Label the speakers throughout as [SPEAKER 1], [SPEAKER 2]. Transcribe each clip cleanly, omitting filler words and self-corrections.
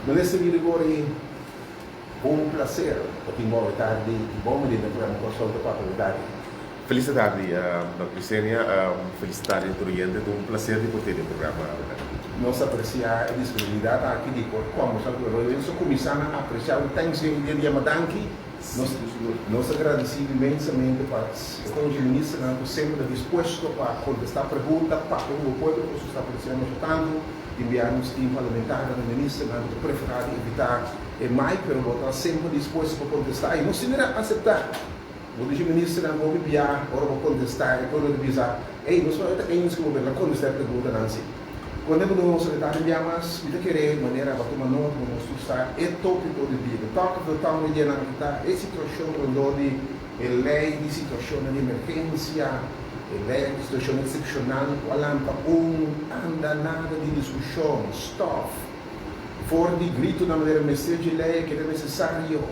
[SPEAKER 1] Minister Girigorie, un plaser pa tin bo awe tardi i bon bini den programa Kòrsou ta Papia awe tardi.
[SPEAKER 2] Felis tardi, Dòkter Isenia. Felis tardi tur oyente. Ta un plaser di por tene e programa awe tardi.
[SPEAKER 1] Nos ta apresiá e disponibilidat aki di por kòmbersá ku Roy. Nos a kuminsá na apresiá un Thanksgiving dia di yama danki. Nos nos ta gradisido inmensamente pa e konji ministernan ku semper ta dispuesto pa kontestá pregunta, papia ku bo pueblo, pasobra nos ta apresiá masha tantu. Tin bia nos tin parlamentarionan i ministernan ku ta preferá di evitá e mic, pero bo ta semper dispuesto pa kontestá i nos tin mira aseptá. Bo dici ministernan hopi bia ora bo kontestá e pueblo ta bisa, Ey, nos no ta eens ku bo pero ta kontestá e preguntanan si. Konde bo duna un sekretario bia mas, mi ta kere manera bo a tuma nota bo nos tur sa e topiko di dia. The talk of the town di dianan aki ta e situashon rondó di e lei di situashonnan di emergensia, e lei di situashon eksepshonal ku a lanta un andanada di diskushon, stòf, for di gritonan manera mester dje lei a keda nesesario.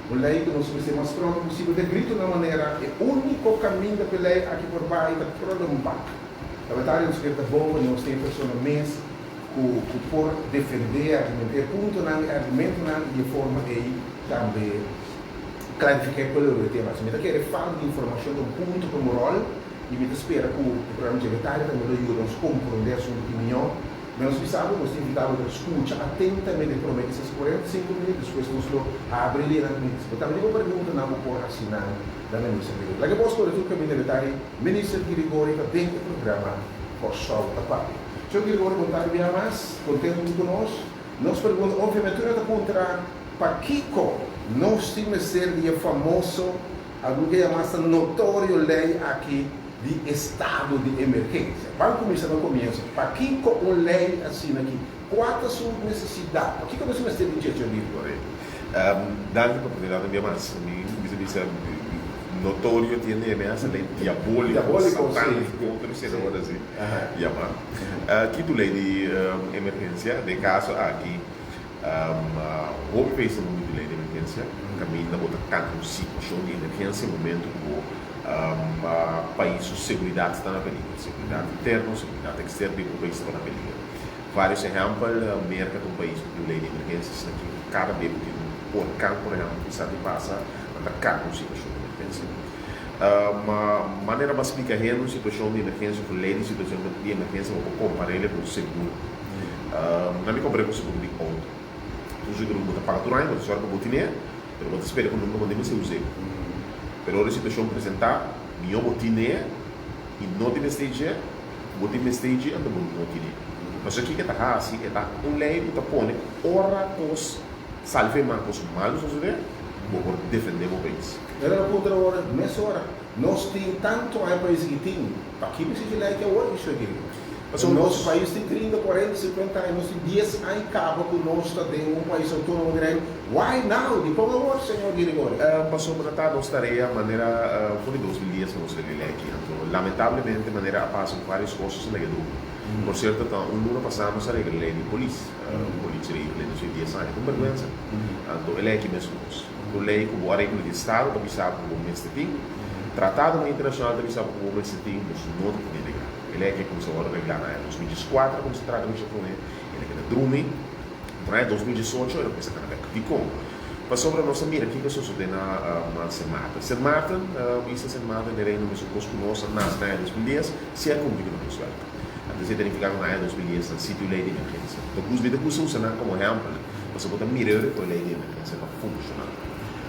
[SPEAKER 1] Un lei ku nos mester mas pronto posibel ta grito na manera e úniko kaminda ku e lei aki por bai ta prullenbak. Tabata nos kier ta bon pa nos tin e persona mes ku ku por defendé e argumento, e puntonan, e argumentonan i di e forma ei tambe klarifiká e pueblo riba e tema. Mi ta kere falta di informashon ta un punto ku un ròl i mi ta spera ku e programa dje detaye tambe lo yuda nos komprondé asuntu ki mihó. Nos bisa bo, nos ta invitá bo pa skucha atentamente e promé kisas 45 minüt, despues nos lo habri linan mes. Bo tambe tin bo preguntanan bo por hasi nan na Minister Girigorie. Laga bos kore tur kaminda detay Minister Girigorie ta den e programa Kòrsou ta Papia. Señor Girigorie bon tardi bia mas, kontentu di ku nos. Nos pregunta obviamente tur nan ta puntra pakiko nos tin mester di e famoso, algun ke yama hasta notorio lei aki di estado di emergensia. Ban kuminsá na komienso. Pakiko un lei asina aki? Kua ta su nesesidat? Pakiko nos mester di dje, Señor Girigorie?
[SPEAKER 2] Danki pa oportunidat un bia mas. Mi bisa bisa notorio tiende e mesa lei diabóliko, satániko, otro esei ta wòrdu así yamá. Ki tu lei di emergensia? Den kaso aki hopi pais ta mundu di lei di emergensia kaminda bo ta kanta un situashon di emergensia momento ku bo pais su seguridat sta na peligro, seguridat interno, seguridat eksterno di bo pais ta na peligro. Varios ehèmpel, Merka ta un pais ku tin un lei di emergensia asina ki kada bes ku tin un orkan por ehèmpel ku sa di pasa, nan ta kanta un situashon di emergensia. Ma manera bo a splika hende un situashon di emergensia òf un lei di situashon di emergensia bo por kompar'é ku un seguro. Nan mi kompar'é ku un seguro di outo. Un seguro ku bo ta paga tur aña, bo ta sòru pa bo tin'é, Pero bo ta spera ku nunka bo tin mester us'é. Pero ora e situashon presentá, mihó bo tin'é i no tin mester dje, ku bo tin mester dje anto bo no tin'é. Pasobra kiko e ta hasi? E ta un lei ku ta pone ku ora kos sali for e man, kos malu sosodé, bo por defendé bo pais.
[SPEAKER 1] Pero a puntra ora, mesora, Nos tin tantu aña pais ki tin, paki mester dje lei ki awor ki shoi geri? Pasobra nos pais tin trinta, kuarenta, sinkuenta aña, nos tin dies aña kaba ku nos ta den un pais outónomo di Reino, why now? Dikon awor, señor Girigorie?
[SPEAKER 2] Pasobra ta nos tarea manera for di 2010 ku nos ta den lei aki, anto lamentablemente manera a pasa ku varios kosas a laga drumi. Por sierto ta un luna pasá nos a regla lei di polis, politie regeling, nos tin dies aña, ta un berguensa. Anto e lei aki mesun kos. Ku lei ku bo areglo di estado ta bisa bo ku bo mester tin, tratadonan internashonal ta bisa bo ku bo mester tin, nos no ta tene reglá. E lei aki a kuminsá wòrdu reglá na aña 2014, a kuminsá trata mishi promé, el a keda drumi, anto na aña 2018 el a kuminsá kana bèk. Dikon? Pasobra nos a mira kiko a sosodé na Sint Maarten. Sint Maarten, isla Sint Maarten den Reino mesun kos ku nos a nase na aña 2010, si a kumpli ku nan huiswèrk. Anto esei ta nifiká ku na aña 2010 nan sitiu lei di emergensia. Ta mi ta gusta usa nan komo ehèmpel. Pasobra bo ta mira e ora ku e lei di emergensia ta funshoná.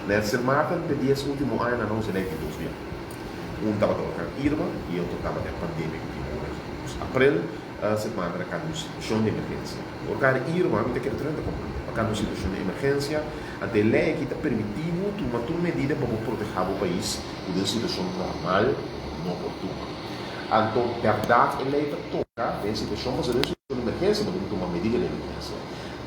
[SPEAKER 2] Na Sint Maarten p'e dies último añanan nan usa e lei di dos bia. Un tabata orkan Irma i e otro tabata e pandemia ku tin ora aki. Dus aprel Sint Maarten a kambia un situashon di emergensia. Orkan Irma mi ta kere tur hende ta komprendé. Pa kambia un situashon di emergensia anto e lei aki ta permití bo tuma tur medida pa bo protehá bo pais ku den situashon normal no por tuma. Anto bèrdat e lei ta toka den situashon pasobra den situashon di emergensia bo tin ku tuma medida di emergensia.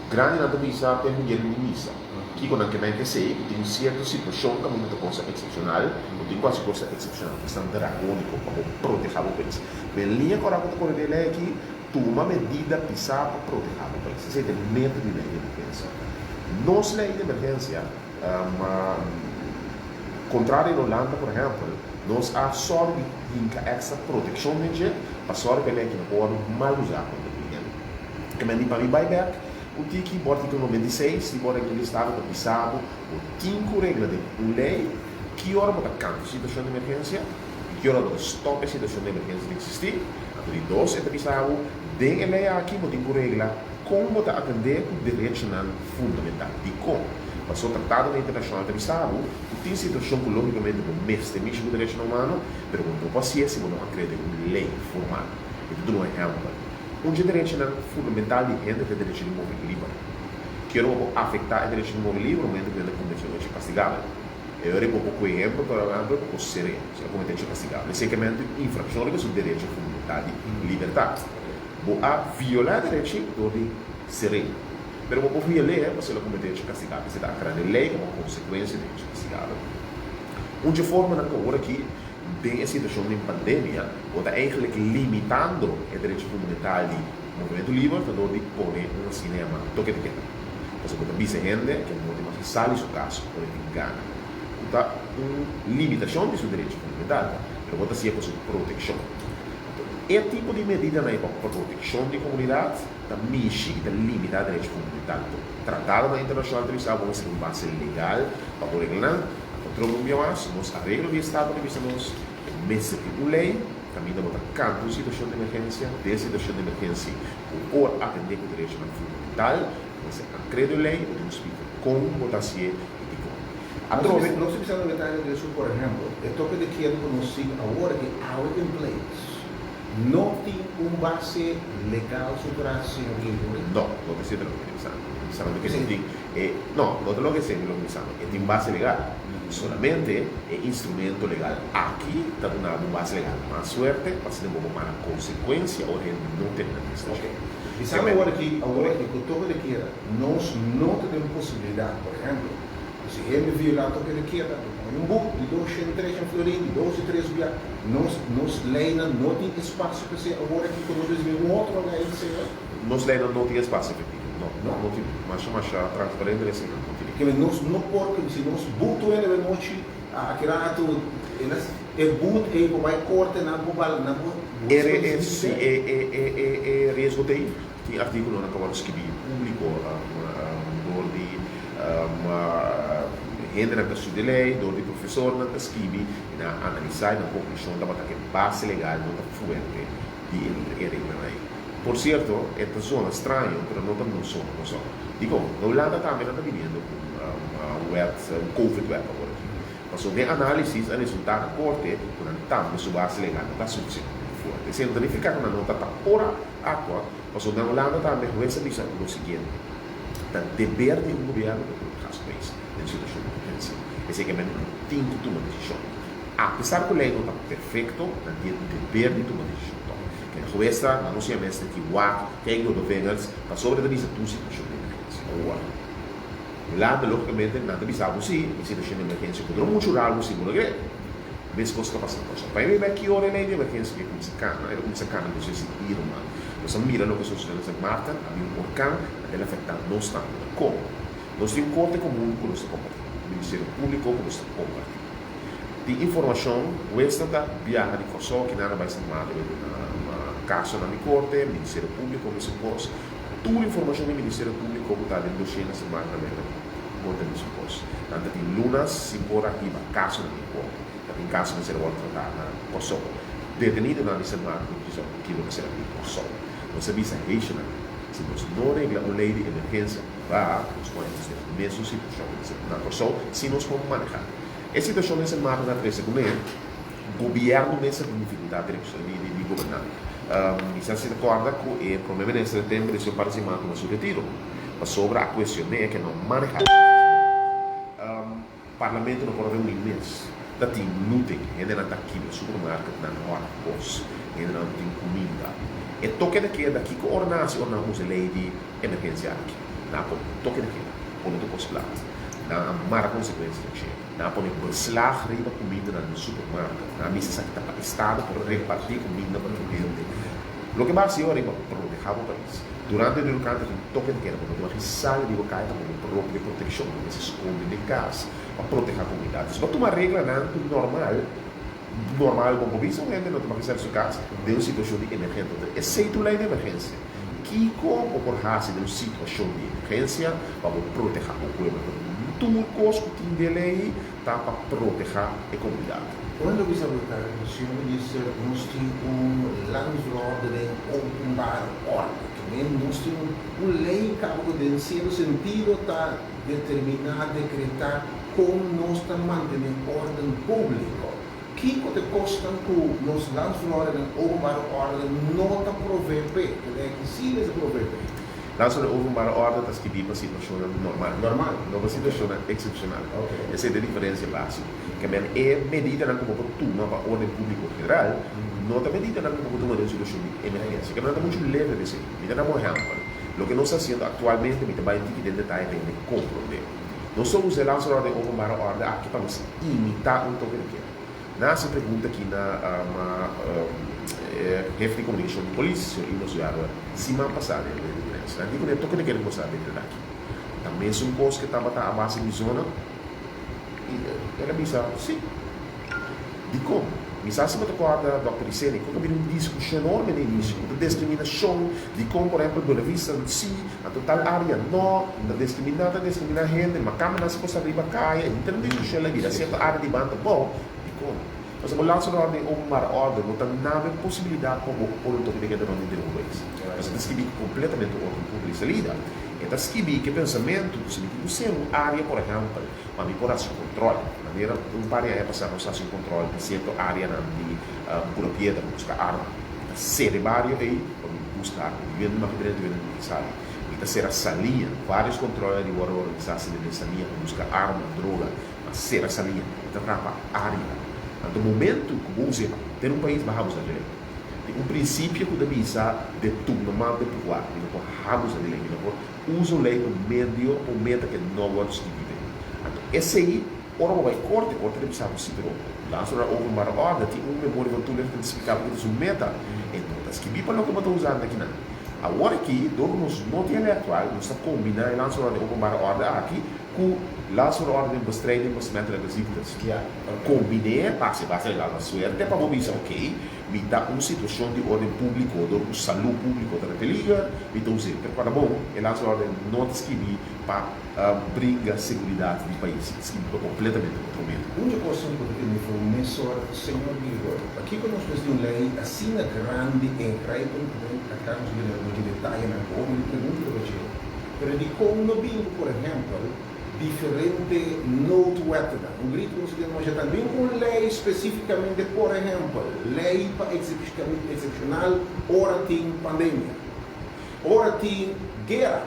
[SPEAKER 2] Grandinan ta bisa tempu yeren di misa. Kiko nan ke men esei? Ku tin sierto situashon kaminda ta kosa eksepshonal, bo tin ku hasi kosa eksepshonal, esnan dragóniko pa bo protehá bo pais. Men liña kòrá ku ta kore den e lei aki, tuma medida pisá pa protehá bo pais. Esei ta e meta di lei di emergensia. Nos lei di emergensia, kontrario na Holanda por ehèmpel, nos a sòru di hinka èkstra protekshon den dje pa sòru ku e lei aki no por wòrdu mal usá kontra di hende. Ke men di pa mi bai bèk. Un tiki bo artíkulo 96 di bo regla di estado ta bisa bo bo tin ku regla den un lei ki ora bo ta kanta situashon di emergensia i ki ora bo ta stòp e situashon di emergensia di eksistí. Anto di dos e ta bisa bo den e lei aki bo tin ku regla kon bo ta atendé ku derechonan fundamental. Dikon? Pasobra tratadonan internashonal ta bisa bo ku tin situashon ku lógikamente bo mester mishi ku derechonan humano, pero bo no por hasié si bo no a krea den un lei formal. Mi ta duna un ehèmpel. Un dje derechonan fundamental di hende ta e derecho di move liber. Kier bo por afektá e derecho di move liber momento ku hende kometé un hecho kastigabel. E ora bo por kohe ehempel, por ehempel, bo por ser'é si a kometé hecho kastigabel. Esei ke men un infrakshon riba su derecho fundamental di libertat. Bo a violá e derechi dor di ser'é. Pero bo por viol'é pasobra el a kometé hecho kastigabel. Esei ta aklará den lei komo konsekuensia di hecho kastigabel. Un dje formanan ku awor aki Den e situashon di pandemia, bo ta eigenlijk limitando e derecho fundamental di movementu liber ta dor di pone un asina yama toke de keda. Pasobra bo ta bisa hende ke no tin mas ke sali su kas ora e tin gana, ku ta un limitashon di su derecho fundamental, pero bo ta hasié pa su protekshon. Anto e tipo di medidanan ei pa protekshon di komunidat ta mishi i ta limitá derecho fundamental. Anto tratadonan internashonal ta bisa bo mester un base legal pa bo reglanan. Otro un bia mas, nos areglo di estado ta bisa nos ku mester tin un lei kaminda bo ta kanta un situashon di emergensia, den situashon di emergensi bo por atendé ku derechonan fundamental, mester ankre den lei, bo tin ku splika kon bo ta hasié i dikon. Atrobe.
[SPEAKER 1] Nos ta bisa loke ta regreso, por ehempel, e toke de keda ku nos tin awor aki awe in place no tin un base legal su tras, señor Gregory?
[SPEAKER 2] No, no ta esei loke mi ta bisando. Mi ta bisando ke no tin E, no, no ta loke esei mi loke bisando. E tin base legal. Solamente e instrumento legal aki ta duna bo un base legal mas fuerte pa asina bo por mara konsekuensia ora hende no tene nan mes
[SPEAKER 1] Ok. Bisando awor aki, awor aki ku toke de keda, nos no ta den posibilidat, por ehemplo, ku si hende violá toke de keda, bo pone un but di doshen, treshen florin, di dos di tres bia. Nos, nos leinan no tin espasio pa esei awor aki ku nos risibi un otro lei, señor?
[SPEAKER 2] Nos leinan no tin espasio efektivo. No, no, no tin. Masha, masha transparente den esei, no tin.
[SPEAKER 1] Kende nos no por kende si nos but un hende nochi aki rato e na e but ei por bai korte nan por bal nan por
[SPEAKER 2] E re e si e e e e e riesgo ta ei. Tin artikulonan ku a wòrdu skibí públiko dor di hendenan ta studia lei, dor di profesornan ta skibi i nan a analisá i nan konklushon tabata ku e base legal no ta fuerte di e reglanan ei. Por cierto, e ta zona straño, pero no ta nos so, no so. Dicon? Na Hulanda tambe nan ta biniendo cu un wet, un covid wet awor aki. Pasobra den analisis a resulta na corte cu nan tambe su base legal no ta suficientemente fuerte. Esey no ta nifica cu nan no ta ta por actua, pasobra na Hulanda tambe hues a bisa lo siguiente, Ta deber di un gobierno pa proteha su pais den situacion di emergencia. Esey ke men nan tin cu tuma decision. Apesar cu ley no ta perfecto, nan tin e deber di tuma decision toch. Ken huesta nan no siña mester ki wak, kijk door de vingers, pasobra e ta bisa tur situacion di emergencia. Awor, Hulanda logicamente nan ta bisa bo si, e situacion di emergencia por dura mucho largo si bo no kere. Mescos ta pasa na Kòrsou. Pa e riba ki ora e ley di emergencia ke cuminsa cana, el a cuminsa cana nos esei Irma. Nos a mira loke sucede na Sint Maarten, a bin un orkan, el a afecta nos tambe. Con? Nos tin un corte comun cu nos ta comparti, un ministerio publico cu nos ta comparti. Tin informashon, huesnan ta biaha di Kòrsou kinan a bai Sint Maarten bai duna kasonan di korte, Ministerio Públiko mesun kos. Tur informashon di Ministerio Públiko ku ta den doshié na Sint Maarten a bira korte mesun kos. Nan ta tin lunas sin por a hiba kasonan den korte. Ta tin kaso mester a wòrdu tratá na Kòrsou. Detenidonan di Sint Maarten ku kisa kilo mester a bin Kòrsou. Nos a bisa Haitiannan, si nos no regla un lei di emergensia, ba nos pone nos den mesun situashon na Kòrsou si nos por manehá. E situashon den Sint Maarten a trese kuné gobièrnu mester tin difikultat di di goberná. Mi sa si ta kòrda ku e promé minister den tempu di un par di siman tuma su retiro pasobra a kuestion'é ke no manehá e situashon. Parlamento no por a reuní mes. Ta tin looting, hendenan ta kibra supermarketnan, hòrta kos, hendenan no tin kuminda. E toke de keda, kiko ora nan hasi ora nan usa e lei di emergensia aki? Nan a pone toke de keda, pone tur kos plat. Nan a mara konsekuensia den dje. Nan a pone beslag riba kumindanan den supermarket. Nan a bisa esaki ta pa estado por repartí kuminda pa tur hende. Loke bo a hasi ora riba protehá bo pais. Durante di orkan ta tin toke de keda, bo no tin mag sali riba kaya pa bo propio protekshon. Bo mester skonde den kas pa protehá komunidat. Si bo tuma reglanan ku normal, normal bo por bisa un hende no ta mag sali su kas den un situashon di emergensia. Esei ta un lei di emergensia. Kiko bo por hasi den un situashon di emergensia pa bo protehá bo pueblo? Tur kos ku tin den lei ta pa protehá e komunidat.
[SPEAKER 1] Ora lo bisa bo ta, Señor Minister, nos tin un landsverordening openbare orde. Ke men nos tin un lei kaba ku den sierto sentido ta determiná, dekretá kon nos ta mantené órden públiko. Kiko ta e kosnan ku nos landsverordening openbare orde no ta provee p'e? Ke lei aki sí mester provee p'e.
[SPEAKER 2] Landsverordening openbare orde ta skibí pa situashonnan normal.
[SPEAKER 1] Normal.
[SPEAKER 2] No pa situashonnan eksepshonal.
[SPEAKER 1] Oke.
[SPEAKER 2] Esei ta e diferensia básiko. Ke men e medidanan ku bo por tuma pa orden públiko general no ta medidanan ku bo por tuma den un situashon di emergensia. Ke men nan ta muchu leve p'esei. Mi ta da bo ehèmpel. Loke nos ta hasiendo aktualmente mi ta bai un tiki den detaye pa hende komprondé. Nos ta usa e landsverordening openbare orde aki pa nos imitá un toke di keda. Nan hasi pregunta aki na e hefe di komunikashon di polis, señor Imos Jarwe, siman pasá den rueda di prensa. Nan di ku e toke di keda ku nos a deklará aki ta mesun kos ku tabata a base di zona? I el a bisa, Sí. Dikon? Mi sa si bo ta kòrda, Dòkter Iseni, ku ta bira un diskushon enorme na inisio, ku ta deskriminashon, dikon por ehèmpel Buenavista sí, anto tal área nò, ta deskriminá, ta deskriminá hende, makamba nan si por sta riba kaya, i henter un diskushon la bira, sierto área di banda bou, dikon? Pasobra bo lansa un órden openbare órden, no ta nada e posibilidat pa bo por un toke di keda rònt henter un pais. Pasobra ta skibí ku kompletamente otro punto di salida. E ta skibí ku e pensamentu ku si mi tin ku ser un área, por ehèmpel, Pa mi por hasi un control. Manera un par di aña pasá nos a hasi un control den cierto areanan di Pura Piedra pa busca arma. Mi ta cera e bario ei pa mi busca arma. Mi wende maki drenta, mi wende maki sali. Mi ta cera Saliña. Varios controlnan di worde organisa asina den Saliña pa busca arma, droga. Ma cera Saliña. Mi ta rapa areanan. Anto momento cu bo usa e den un pais bo habusa dje ley. Tin un principio cu ta bisa detournement de pouvoir. Mi no por habusa di ley. Mi no por Usa un lei ku medio pa un meta ke no wòrdu skibí den. Anto esei, ora bo bai korte, korte ta bisa bo si, pero lansa ora openbare orde tin un memoria van toelichting ta splika bo ke ta su meta. E no ta skibí pa loke bo ta usando akinan. Awor aki, dor ku nos no tin e lei aktual, nos ta kombiná e lansa ora den openbare orde aki ku lansa ora orde den bestrijding besmettelijke ziektes. Kombiné, pase basta di la suerte pa bo bisa, oké, Mi ta un situashon di orden públiko dor ku salú públiko ta na peliger, mi ta us'é. Pero kòrda bon, e laatste orden no ta skibi pa bringa seguridat di pais, e ta skibi pa kompletamente otro meta.
[SPEAKER 1] Un dje kosnan ku ta tene for mesora ta Señor Gilbert, pakiko nos mester di un lei asina grandi, engrijpend, ku den akan nos bira algun dje detayenan ku hopi di pregunta riba dje, pero dikon no bin ku, por ehèmpel, diferente noodwettennan. Un gritu ku nos ta tende masha tantu. Bin ku un lei spesífikamente, por ehèmpel, lei pa eksepshonal ora tin pandemia, ora tin guera,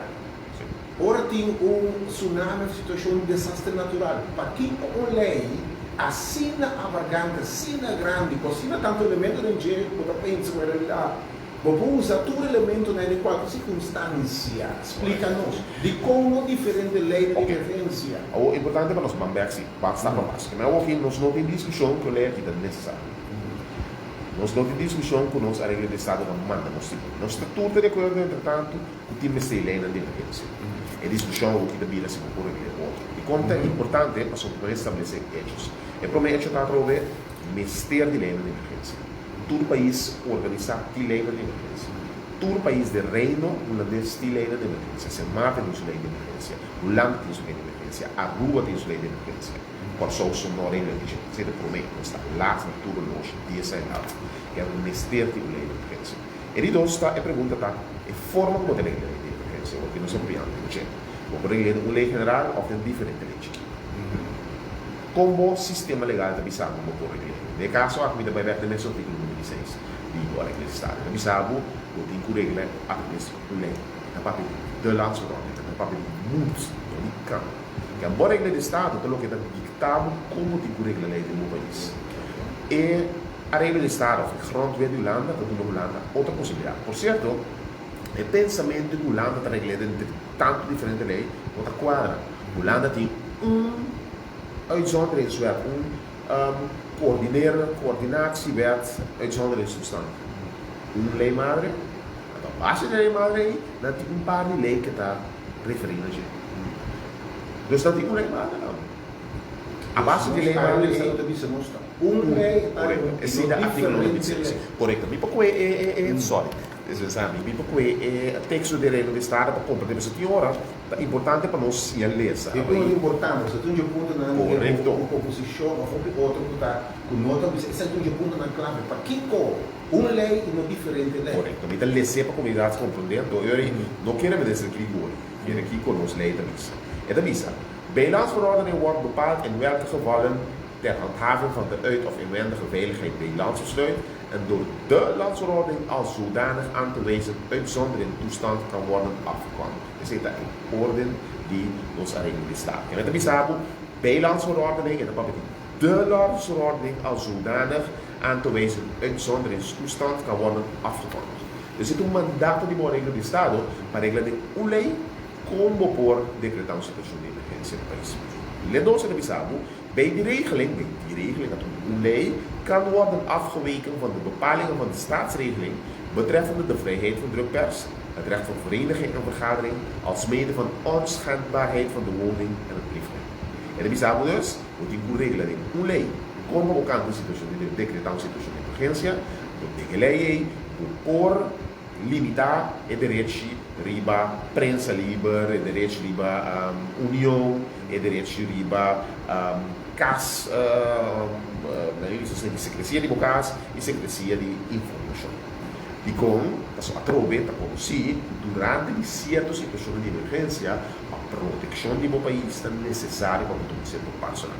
[SPEAKER 1] ora tin un tsunami òf situashon di desaster natural. Pakiko un lei asina abargante, asina grandi, ku asina tantu elemento den dje ku bo ta pensa ku en realidat Bo por usa tur elementonan den kualke sirkunstansia. Splika nos, dikon no diferente leinan di emergensia?
[SPEAKER 2] Awor, importante pa nos ban bek si, ban stap pa pas. Keme awor ki nos no tin diskushon ku e lei aki ta nesesario. Nos no tin diskushon ku nos areglo di estado ta manda nos tin. Nos ta tur ta di akuerdo entretantu ku tin mester e leinan di emergensia. E diskushon awor ki ta bira si bo por regla e otro. Dikon ta importante? Pasobra bo establesé hechos. E promé hecho ta atrobe mester di leinan di emergensia. Tur pais organisá tin leinan di emergensia. Tur pais den Reino Hulandes tin leinan di emergensia. Sint Maarten tin su lei di emergensia, Hulanda tin su lei di emergensia, Aruba tin su lei di emergensia. Kòrsou so no regla di dje. Esei ta promé. Nos ta laat na tur oloshi, dies aña laat. Kèr mester tin un lei di emergensia. E di dos ta, e pregunta ta, e forma ku bo ta regla lei di emergensia, wak nos a papia antes di dje. Bo por regl'é den un lei general òf den diferente lei chikí. Kon bo sistema legal ta bisa bo bo por regl'é? Den e kaso aki mi ta bai bèk den mes artíkulo number dieseis di bo Areglo di Estado. E ta bisa bo, bo tin ku regla atraves di un lei. E ta papia di de landsverordening, e ta papia di moet, no di kan. Ke bo Areglo di Estado ta loke ta dikta bo kon bo tin ku regla lei den bo pais. E Areglo di Estado òf e Grondwet di Hulanda ta duna Hulanda otro posibilidat. Por sierto, e pensamentu ku Hulanda ta regl'é den tantu diferente lei no ta kuadra. Hulanda tin un uitzonderingswet, un coördineer, coördinatiewet uitzonderingstoestand. Un lei madre, anto a base di e lei madre ei, nan tin un par di lei ke ta referí na dje. Dus nan tin un lei madre tambe. A base di e lei madre ei.
[SPEAKER 1] Un lei
[SPEAKER 2] Korekto. Esei ta artíkulo 96. Korekto. Mi pa kohe e, sorry. Esei mi por kue e teksto di Reino di Estado pa komprendé, pasobra tin ora ta importante pa nos siña lesa.
[SPEAKER 1] E punto importante, pasobra tin dje puntonan ku oposishon òf hopi otro ku ta ku no ta bisa, esei ta un dje puntonan klave. Pakiko un lei i no diferente lei?
[SPEAKER 2] Korekto. Mi ta les'é pa komunidat komprendé. Anto e ora ei no kere Minister Grigori, kere kiko nos lei ta bisa. E ta bisa, Bij landsverordening wordt bepaald in welke gevallen ter handhaving van de uit of inwendige veiligheid bij landsbesluit en door de landsverordening als zodanig aan te wijzen uitzonderingstoestand kan worden afgekondigd. Esei ta e orden di nos areglo di Staat. Kende ta bisa bo bij landsverordening, e ta papia di de landsverordening als zodanig aan te wijzen uitzonderingstoestand kan worden afgekondigd. Dus e ta un mandato di bo areglo di Estado pa regla den un ley kon bo por decreta un situacion di emergencia na pais. Ley dos e ta bisa bo Bij die regeling, bij die regeling dat un lei, kan worden afgeweken van de bepalingen van de staatsregeling betreffende de vrijheid van drukpers, het recht van vereniging en vergadering, alsmede van onschendbaarheid van de woning en het briefrecht. E ta bisa bo dus, bo tin ku regla den un lei kon bo kanta un situashon di dekretá un situashon di emergensia, bo den e lei ei bo por limitá e derechi riba prensa liber, e derechi riba union, e derechi riba kas, sekresia di bo kas i sekresia di informashon. Dikon? Pasobra atrobe ta konosí ku durante di sierto situashonnan di emergensia, pa protekshon di bo pais ta nesesario pa bo tuma sierto pasonan.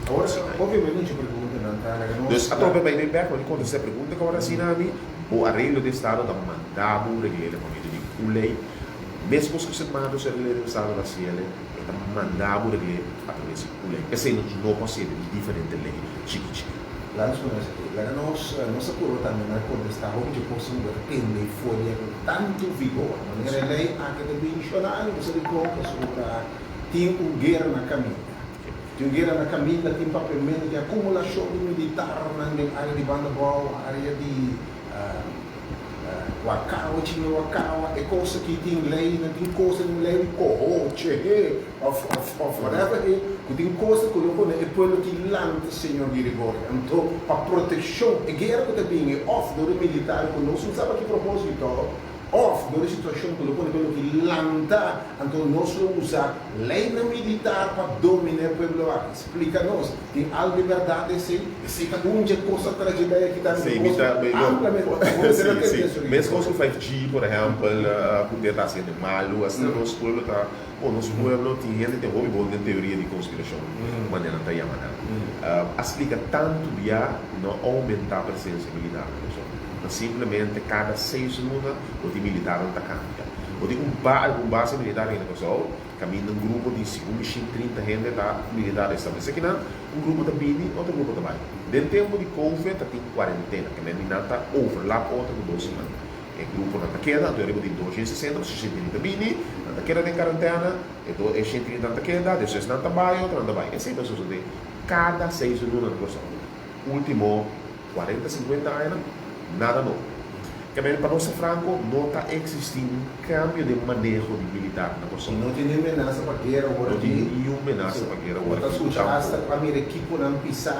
[SPEAKER 1] Awor, obviamente un dje preguntanan ta laga nos.
[SPEAKER 2] Dus atrobe bai den bek, bo kontestá e pregunta ku awor asina ami. Bo areglo di estado ta manda bo un reglele pa medio di un lei. Meskos ku Sint Maarten su areglo di estado ta hasiele, e ta manda bo regl'é atraves di un lei. P'esei nos no por hasié den diferente lei chiki chiki.
[SPEAKER 1] Laga nos pone esaki. Laga nos nos a purba tambe na kontestá hopi dje kosnan ku bo ta tende i folia ku tantu vigor. Manera e lei aki ta menshoná i bo sa dikon pasobra tin un guera na kaminda. Tin un guera na kaminda, tin papiamentu, tin akumulashon di militarnan den área di Banda Bou, área di Wakawa, Chimiwakawa, e kos aki tin leinan, tin kos den lei di kohoche he òf òf òf whatever he, ku tin kos ku lo pone e pueblo ki lanta señor Girigorio. Anto pa protekshon, e guera ku ta bini òf dor e militar ku nos no sa pa ki propósito, Òf, dor e situashon ku lo pone pueblo ki lanta, anto nos lo usa leinan militar pa dominá e pueblo aki. Splika nos, tin algu di bèrdat esei? Esei ta un dje kos a tragedai aki tambe,
[SPEAKER 2] Sí,
[SPEAKER 1] un
[SPEAKER 2] mi
[SPEAKER 1] kos
[SPEAKER 2] ta, mi, no,
[SPEAKER 1] ampliamente bo ta
[SPEAKER 2] sí,
[SPEAKER 1] tende
[SPEAKER 2] sí.
[SPEAKER 1] esei.
[SPEAKER 2] Meskos ku 5G, por ehèmpel, ku te ta hasiendo malu, asina nos pueblo ta, bon, nos pueblo tin hende tin hopi bon den teoria di konspirashon, manera nan ta yama nan. A splika tantu bia ku no a oumentá presensia militar na Kòrsou. Ta simplemente kada seis luna bo tin militarnan ta kambia. Bo tin un ba algun base militar aki na Kòrsou, kaminda un grupo di segun mi shin trinta hende ta militar establesé kinan, un grupo ta bini, otro grupo ta bai. Den tempu di covid ta tin kuarentena, ke men di nan ta overlap otro ku dos siman. E gruponan ta keda, anto e riba tin 260, pasobra shin trinta bini, nan ta keda den karentena, e do e shin trinta nan ta keda, despues nan ta bai, otronan ta bai. Esei ta sosodé kada seis luna na Kòrsou. Ultimo Cuarenta, cincuenta añanan, nada nobo. Kemey pa nos ser franco, no ta existi un cambio den maneho di militar na Kòrsou.
[SPEAKER 1] I no tin niun menasa pa guera awor
[SPEAKER 2] No tin
[SPEAKER 1] aki.
[SPEAKER 2] niun menasa pa guera awor
[SPEAKER 1] Bo ta
[SPEAKER 2] aki
[SPEAKER 1] scucha hasta
[SPEAKER 2] tampoco.
[SPEAKER 1] cu a mira equiponan pisa,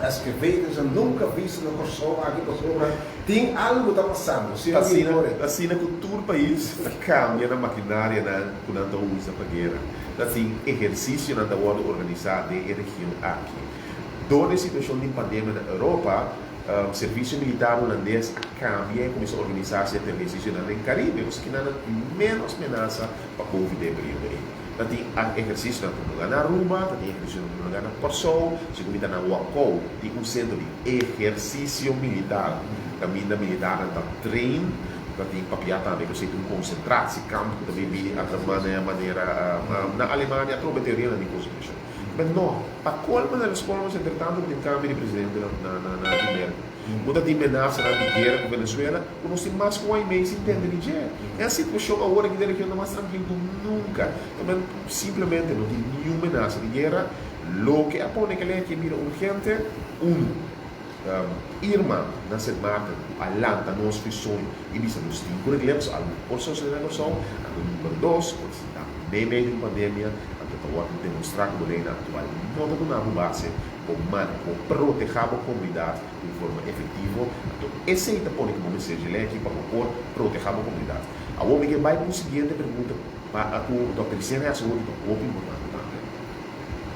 [SPEAKER 1] excavators nan nunca visto na Kòrsou aki pasobra tin algo ta pasando.
[SPEAKER 2] Ta asina, ta asina cu tur pais ta cambia nan maquinarianan cu nan ta usa pa guera. Ta tin ehercicionan ta wordo organisa den e region aki. Dor di e situashon di pandemia na Europa, servisio militar hulandes a kambia i kuminsá organisá sierto ehersisionan den Karibe, pasobra kinan nan tin ménos menasa pa covid den e periodo ei. Ta tin ehersisionan ku lugá na Aruba, ta tin ehersisionan ku lugá na Kòrsou, segun mi ta na Wakou tin un sentro di ehersisio militar kaminda militarnan ta train, ta tin papiá tambe ku esei ta un konsentrasiekamp ku ta bin bini manera na Alemania atrobe teorianan di konsentrashon. Pero no, pa colmo na los colmos entre tanto tin cambio di presidente na na na di Merca. Bo ta tin menasanan di guera cu Venezuela cu nos tin mas cu un aña y medio sin tende di dje. E situacion awor aki den region ta mas trankil cu nunca. Tamen simplemente no tin niun menasa di guera. Loke a pone keley aki a bira urgente, uno, Irma na Sint Maarten cu a lanta nos cu e soño y bisa nos tin cu regl'e pasobra algo por sosode na Corsou. Anto number dos, por ta meimei di un pandemia. Anto ta wòrdu demostrá ku bo leinan aktual no ta duna bo base pa bo manda ku bo protehá bo komunidat di un forma efektivo. Anto esei ta pone ku bo mester dje lei aki pa bo por protehá bo komunidat. Awor mi ke bai pa un siguiente pregunta pa ku Dòkter Licenia a hasi hopi ta hopi importante tambe.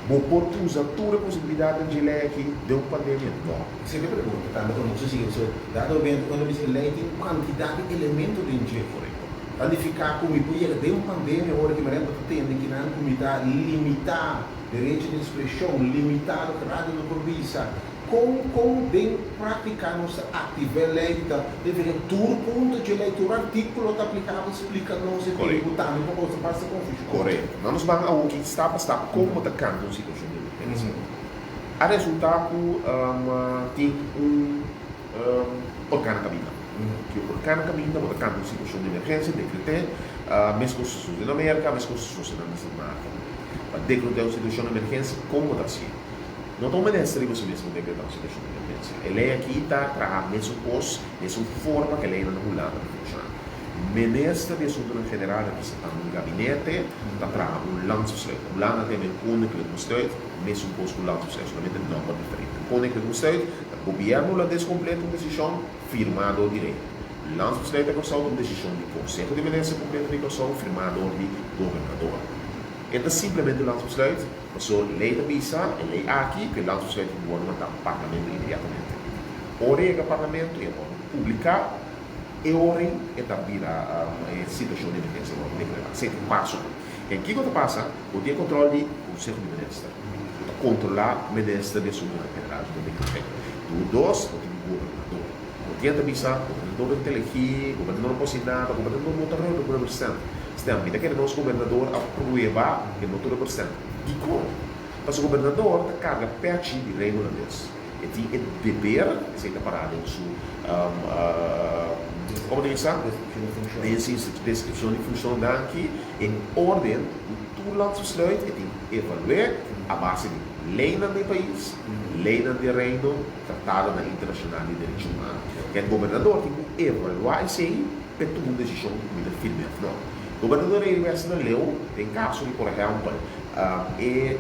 [SPEAKER 2] Bo por usa tur e posibilidatnan dje lei aki den un pandemia? No.
[SPEAKER 1] Esei ta e pregunta tambe ku nos a sigui. So, dado momento unda bisa e lei tin un kantidat di elemento den dje.
[SPEAKER 2] Korekto.
[SPEAKER 1] Ta nifiká ku mi por yega den un pandemia ora ki manera bo ta tende kinan ku mi ta limitá derecho di ekspreshon, limitá loke radio no por bisa. Kon kon den práktika nos ta aktivá e lei di ta nifiká tur punto dje lei, tur artíkulo ta aplikabel? Splika nos e tempu tambe pa boso pasa konfushon.
[SPEAKER 2] Korekto. Nan nos ban awoki stap pa stap kon bo ta kambia un situashon di emergensia. A resultá ku tin un orkan na kaminda. Ki orkan na kaminda bo ta kambia un situashon di emergensia, dekret'é, meskos ta sosodé na Merka, meskos ta sosodé na Sint Maarten. Pa dekret'é un situashon di emergensia kon bo ta hasié? No ta un minister riba su mes ku dekretá un situashon di emergensia. E lei aki ta traha mesun kos, mesun forma ku e leinan na Hulanda ta funshoná. Minister di Asuntunan General representando un gabinete ta traha un landsbesluit. Na Hulanda ta yama e Koninklijk Besluit, mesun kos ku landsbesluit, solamente nòmber diferente. Koninklijk Besluit ta gobièrnu hulandes kompleto un desishon firmá dor di rei. Landsbesluit na Kòrsou ta un desishon di Konseho di Minister kompleto di Kòrsou firmá dor di gobernador. E ta simplemente un landsbesluit. Paso ley ta bisa, e ley aki, cu e landsbesluit tin cu wordo manda parlamento inmediatamente. Ora e yega parlamento y a wordo publica, e ora ey e ta bira e situacion di emergencia wordo declara. Esey ta un paso. Ken kico ta pasa? Bo tin e control di Conseho di Minister, cu ta controla Minister di Asuntonan General cu ta declara. Tur dos, bo tin gobernador. Bo tin ta bisa, gobernador no ta elegi, gobernador no por haci nada, gobernador no ta rubber stamp. Stamp. Mi ta kere nos gobernador a prueba ke no ta rubber stamp. Dikon? Pasobra gobernador ta karga pechi di Reino Hulandes. E tin e deber, esei ta pará den su, komo ta bisa? Den su deskripshon di funshon danki en orden ku tur landsbesluit e tin evalu'é a base di leinan di e pais, leinan di e Reino, tratadonan internashonal di derecho humano. E gobernador tin ku evaluá esei. P'e tuma un desishon ku mi ta firme òf nò. Gobernador Rey West na leu den kaso di por ehèmpel e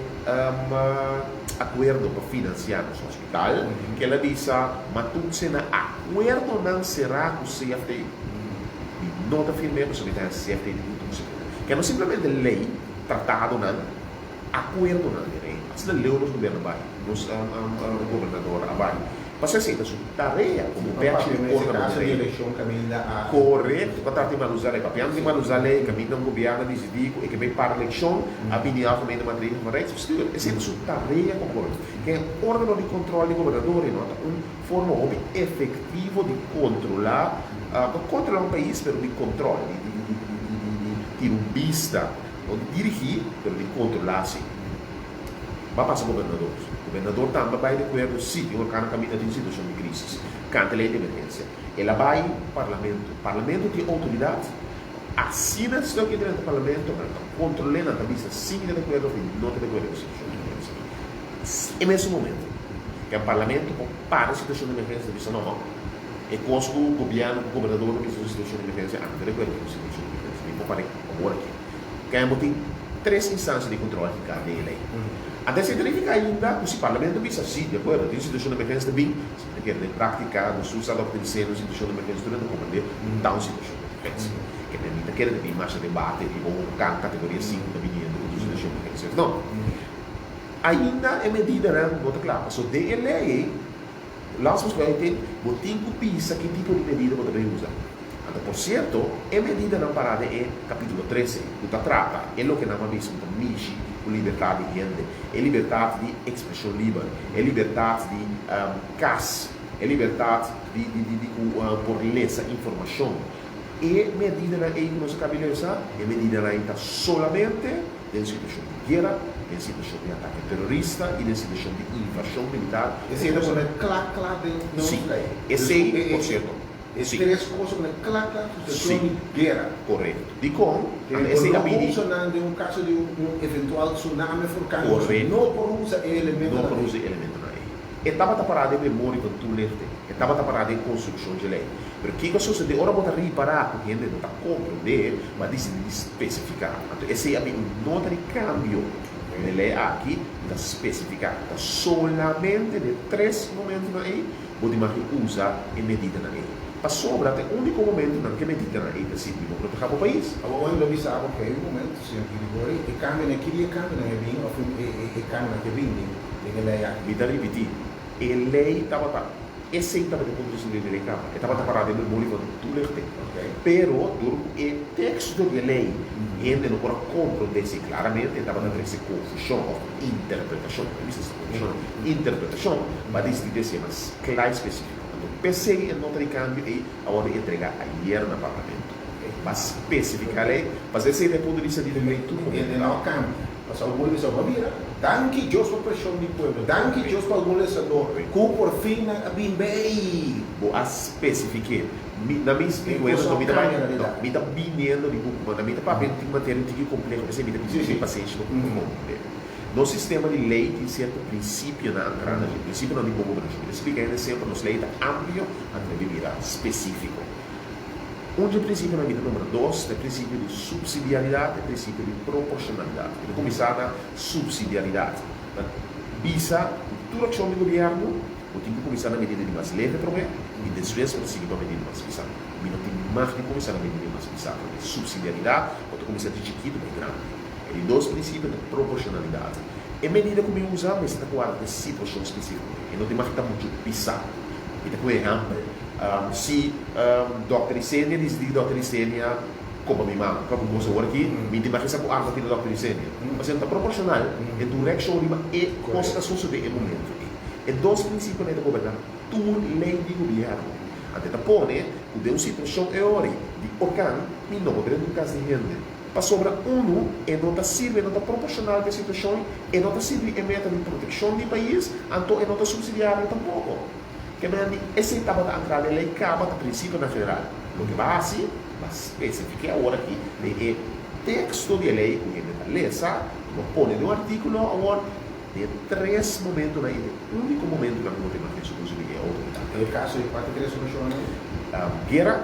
[SPEAKER 2] akuerdo pa finansiá nos hospital, kel a bisa matutse na akuerdonan será ku CFT. Mi no ta firm'é pasobra mi ta haña CFT tin ku tuma su kuenta. Ke no simplemente lei, tratadonan, akuerdonan di Reino. Asina leu nos gobierno a bai, nos gobernador a bai. Pasobra esei ta su tarea komo pèchi di órgano di Reino. Korekto, pa trata di mal usa lei. Papiando di mal usa lei, kaminda un gobièrnu a disidí ku e ke bai para elekshon, a bini algemene maatregel van Rijksbestuur. Esei ta su tarea komo gobernador. Ke órgano di kòntròl di gobernador no ta un forma hopi efektivo di kontrolá, no kontrolá un pais, pero di kòntròl, di tira un bista, no di dirigí, pero di kontrolá si. Ba pasa gobernador. Gobernador tambe a bai di akuerdo, si, tin orkano kaminda tin situashon di krisis. Kanta lei di emergensia. El a bai parlamento. Parlamento tin outoridat. Asina esnan ku drenta parlamento, nan ta kontrol'é, nan ta bisa si mi ta di akuerdo òf mi no ta di akuerdo ku e situashon di emergensia. E mesun momento, ke parlamento por para e situashon di emergensia ta bisa no, e kos ku gobièrnu ku gobernador ta bisa su situashon di emergensia, ami ta di akuerdo ku e situashon di emergensia, mi por par'é awor aki. Kaya bo tin tres instansia di kontrol hinká den e lei. Anto esei ta nifiká ainda ku si parlamento bisa si, di akuerdo, tin situashon di emergensia ta bin, si ta kere den práktika nos tur sa loke ta disiendo un situashon di emergensia tur hende ta komprendé ku ta un situashon di emergensia. Ke mi ta kere ta bin masha debate riba un orkan kategoria sinku ta biniendo ku ta un situashon di emergensia òf no. Ainda e medidanan no ta kla pasobra den e lei ei Last besluit bo tin ku bisa ki tipo di medida bo ta bay usa. Anto por sierto, e medidanan pará den e kapítulo trese, ku ta trata e loke nan a bisa ku ta mishi ku libertat di hende, e libertat di ekspreshon liber, e libertat di kas, e libertat di di di di ku por lesa informashon. E medidanan ei ku nos a kabi lesa, e medidanan ei ta solamente den situashon di guera, den situashon di atake terorista i den situashon di invashon militar.
[SPEAKER 1] Esei ta pone kla kla den nos
[SPEAKER 2] Sí,
[SPEAKER 1] lei.
[SPEAKER 2] esei, por sierto,
[SPEAKER 1] E
[SPEAKER 2] sí.
[SPEAKER 1] tres kos ta pone kla kla, situashon
[SPEAKER 2] Sí.
[SPEAKER 1] di guera.
[SPEAKER 2] Korekto. Dikon?
[SPEAKER 1] Ke
[SPEAKER 2] Anto
[SPEAKER 1] bo
[SPEAKER 2] esei
[SPEAKER 1] no
[SPEAKER 2] a
[SPEAKER 1] por
[SPEAKER 2] bini.
[SPEAKER 1] usa nan den un kaso di un eventual tsunami of orkan, boso
[SPEAKER 2] Korekto.
[SPEAKER 1] no por usa e
[SPEAKER 2] No
[SPEAKER 1] elementonan
[SPEAKER 2] por
[SPEAKER 1] ei.
[SPEAKER 2] usa e elementonan ei. E tabata pará den memoria van toelichting. E tabata pará den konstrukshon dje lei. Pero kiko a sosodé ora bo ta ripará ku hende no ta komprondé, bo a disidí di spesifiká. Anto esei a bin un nota di kambio. E lei aki ta spesifiká ku ta solamente den tres momentunan ei bo tin mag di usa e medidanan ei. Pasobra ta e úniko momentunan ku e medidanan ei ta sirbi pa protehá bo pais.
[SPEAKER 1] Awor ora mi lo bisa bo ku e un momento, señor Girigori, e kambionan ki di e kambionan e bin òf e kambionan ke bin den e lei aki?
[SPEAKER 2] Mi ta ripití, e lei tabata, esei tabata e punto di sali di lei kaba. E tabata pará den memoria van toelichting. Pero dor ku e teksto di e lei hende no por a komprondé si klaramente, e tabata trese konfushon òf interpretashon, no bisa esta konfushon, interpretashon, pa disidí di hasié mas kla i spesífiko. Anto p'esei e nota di kambio ei a wòrdu entregá ayer na Parlamento. Pa spesifiká lei, pasobra esei ta e punto di bista di lei tur momento.
[SPEAKER 1] E no a kambia. Pasobra algun lesa bo a bira, Danki Dios pa preshon di pueblo, danki Dios pa algun lesador ku por fin nan a bin bei.
[SPEAKER 2] Bo a spesifik'é. Mi, na mi spikuendo, no mi ta bai, no, mi ta biniendo di buku, ma na mi ta papia tin materia un tiki kompleho, p'esei mi ta pidi tin pasenshi pa komprendé. Nos sistema di lei tin sierto prinsipionan ankrá na dje, prinsipionan di bon gobernashon. Mi ta splika hende semper, nos lei ta amplio, anto debe bira spesífiko. Un dje prinsipionan mi ta nombra dos, ta e prinsipio di supsidiaridat, e prinsipio di proporshonalidat. Mi ta kuminsá na supsidiaridat. Ta bisa ku tur akshon di gobièrnu, Bo tin ku kuminsá na medida di mas leve promé i despues bo ta sigui pa medida mas pisá. Mi no tin mag di kuminsá na medida di mas pisá promé. Supsidiaridat, bo ta kuminsá di chikitu bai grandi. E di dos prinsipio ta proporshonalidat. E medida ku mi usa mester ta kuadra ku e situashon spesífiko. E no tin mag ta muchu pisá. Mi ta ku e ehèmpel, si dòkter Isenia disidí dòkter Isenia koba mi mama, kòrda ku kos awor aki, mi tin mag sa ku arma tira dòkter Isenia. Pasobra no ta proporshonal e direkshon riba e kos ku ta sosodé e momentu ei. E dos prinsipionan ei ta goberná tur lei di gobièrnu. Anto e ta pone ku den un situashon e ora ei di orkan, mi no por drenta un kas di hende. Pasobra unu, e no ta sirbi, e no ta proporshonal pa e situashon, e no ta sirbi e meta di protekshon di pais, anto e no ta supsidiario tampoko. Ke manera di esei tabata ankrá den lei kaba ta prinsipionan general. Loke bo a hasi, bo a spesifiká awor aki den e teksto di e lei ku hende ta lesa, bo a pone den un artíkulo awor, Den tres momentonan i den úniko momentonan ku bo ta imagina su uso di e outoridat.
[SPEAKER 1] E kaso di kua ta tres okashonnan ei?
[SPEAKER 2] Guera,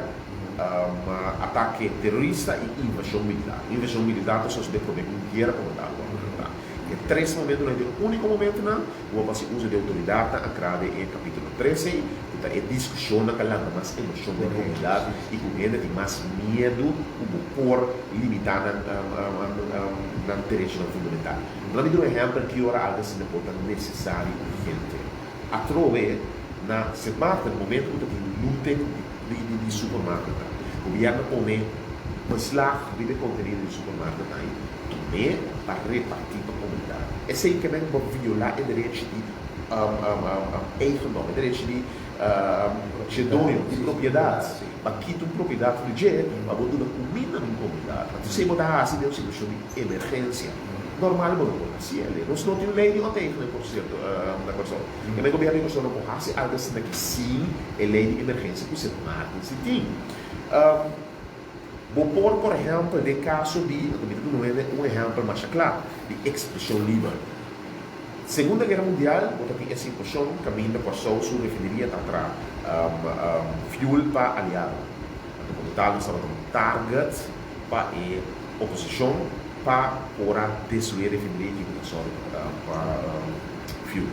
[SPEAKER 2] atake terorista i invashon militar. Invashon militar ta sosodé promé ku un guera komo tal ku a kuminsá. E tres momentonan i den úniko momentonan ku bo a hasi uso di e outoridatnan a kra den e kapítulo tres ei, ku ta e diskushonnan ku a lanta mas emoshon den komunidat i ku hende tin mas miedu ku bo por limitá nan nan derechonan fundamental. Laat mi duna un ehèmpel ki ora algu asina por ta nesesario urgente. Atrobe na Sint Maarten momento ku ta tin looting di di supermarketnan, gobièrnu a pone beslag riba e kontenido di supermarketnan i tum'é pa repartí pa komunidat. Esei ke men bo violá e derechi di eigendom, e derechi di dje doño di propiedat. Pa kita un propiedat di dje pa bo duna kuminda na un komunidat. Anto esei bo ta hasi den un situashon di emergensia. Normal bo no por hasi el. Nos no tin lei di onteigenen por sierto na Kòrsou. E men gobièrnu di Kòrsou no por hasi algu asina ki sin e lei di emergensia ku Sint Maarten si tin. Bo por por ehèmpel den kaso di, anto mi ta duna un un ehèmpel masha kla, di ekspreshon liber. Segunda Guera Mundial bo ta tin e situashon kaminda Kòrsou su refineria ta tra fuel pa aliado. Anto por total nos tabata un target pa e oposishon pa por a destruí e refineria ki ku ta sòru pa fuel.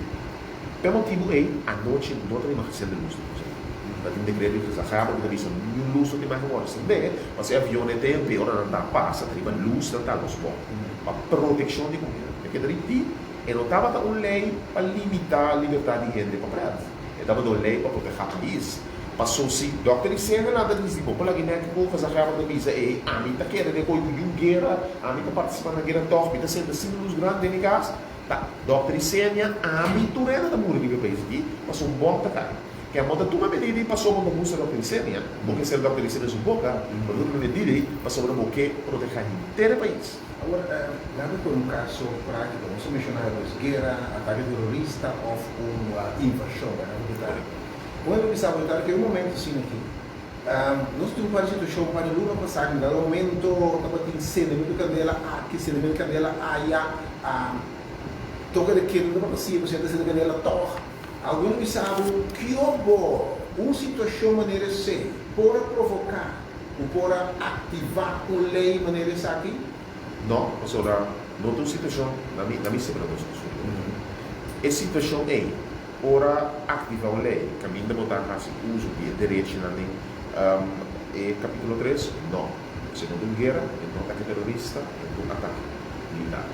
[SPEAKER 2] P'e motibu ei, anochi no ta tin sende lus na Kòrsou. Ta tin dekreto di Gezaghebber ku ta bisa niun lus no tin mag wòrdu sendé, pasobra e avionnan e tempu ei ora nan ta pasa ta riba lus nan ta los bò pa protekshon di komunidat. Mi a keda ripití, e no tabata un lei pa limitá libertat di hende pa prèt. E tabata un lei pa protehá pais. Paso si Dòkter Isenia lanta di bo por laga e nèk ku Gezaghebber ta bisa ei, ami ta kere den koe ku yu guera, ami ta partisipá na guera tòg, mi ta senta sin lus grandi den mi kas. Ta Dòkter Isenia, ami tur hende ta muri riba e pais aki, paso un bòm ta kai. Ke amo ta tuma medida ei pasobra bo gusta Dòkter Isenia, bo ke ser Dòkter Isenia su boka, bo ta tuma medida ei pasobra bo ke protehá henter e pais.
[SPEAKER 1] Awor, laga ku un kaso práktiko. Nos a menshoná pues guera, atake terorista òf un invashon, bèrdat ku ta? Bo a bisa bo ta ke un momento asina aki. Nos tin un par di situashon, un par di luna pasá ku dado momento tabatin sendementu kandela aki, sendementu kandela aya, toke de keda no tabata siempre sende sende kandela tòg. Algun a bisa bo kio bo un situashon manera esei por a provoká ku por a aktivá un lei manera esaki?
[SPEAKER 2] No, pasobra no ta un situashon, na mi, na mi sembra nos ku su. E situashon ei, ora aktivá un lei kaminda bo ta hasi uso di e derechinan den e kapítulo tres, no. Si no ta un guera, e no atake terorista, e no ta un atake militar.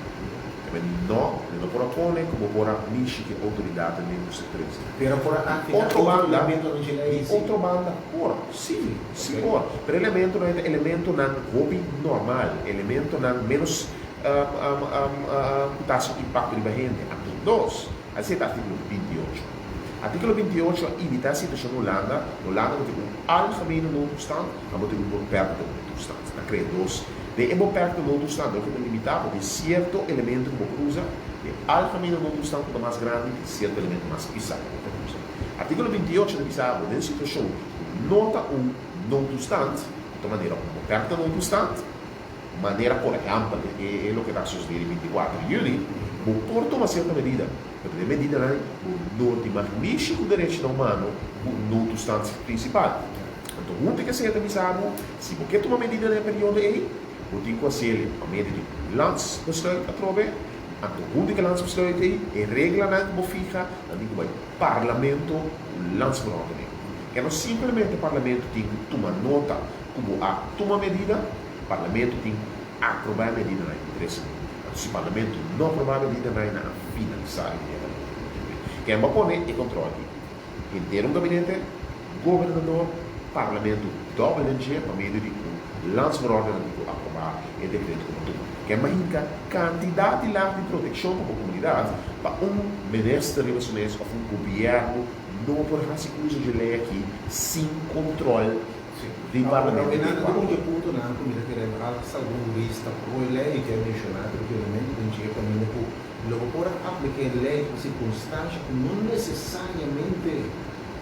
[SPEAKER 2] Keme no, mi no por a pone ku bo por a mishi ku e outoridatnan den un sektor esei.
[SPEAKER 1] Pero por a aktivá
[SPEAKER 2] Otro
[SPEAKER 1] otro
[SPEAKER 2] banda,
[SPEAKER 1] elementonan dje lei
[SPEAKER 2] di
[SPEAKER 1] si?
[SPEAKER 2] otro banda por, sí, sí por. Pero elementonan e ta elementonan hopi normal, elementonan ménos ku ta hasi un impakto riba hende. Anto dos, así ta artíkulo 28. Artíkulo 28 a imitá e situashon na Hulanda. Na Hulanda bo tin un algemene noodtoestand, ma bo tin un beperkte noodtoestand. Nan krea dos. Den e beperkte noodtoestand loke ta limitá bo tin sierto elemento ku bo por usa, den algemene noodtoestand ku ta mas grandi tin sierto elemento mas pisá ku bo por usa. Artíkulo 28 ta bisa bo den situashon ku no ta un noodtoestand, ku ta manera un beperkte noodtoestand, manera por ehèmpel e loke ta sosodé di 24 di yüli, bo por tuma sierto medida, pero den medidanan bo no tin mag mishi ku derechonan humano ku noodtoestand prinsipal. Anto huntu ku esei ta bisa bo, si bo ke tuma medida den e periodo ei, bo tin ku hasiel pa medio di un landsbesluit atrobe. Anto huntu ku e landsbesluit ei, e reglanan ku bo fiha, nan tin ku bai parlamento ku landsverordening. Ke no simplemente parlamento tin ku tuma nota ku bo a tuma medida, parlamento tin ku aprobá e medidanan ei tres siman. Anto si parlamento no aprobá e medidanan ei, nan a finalisá inmediatamente. Ken bo a pone e kontròl aki? Henter un gabinete, gobernador, parlamento dòbel den dje pa medio di un landsverordening ku aprobá e dekreto ku bo tuma. Ken bo hinka kantidat di lag di protekshon pa bo komunidat pa un minister riba su mes òf un gobièrnu no por hasi uso dje lei aki sin kontròl di parlamento
[SPEAKER 1] Awor,
[SPEAKER 2] di
[SPEAKER 1] un
[SPEAKER 2] Ecuador.
[SPEAKER 1] dje puntonan ku mi ta kere hasta algun hurista pro e lei ke a menshoná pero ku elemento den dje kaminda ku Lo bo por a apliká e lei pa sirkunstansha ku no nesesariamente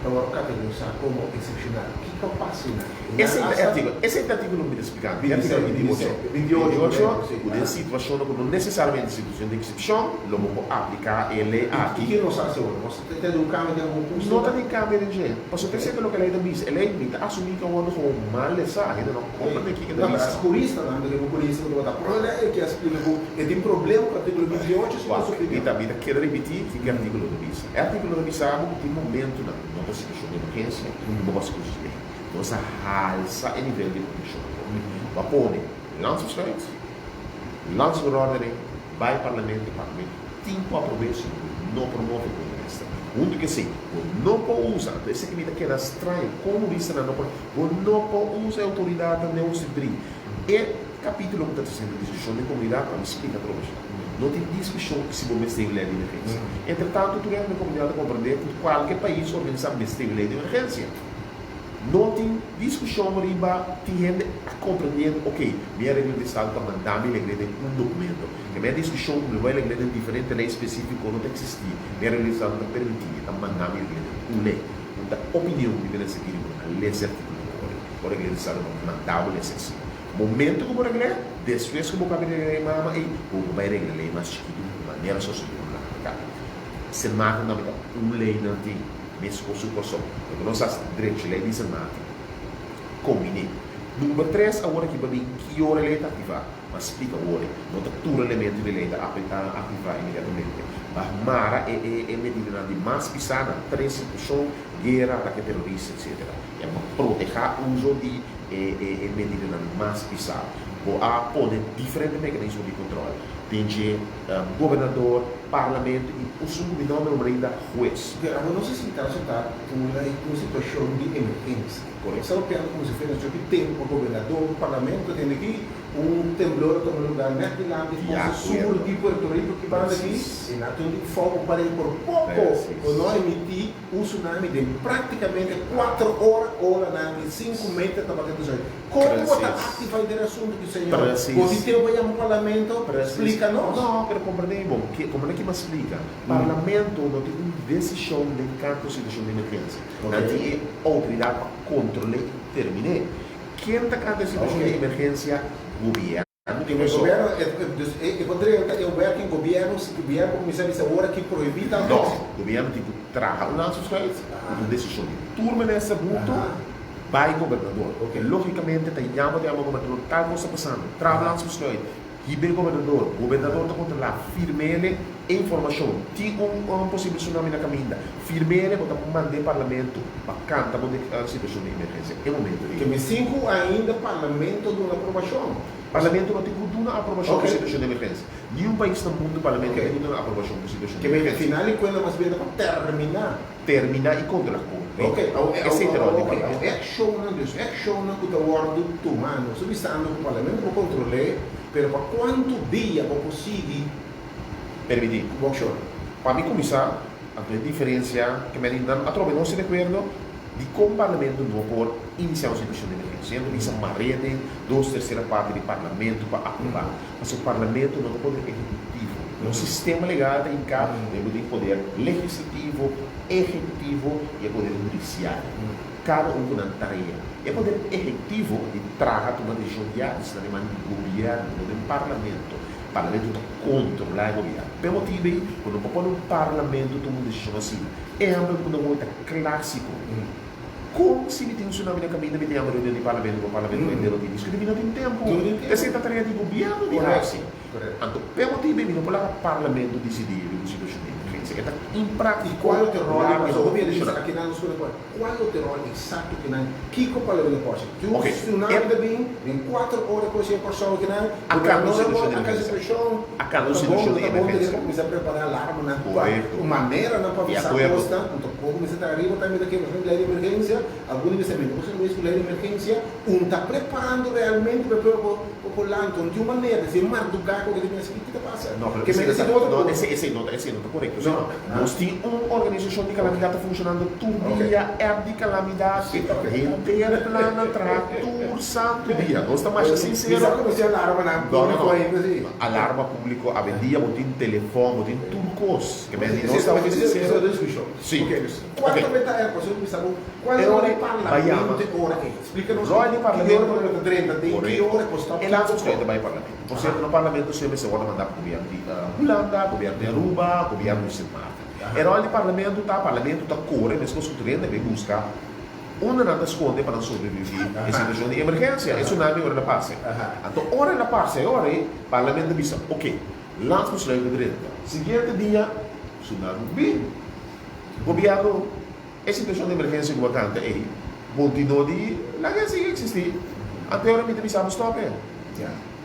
[SPEAKER 1] ta wòrdu kategorisá komo eksepshonal. Kiko a pasa einan? Einan
[SPEAKER 2] Esei ta e
[SPEAKER 1] asta.
[SPEAKER 2] artíkulo. Esei ta e artíkulo ku mi ta splikando. E artíkulo 28.
[SPEAKER 1] 28,
[SPEAKER 2] 28,
[SPEAKER 1] korekto, si.
[SPEAKER 2] ku den situashonnan ku no nesesariamente situashon di eksepshon, lo bo por apliká e lei
[SPEAKER 1] I
[SPEAKER 2] aki.
[SPEAKER 1] ki nos a hasi awor? Nos ta tende un kambio den algun punto
[SPEAKER 2] No ta
[SPEAKER 1] einan?
[SPEAKER 2] tin kambio den dje. Pasobra
[SPEAKER 1] Oké.
[SPEAKER 2] esei ta loke e lei ta bisa. E lei mi ta asumí ku a wòrdu gewoon mal lesá. Hende no komprendé kiko e ta
[SPEAKER 1] No, pero
[SPEAKER 2] bisa.
[SPEAKER 1] as huristanan, mi ta un hurista ku tabata pro e lei, ke a splika ku e tin problema ku artíkulo 28 si
[SPEAKER 2] Wak,
[SPEAKER 1] nos
[SPEAKER 2] mi
[SPEAKER 1] opinion.
[SPEAKER 2] ta mi ta keda ripití kiko e artíkulo ta bisa. E artíkulo ta bisa bo ku tin momentunan, no ta situashon di emergensia, ku bo hasi kosas lei. Nos a halsa e nivel di protekshon atrobe. Bo a pone landsbesluit, landsverordening, bai parlamento, parlamento tin ku aprob'é si bo no por move ku e minister. Huntu ku esei, bo no por usa, anto esaki mi ta keda straño, kon huristanan no por, bo no por usa e outoridatnan den hoofdstuk drie. E kapítulo ku ta tresiendo diskushon den komunidat, pa mi splika atrobe esaki. No tin diskushon si bo mester un lei di emergensia. Entretantu, tur hende den komunidat ta komprendé ku kualke pais organisá mester un lei di emergensia. No tin diskushon riba tin hende a komprendé, ok, mi areglo di estado ta manda mi regl'é den un dokumento. E mi a diskushon ku mi bai regl'é den diferente lei spesífiko no ta eksistí. Mi areglo di estado no ta permití, e ta manda mi regl'é den un lei. Un ta opinion di minister Giri ku no a lesa e artíkulo kore. Bo regl'é di estado no manda bo lesa esei. Momento ku bo regl'é, despues ku bo kaba di regl'é e mama ei, bo por bai regla lei mas chikitu manera sosodé ku nan a kaba. Sint Maarten tambe ta un lei nan tin. Meskos su kòrsou. Loke nos hasi drechi lei di Sint Maarten. Kombiné. Number tres awor aki pa bin ki ora e lei ta aktivá. Mas splika awor e. No ta tur elemento di lei ta aktivá inmediatamente. Ba mara e e e medidanan di mas pisá na tres situashon, guera, atake terorista etsetera. E pa protehá uso di e e e medidanan mas pisá. Bo a pone diferente mekanismo di kontròl den dje gobernador, parlamento i usun ku mi nomber un rei ta hues.
[SPEAKER 1] Pero abo no sa si caso ta un un situacion di emergencia.
[SPEAKER 2] Correcto.
[SPEAKER 1] Esta papiando como si fuera esaki tempo pa gobernador cu parlamento tende aki un temblor a tuma lugar net dilanti
[SPEAKER 2] Di
[SPEAKER 1] costa sur
[SPEAKER 2] acuerdo.
[SPEAKER 1] di Puerto Rico ki banda aki
[SPEAKER 2] Precies.
[SPEAKER 1] y nan tin un foco pa por poco
[SPEAKER 2] Precies.
[SPEAKER 1] cu no emiti un tsunami den practicamente cuatro ora ora nan di cinco meter tabata den zuid. Kon bo ta
[SPEAKER 2] Precies.
[SPEAKER 1] aktivá den asuntu ki señor? Bo
[SPEAKER 2] Precies.
[SPEAKER 1] tin tempu pa yama parlamento?
[SPEAKER 2] Precies.
[SPEAKER 1] Splika nos.
[SPEAKER 2] No, pero komprendé mi bon. Ke, komprendé ki mi a splika. Parlamento no tin un desishon den kanto situashon di emergensia.
[SPEAKER 1] Ok.
[SPEAKER 2] Nan tin e outoridat pa kontrol'é i termin'é. Ken ta kanta e situashon
[SPEAKER 1] Ok.
[SPEAKER 2] di emergensia? Gobièrnu.
[SPEAKER 1] E gobierno, dus e por drenta e werking gobierno si gobierno cuminsa bisa awor aki prohibi tal
[SPEAKER 2] No,
[SPEAKER 1] cos?
[SPEAKER 2] gobierno tin cu traha un landsbesluit cu un decision di tur minister hunto bay gobernador. Logicamente ta yama ta yama gobernador tal cos ta pasando, traha un landsbesluit. Hib'é gobernador, gobernador ta kontrolá, firm'ele e informashon, tin un posibel tsunami na kaminda, firm'ele bo ta mand'é parlamento pa kanta bo situashon di emergensia e momento ei.
[SPEAKER 1] Ke mi sin ku ainda parlamento duna aprobashon.
[SPEAKER 2] Parlamento no tin ku duna aprobashon pa situashon di emergensia. Niun pais na mundu parlamento no tin ku duna aprobashon pa situashon di
[SPEAKER 1] Ke mi
[SPEAKER 2] emergensia.
[SPEAKER 1] final di kuenta mas bien ta pa terminá.
[SPEAKER 2] Terminá i kontrolá korekto. Esei ta ròl di parlamento.
[SPEAKER 1] E akshonnan, dus e akshonnan ku ta wòrdu tumá, nos ta bisando ku parlamento por kontrol'é, pero pa kuantu dia bo por sigui
[SPEAKER 2] Permití.
[SPEAKER 1] ku bo akshonnan?
[SPEAKER 2] Pa mi kuminsá, anto e diferensia ke men nan atrobe nos di akuerdo dikon parlamento no por inisiá un situashon di emergensia. Nan ta bisa mar'é den dos tersera parti di parlamento pa aprobá. Pasobra parlamento no ta poder ehekutivo. Nos sistema legal ta hinká den bo tin poder legislativo, ehekutivo i e poder hudisial. Kada un ku nan tarea. E poder ehekutivo di traha tuma desishon ya ta sta den man di gobièrnu, no den parlamento. Parlamento ta kontrolá e gobièrnu. P'e motibu ei ku no por pone un parlamento tuma un desishon asina. Ehèmpel ku nan hoy ta klásiko. Kon si mi tin un tsunami na kaminda mi ta yama reunion di parlamento pa parlamento hende no tin diskuti mi no tin tempu. Esei ta tarea di gobièrnu di hasi. Anto p'e motibu ei mi no por laga parlamento disidí riba un situashon di emergensia. E ta impráktiko,
[SPEAKER 1] Kual lo ta e ròl di
[SPEAKER 2] largu
[SPEAKER 1] pasobra
[SPEAKER 2] no
[SPEAKER 1] hopi hende bisa
[SPEAKER 2] funshoná.
[SPEAKER 1] akinan nos por pone kual lo ta e ròl eksakto kinan kiko parlamento por hasi. Tin un
[SPEAKER 2] Oke,
[SPEAKER 1] tsunami
[SPEAKER 2] e
[SPEAKER 1] ta bin den kuater ora ku hasi e Kòrsou akinan
[SPEAKER 2] A kamba un
[SPEAKER 1] gobernador
[SPEAKER 2] situashon di
[SPEAKER 1] a kamba
[SPEAKER 2] emergensia.
[SPEAKER 1] situashon
[SPEAKER 2] A kamba
[SPEAKER 1] no
[SPEAKER 2] un
[SPEAKER 1] ta bon
[SPEAKER 2] situashon
[SPEAKER 1] no
[SPEAKER 2] di
[SPEAKER 1] ta bon
[SPEAKER 2] emergensia.
[SPEAKER 1] ku kuminsá prepará alarmanan pa
[SPEAKER 2] Korekto.
[SPEAKER 1] un maneranan pa
[SPEAKER 2] Di
[SPEAKER 1] avisá
[SPEAKER 2] akuerdo.
[SPEAKER 1] kosnan anto Bo mester ta ariba tambe ta kere un lei di emergensia, algun di mester mete bo servicio ku lei di emergensia, un ta preparando realmente pa e pueblo por por lanta, un tin un manera, si e mardugá ku ke ta bini así, ki ta pasa?
[SPEAKER 2] No, pero
[SPEAKER 1] Ke
[SPEAKER 2] esei
[SPEAKER 1] mester
[SPEAKER 2] ta,
[SPEAKER 1] tin otro
[SPEAKER 2] no,
[SPEAKER 1] punto.
[SPEAKER 2] esei, esei no ta, esei no ta korekto, si
[SPEAKER 1] No,
[SPEAKER 2] no. Nos tin un organisashon di kalamidat ta funshonando tur
[SPEAKER 1] Ok.
[SPEAKER 2] dia, app di kalamidat,
[SPEAKER 1] Si, ok.
[SPEAKER 2] henter plan a traha tur santu dia. Nos ta masha
[SPEAKER 1] Mi
[SPEAKER 2] sinsero.
[SPEAKER 1] sa konosé alarmanan
[SPEAKER 2] No, no,
[SPEAKER 1] públiko
[SPEAKER 2] no.
[SPEAKER 1] ainda si.
[SPEAKER 2] Alarma públiko, awendia bo tin telefòn, bo tin tur kos. Ke men di nos ta hopi sinsero. Si. Ok. E ora ei bai yama. Ròl di parlamento. Korekto. E laatste besluit ta bai parlamento. Por sierto no parlamento siempre mester wòrdu mandá pa gobièrnu di Hulanda, gobièrnu di Aruba, gobièrnu di Sint Maarten. E ròl di parlamento ta, parlamento ta kore meskos ku tur hende bai buska unda nan ta skonde pa nan sobreviví e situashon di emergensia, e tsunami ora el a pasa. Anto ora el a pasa e ora ei parlamento ta bisa ok. Laat besluit ku drenta. Siguiente dia tsunami bin. Gobierno e situacion di emergencia ku bo a canta ei continua di laga e sigui existi. Anto e ora mi ta bisa bo stop e.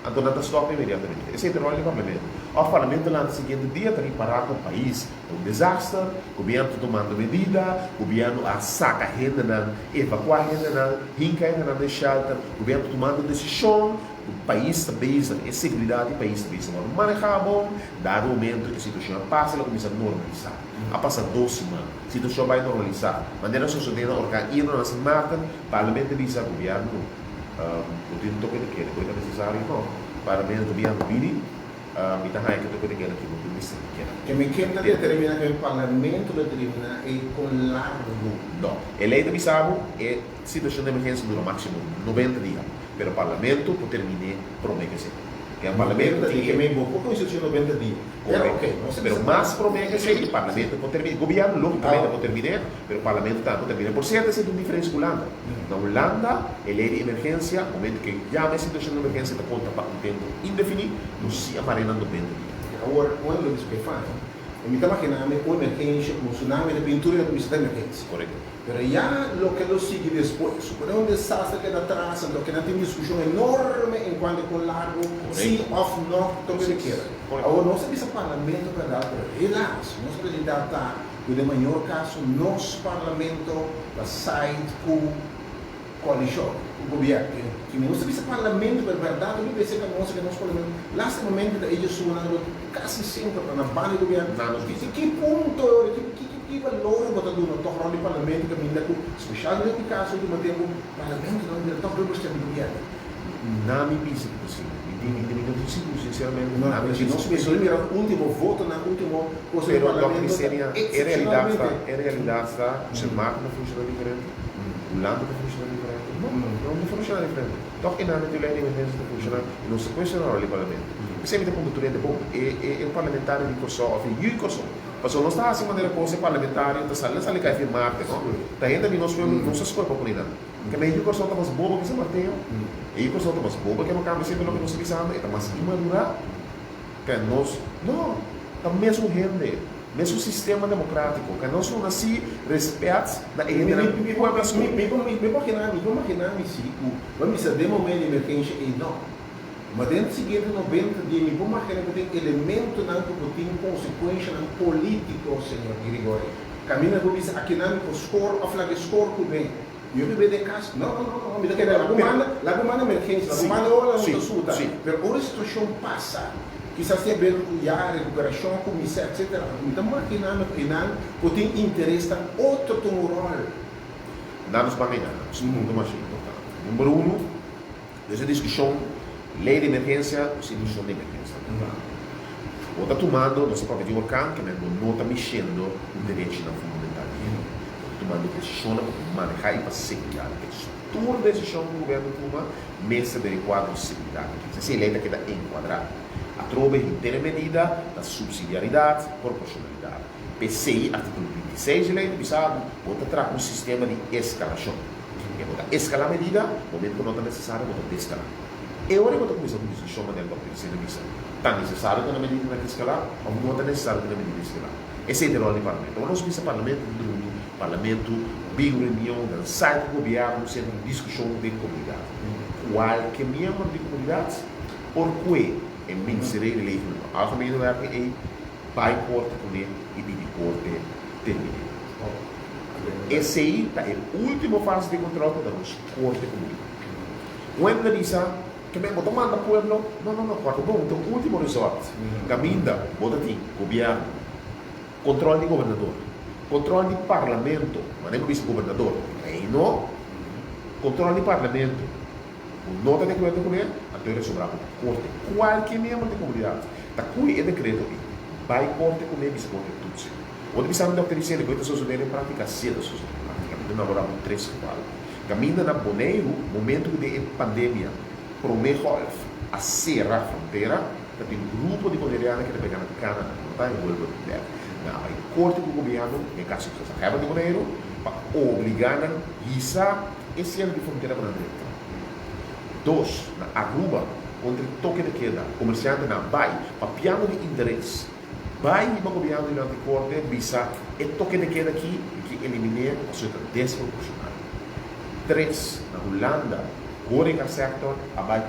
[SPEAKER 2] Anto nan ta stop inmediatamente. Esei ta rol di parlamento. Of parlamento lanta siguiente dia ta ripara ku pais ta un desaster, gobierno ta tomando medida, gobierno a saca hendenan, evacua hendenan, hinca hendenan den shelter, gobierno ta tomando decision. Ku pais ta bezig, e seguridat di pais ta bezig wòrdu manehá bon. Dado momento e situashon a pasa, el a kuminsá normalisá. A pasa dos siman, situashon a bai normalisá. Manera a sosodé na orkan Irma na Sint Maarten, Parlamento a bisa gobièrnu, bo tin un toke de keda ku e ta nesesario? No. Parlamento, gobièrnu bini, mi ta haña ku e toke de keda aki bo tin mester di keda.
[SPEAKER 1] Ke mi ken ta determiná ku e Parlamento lo determiná e kon largu?
[SPEAKER 2] No. E lei ta bisa bo e situashon di emergensia dura máksimo 90 dia. Pero parlamento por terminé promé ke esei. Ke parlamento tin
[SPEAKER 1] ke mei bo por kuminsá dje 90 dia.
[SPEAKER 2] Pero ok, pero mas promé ke esei parlamento por terminé. Gobièrnu lógikamente por terminé, pero parlamento tambe por terminé. Por sierto esei ta un diferensia ku Hulanda. Na Hulanda e lei di emergensia, momento ke yama e situashon di emergensia ta konta pa un tempu indefiní, nos si a mar'é na 90 dia.
[SPEAKER 1] Awor, un lo bisa ku e fai, mi ta maginá mi un emergensia ku un tsunami ta bin tur hende ta bisa ta emergensia.
[SPEAKER 2] Korekto.
[SPEAKER 1] Pero ya loke lo sigui despues, supone un desaster keda atras, anto keda tin diskushon enorme en kuanto kon largu, si òf no toke de keda. Awor nos a bisa parlamento bèrdat, pero helaas nos realidat ta ku den mayor kaso nos parlamento ta side ku koalishon, ku gobièrnu. Ki nos ta bisa parlamento pero bèrdat hopi bes e ka nos ke nos parlamento lastimamente ta e djesunan lo kasi semper ta na banda di gobièrnu. Ki punto, ki. Ki balor bo ta duna tòg rònt di parlamento kaminda ku, spesialmente den kaso ultimo tempu, parlamentonan bira tòg representá di gobièrnu?
[SPEAKER 2] Na mi bisa ku posibel. Mi tin mi mi no tin sigur sinseramente.
[SPEAKER 1] No,
[SPEAKER 2] Na mi
[SPEAKER 1] si
[SPEAKER 2] bisa
[SPEAKER 1] nos
[SPEAKER 2] ku
[SPEAKER 1] mester
[SPEAKER 2] posibel.
[SPEAKER 1] mira ultimo votonan, ultimo kos den
[SPEAKER 2] Pero Dòkter
[SPEAKER 1] parlamento ta
[SPEAKER 2] Isenia, e realidat ta,
[SPEAKER 1] eksepshonalmente.
[SPEAKER 2] e realidat ta ku Sint Maarten ta funshoná diferente, Hulanda ta funshoná diferente. No, no ta funshoná diferente. Tòg e nan di lei di emergensia ta funshoná i nos ta kuestioná ròl di parlamento. P'esei mi ta puntra tur hende, bon, e e e parlamentario di Kòrsou òf e yu di Kòrsou, Pasobra nos ta hasi manera kos e parlamentario ta sali, nan sali kai firmarte, no? Ta hende di nos pueblo, nos a skohe pa pone nan. Ke men e yu Kòrsou ta mas bobo ke San Mateo? E yu Kòrsou ta mas bobo ke no kambia semper loke nos ta bisando? E ta mas inmadurá ke nos? No! Ta mesun hende, mesun sistema demokratiko. Ke nos duna si respèt na e hendenan ku pueblo a skohe.
[SPEAKER 1] Mi por imaginá mi por imaginá mi si ku bo a bisa den momento di emergensha ei no. Ma den siguiente 90 dia mi por imaginá ku tin elementonan ku por tin konsekuenshanan polítiko, señor Girigorie. Kaminda bo bisa akinan mi por skor òf laga e skor ku mi. Yo biba den kas. No, no, no, no, mi ta kere laga bo manda, laga bo manda emergensia, laga bo manda ora nan ta suta. Pero ora e situashon pasa, kisas tin haber ku ya rekuperashon a kuminsá etsetera, mi ta maginá mi ku einan por tin interes ta otro tuma un ròl.
[SPEAKER 2] Nan nos ban einan, nos tin un punto masha importante. Number uno, Nos e diskushon lei di emergensia ku situashon di emergensia ta tratando. Bo ta tumando, nos ta papia di orkan, ke men bo no ta mishendo ku derechinan fundamental di hende. Bo ta tumando desishonnan pa manehá i pa seguridat di pais. Tur desishon ku gobièrnu tuma mester den e kuadro di seguridat di pais. Esei lei ta keda enkuadrá. Atrobe henter e medida ta supsidiaridat, proporshonalidat. P'esei artíkulo 26 di lei ta bisa bo, bo ta traha un sistema di eskalashon. E bo ta eskalá medida, momento ku no ta nesesario bo ta deskalá. E ora bo ta kuminsá ku diskushon manera Dòkter Isenia bisa, ta nesesario tene medidanan ki eskalá òf no ta nesesario tene medida eskalá. Esei ta e ròl di parlamento. Ora nos bisa parlamento ta drumi, parlamento bin reunion, nan sai ku gobièrnu, senta un diskushon den komunidat. Kualke miembro di komunidat por kue e ministerie di Leefmilieu Algemene Werking ei bai korte kuné i pidi korte terminé. Esei ta e ultimo fase di control cu ta nos corte comunal. Un hende ta bisa, Ke bo ta manda pueblo? No, no, no, corte bon, ta un ultimo resort. Caminda bo ta tin gobierno, control di gobernador, control di parlamento, manera bo bisa gobernador, reino, control di parlamento, bo no ta di acuerdo cune, anto e resobra bo pa corte. Cualkier miembro di comunidad ta cui e decreto ei, bay corte cune, bisa corte toetsen. Bo ta bisa mi dòkter Iseli ku e ta sosodé den práktika? Sí, e ta sosodé den práktika. Mi ta namorá ku tres geval. Kaminda na Boneiru, momentu ku den e pandemia promé gòlf a sera frontera, ta tin un grupo di boneriano ku ta pega na Canada, no ta envuelto bèk. Nan a bai korte ku gobièrnu, den kaso ku gezaghèber di Boneiru, pa obligá nan hisa e sierre di frontera pa nan drenta. Dos, na Aruba, kontra e toke de keda, komersiantenan a bai papiando di interes. Bai riba gobièrnu dilanti korte bisa e toke de keda aki mi ke eliminé pasobra e ta desproporshonal. Tres, na Hulanda horeca sector a bai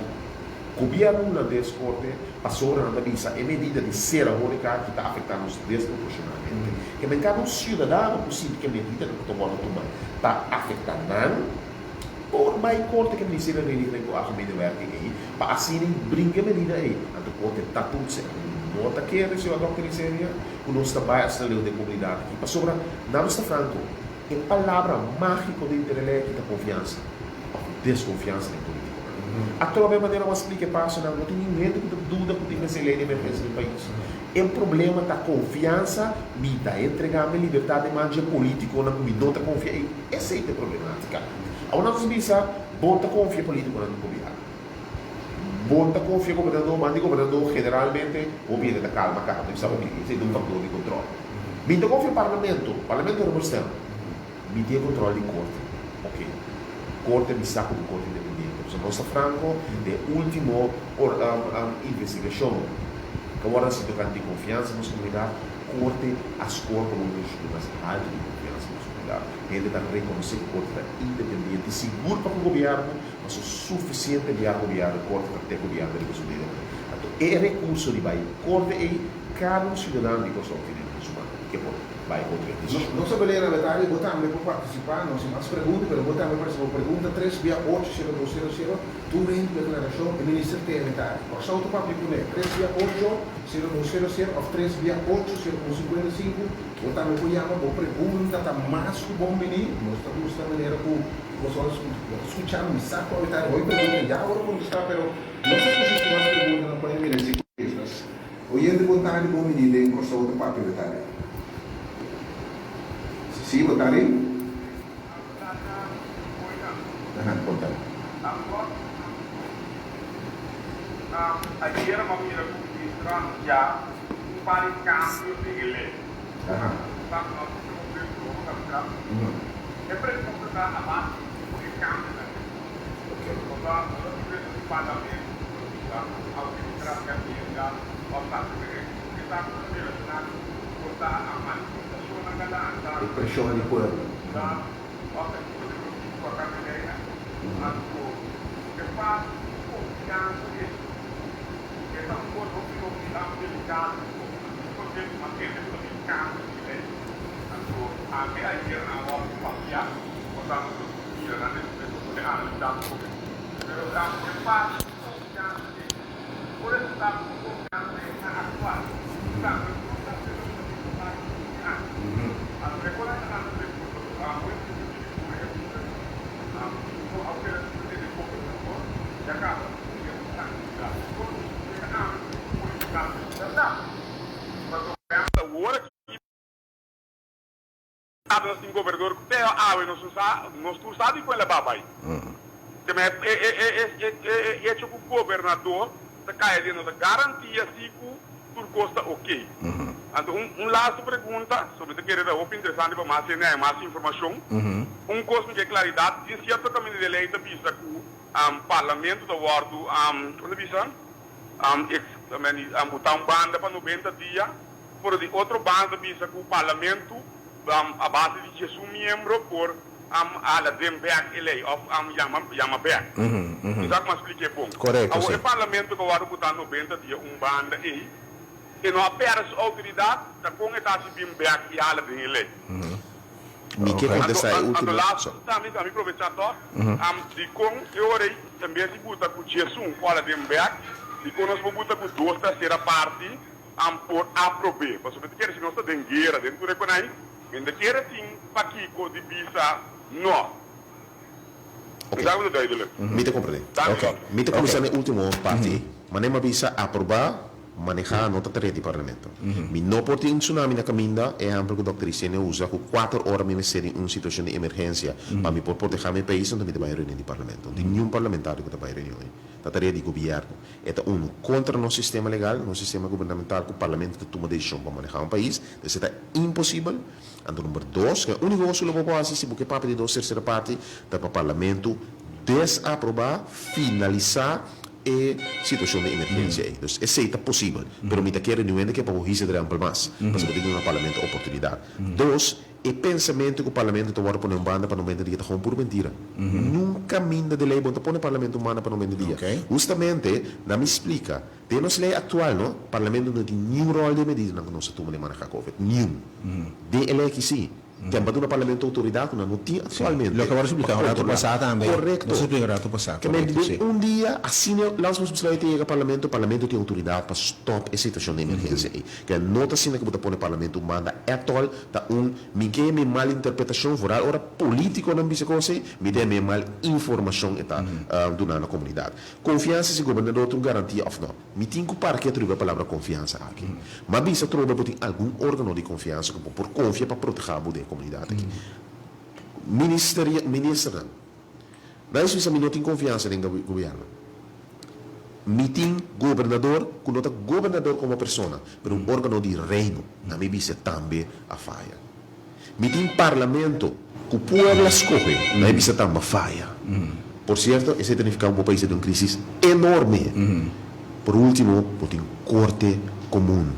[SPEAKER 2] ku gobièrnu hulandes korte pasobra nan ta bisa e medida di sera horeca aki ta afektá nos desproporshonalmente. Ke men kada un siudadano ku sinti ku e medidanan ku ta wòrdu tuma ta afektá nan por bai korte ku e ministerio di Religio ku Algemene Werking ei pa asina bringa e medida ei. Anto korte ta tutse. No ta kere, señor Dòkter Isenia, ku nos ta bai asina leu den komunidat aki, pasobra na nos ta franko, e palabra mágiko den Terelei aki ta konfiansa òf deskonfiansa den polítikonan. Atrobe e manera ku a splika e pasonan, no tin ningun hende ku ta duda ku tin mester lei di emergensia den pais. E problema ta konfiansa, mi ta entregá mi libertat den man dje polítikonan ku mi no ta konfia ei. Esei ta e problemátika. Awor nos ta bisa, bo ta konfia e polítikonan di gobièrnu. Bo ta konfia gobernador, man di gobernador generalmente hopi hende ta kalma kaba, ta bisa ok, esei ta un faktor di kontrol. Mi ta konfia parlamento, parlamento rubber stamp, mi tin e kontrol di korte, ok, korte mi sa ku ta un korte independiente, pasobra nos ta franko den e ultimo investigashon ku a wòrdu hasi tokante di konfiansa den nos komunidat, korte a skor komo un di e mas haltu di konfiansa den nos komunidat. Hende ta rekonosé ku korte ta independiente, sigur pa ku gobièrnu. Paso sufisiente bia gobièrnu korte ta te gobièrnu riba su dedonan. Anto e rekurso di bai korte ei kada un siudadano di Kòrsou tin den su man ke por bai kontra e desishon.
[SPEAKER 1] Nos a belera Betario bo tambe por partisipá, no sin mas pregunta pero bo tambe partisipá bo pregunta tres bia ocho sero dos sero sero tur hende ku deklarashon e minister te Betario Kòrsou ta papia kuné tres bia ocho sero dos sero sero òf tres bia ocho sero un sinkuenta i sinku bo tambe por yama bo pregunta ta mas ku bon bini nos ta gusta manera ku Boso a skucha mi sa ku awe tardi hopi pregunta ya ora kontestá pero no sa ku si mas preguntanan por a mira si kontestas. Oyente bon tardi bon bini den Kòrsou ta papia awe tardi. Si bon tardi. Aha bon tardi.
[SPEAKER 3] Ayera mi a mira ku minister a anunsiá un par di kambio den e lei.
[SPEAKER 1] Aha.
[SPEAKER 3] E pregunta ta a base di ku e. kambionan den. Nos ta nos ta parlamento por bisa aunke di tras kaminda òf ta hasi berecho ku ta relashoná ku por ta a manifestashonnan ta lanta.
[SPEAKER 1] E preshon di pueblo.
[SPEAKER 3] Ta òf ta kiko di motibu ku a kambia leinan anto e parti di konfiansa ei e ta un kos hopi hopi delikado pasobra mi a tende ku ta bin kambio di lei anto ami ayer nan a wòrdu papia por ta nos lo mira nan despues pa pone analisá un poco pero e parti di konfiansa ei por resultá ku konfiansa ei na aktual tambe no ta haciendo lo ke ta pasa di antes. Anto e por a lanta pregunta pasobra amo e principio di pone e bisa ku no a keda sucede den gobernador ya caba cu e tranquilidad. Por llega ami ku pone tranquilidad pasobra awor aki Tabata nos tin gobernador cu te awe nos no sa, nos tur sa di cu el a ba bay. Te me e e e e e e hecho cu gobernador ta caya den no ta garantia si cu tur cos ta ok. Anto un un laatste pregunta, so mi ta kere ta hopi interesante pa mas hende haya mas informacion. Un cos mi ke claridad, tin cierto caminda di ley ta bisa cu parlamento ta wordo, con ta bisa, ex, buta un banda pa 90 dia. Pero di otro banda ta bisa ku parlamento a base di 11 miembro por hala den bek e lei of yama yama bek. Mi sa ku mi a splik'é bon.
[SPEAKER 1] Korekto,
[SPEAKER 3] Awor
[SPEAKER 1] si.
[SPEAKER 3] e parlamento ku a wòrdu butá 90 dia un banda ei, e no a pèrdè su outoridat, ta kon e ta hasi bin bek i hala den e lei?
[SPEAKER 2] Mi ke
[SPEAKER 3] Anto
[SPEAKER 2] kontestá e
[SPEAKER 3] anto
[SPEAKER 2] último.
[SPEAKER 3] laatste tambe, mi probechá tòg, dikon e ora ei en bes di buta ku 11 ku hala den bek, dikon nos por buta ku dos tersera parti Am por aprob'é, pasobra ta kere si nos ta den guera den tur e konai, mi ta kere tin pakiko di bisa no. Mi sa ku ta duidelijk.
[SPEAKER 2] Mi ta komprendé.
[SPEAKER 3] Danki,
[SPEAKER 1] Ok.
[SPEAKER 2] Mi ta
[SPEAKER 1] Ok.
[SPEAKER 2] kuminsá na e último parti. Manera mi a bisa, aprobá, manehá no ta tarea di Parlamento. Mi no por tin un tsunami na kaminda, ehèmpel ku dòkter Isenia usa, ku kuater ora mi mester den un situashon di emergensia pa mi por protehá mi pais, anto mi ta bai reunion di Parlamento. No tin niun parlamentario ku ta bai reunion ei. Ta tarea di gobièrnu. E ta unu kontra nos sistema legal, nos sistema gubernamental ku parlamento ta tuma desishon pa manehá un pais, dus e ta imposibel. Anto number dos, ku e úniko kos ku lo bo por hasi si bo ke papia di dos tersera parti ta pa parlamento desaprobá, finalisá e situashon di emergensia ei. Dus esei ta posibel, pero mi ta kere niun hende ke pa bo hisa drèmpel mas, pasobra bo tin duna parlamento oportunidat. Dos, E pensamentu ku parlamento ta wòrdu pone un banda pa 90 dia ta gewoon puru mentira. Niun kaminda di lei bo no ta pone parlamento un banda pa 90 dia. Hustamente, na mi splika, den nos lei aktual no, parlamento no tin niun ròl den e medidanan ku nos ta tuma den maneha covid. Niun. Den e lei aki sí. Ken pa duna parlamento outoridat ku nan no tin aktualmente
[SPEAKER 1] Loke wòrdu
[SPEAKER 2] pa
[SPEAKER 1] splika un ratu
[SPEAKER 2] kontrolá.
[SPEAKER 1] pasá tambe.
[SPEAKER 2] Korekto.
[SPEAKER 1] Nos a splika un ratu pasá,
[SPEAKER 2] Ke men
[SPEAKER 1] korekto,
[SPEAKER 2] den
[SPEAKER 1] sí.
[SPEAKER 2] un dia, asina landsbesluit ta yega parlamento, parlamento tin outoridat pa stòp e situashon di emergensia ei. Ke no ta asina ku bo ta pone parlamento un banda at all, ta un mi ke mi mal interpretashon, vooral ora politikonan bisa kos ei, mi ta mi mal informashon e ta duna na komunidat. Konfiansa si gobernador ta un garantia òf no? Mi tin ku parke atriba e palabra konfiansa aki. M'a bisa trobe bo tin algun organo di konfiansa ku bo por konfia pa proteha bo den e komunidat aki. Ministeria, ministernan. Nan bisa mi no tin konfiansa den gobierno. Mi tin gobernador ku no ta gobernador komo persona, pero un organo di reino. Nan mi bisa tambe a faya. Mi tin parlamento ku pueblo a skohe, nan mi bisa tambe a faya. Por sierto, esei ta nifiká ku bo pais ta den un krisis enorme. Por ultimo, bo tin korte komun,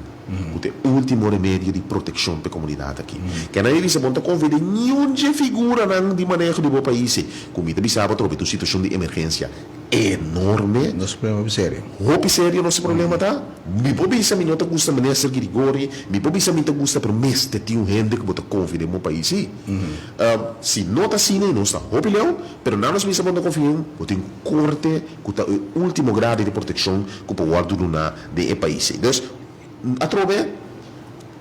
[SPEAKER 2] ku ta e ultimo remedio di protekshon pa e komunidat aki. Kende mi bisa bo no ta konfia den niun dje figuranan di maneho di bo pais ei, ku mi ta bisa bo atrobe ta un situashon di emergensia enorme.
[SPEAKER 1] Nos problema hopi serio.
[SPEAKER 2] Hopi serio nos problema ta. Mi por bisa mi no ta gusta minister Girigori, mi por bisa mi ta gusta pero mester tin un hende ku bo ta konfia den bo pais ei. Si no ta asina ei nos ta hopi leu, pero nan nos bisa bo no ta konfia den, bo tin korte ku ta e ultimo grado di protekshon ku por wòrdu duná den e pais ei. Dus, atrobe,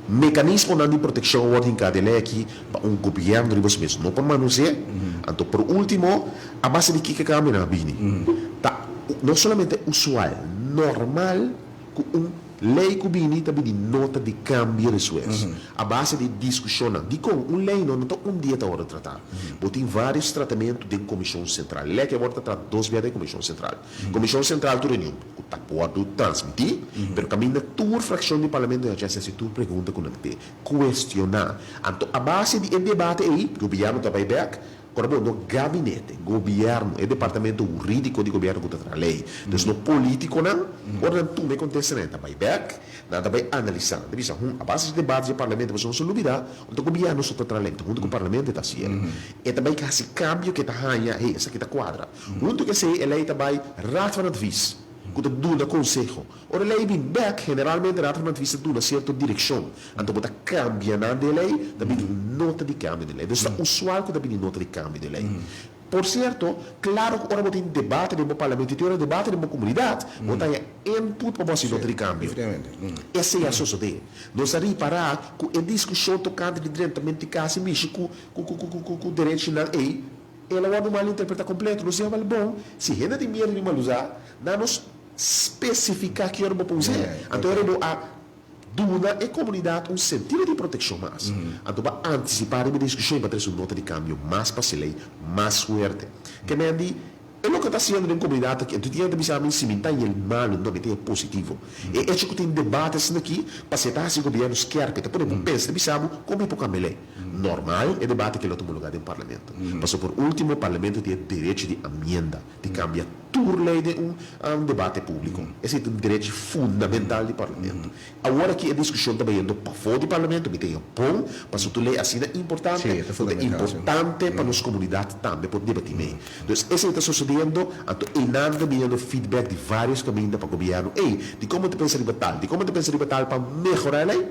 [SPEAKER 2] mekanismonan di protekshon a wòrdu hinká den lei aki pa un gobièrnu riba su mes no por manus'é. Anto, por último, a base di kiko e kambionan a bini? Ta no solamente usual, normal ku un lei ku bini ta bini nota di kambio despues, a base di diskushonnan. Dikon? Un lei no ta un dia ta wòrdu tratá. Bo tin vários tratamentu den Komishon Sentral. Lei aki a wòrdu tratá dos bia den Komishon Sentral. Komishon Sentral tur reunion ku ta wòrdu transmití, pero kaminda tur frakshon di Parlamento ta chèns hasi tur pregunta ku nan te kuestioná. Anto a base di e debate ei, gobièrnu ta bai bèk. Ora bo no gabinete, gobièrnu, e departamento hurídiko di gobièrnu ku ta traha lei. Dus no polítikonan, ora nan tuma e kontestanan e ta bai bèk, nan ta bai analisá, nan ta bisa, hun, a base di debate di e parlamento, pasobra nos a lubidá, unda gobièrnu so ta traha lei, ta huntu ku parlamento e ta hasi el. E ta bai hasi kambio ku e ta haña, hey, esaki ta kuadra. Huntu ku esei e lei ta bai Raad van Advies, ku ta duna konseho. Ora e lei bin bèk, generalmente Raad van Advies ta duna sierto direkshon. Anto bo ta kambia nan den e lei, ta bini un nota di kambio den e lei. Dus ta usual ku ta bini nota di kambio den e lei. Por sierto, klaro ku ora bo tin debate den bo parlamento i tin ora debate den bo komunidat, bo ta haña input pa bo hasi nota di kambio. Esei a sosodé. Nos a ripará ku e diskushon tokante di drentamentu di kas i mishi ku ku derechinan ei, el a wòrdu malinterpretá kompleto. Nos diba, Bon, si hende tin miedu di malusá, nan nos spesifiká ki ora bo por us'é. Anto ora bo a duna e komunidat un sentido di protekshon mas. Anto bo a antisipá riba e diskushon i bo a trese un nota di kambio mas pa lei mas fuerte. Ke men di, e loke ta hasiendo den komunidat aki, anto tin hende ta bisa mi si mi ta hel malu, no, mi ta hel positivo. E echo ku tin debate asina aki, pasobra e ta hasi gobièrnu skèrp, e ta pone bo pensa, ta bisa bo kon mi por kambia lei. Normal e debate ke lo tuma lugá den parlamento. Pasobra por último parlamento tin e derecho di amienda, di kambia tur lei den un debate públiko. Esei ta un derechi fundamental di parlamento. Awor aki e diskushon ta bayendo pafó di parlamento, mi ta haña bon, pasobra tur lei asina importante, ku ta importante pa nos komunidat tambe por debatí mei. Dus esei ta sosodiendo, anto einan ta biniendo feedback di vários kaminda pa gobièrnu, Ey, dikon bo ta pensa riba tal, dikon bo ta pensa riba tal pa mehorá e lei?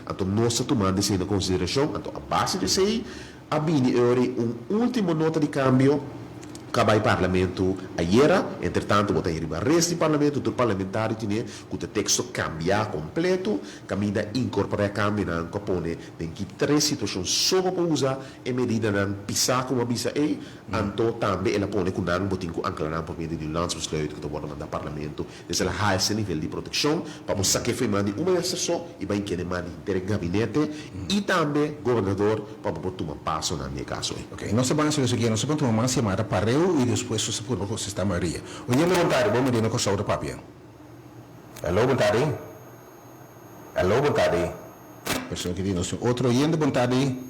[SPEAKER 2] Anto nos ta tumando esei na konsiderashon, anto a base di esei a bini e ora ei un último nota di kambio ku a bai parlamento ayera. Entretanto bo ta hei riba res di parlamento, tur parlamentario tine ku ta teksto kambiá kompleto, kaminda inkorporá e kambionan ku a pone den ki tres situashon so bo por usa e medidanan pisá ku bo a bisa ei. Anto tambe el a pone ku nan bo tin ku ankla nan por medio di un landsbesluit ku ta wòrdu mandá parlamento. Des el a halsa e nivel di protekshon pa bo sak'é fo'i man di un minister so i bai kende man di henter e gabinete i tambe gobernador pa bo por tuma pasonan den e kaso ei.
[SPEAKER 1] Ok, nos ta ban haci lo siguiente, nos ta ban tuma mas yamada pareu y despues nos ta purba contesta Maria. Oyendo bon tardi, bon midí na Corsou ta papia. Hello, bon tardi. Hello, bon tardi. Persona ki di nos tin otro oyente, bon tardi.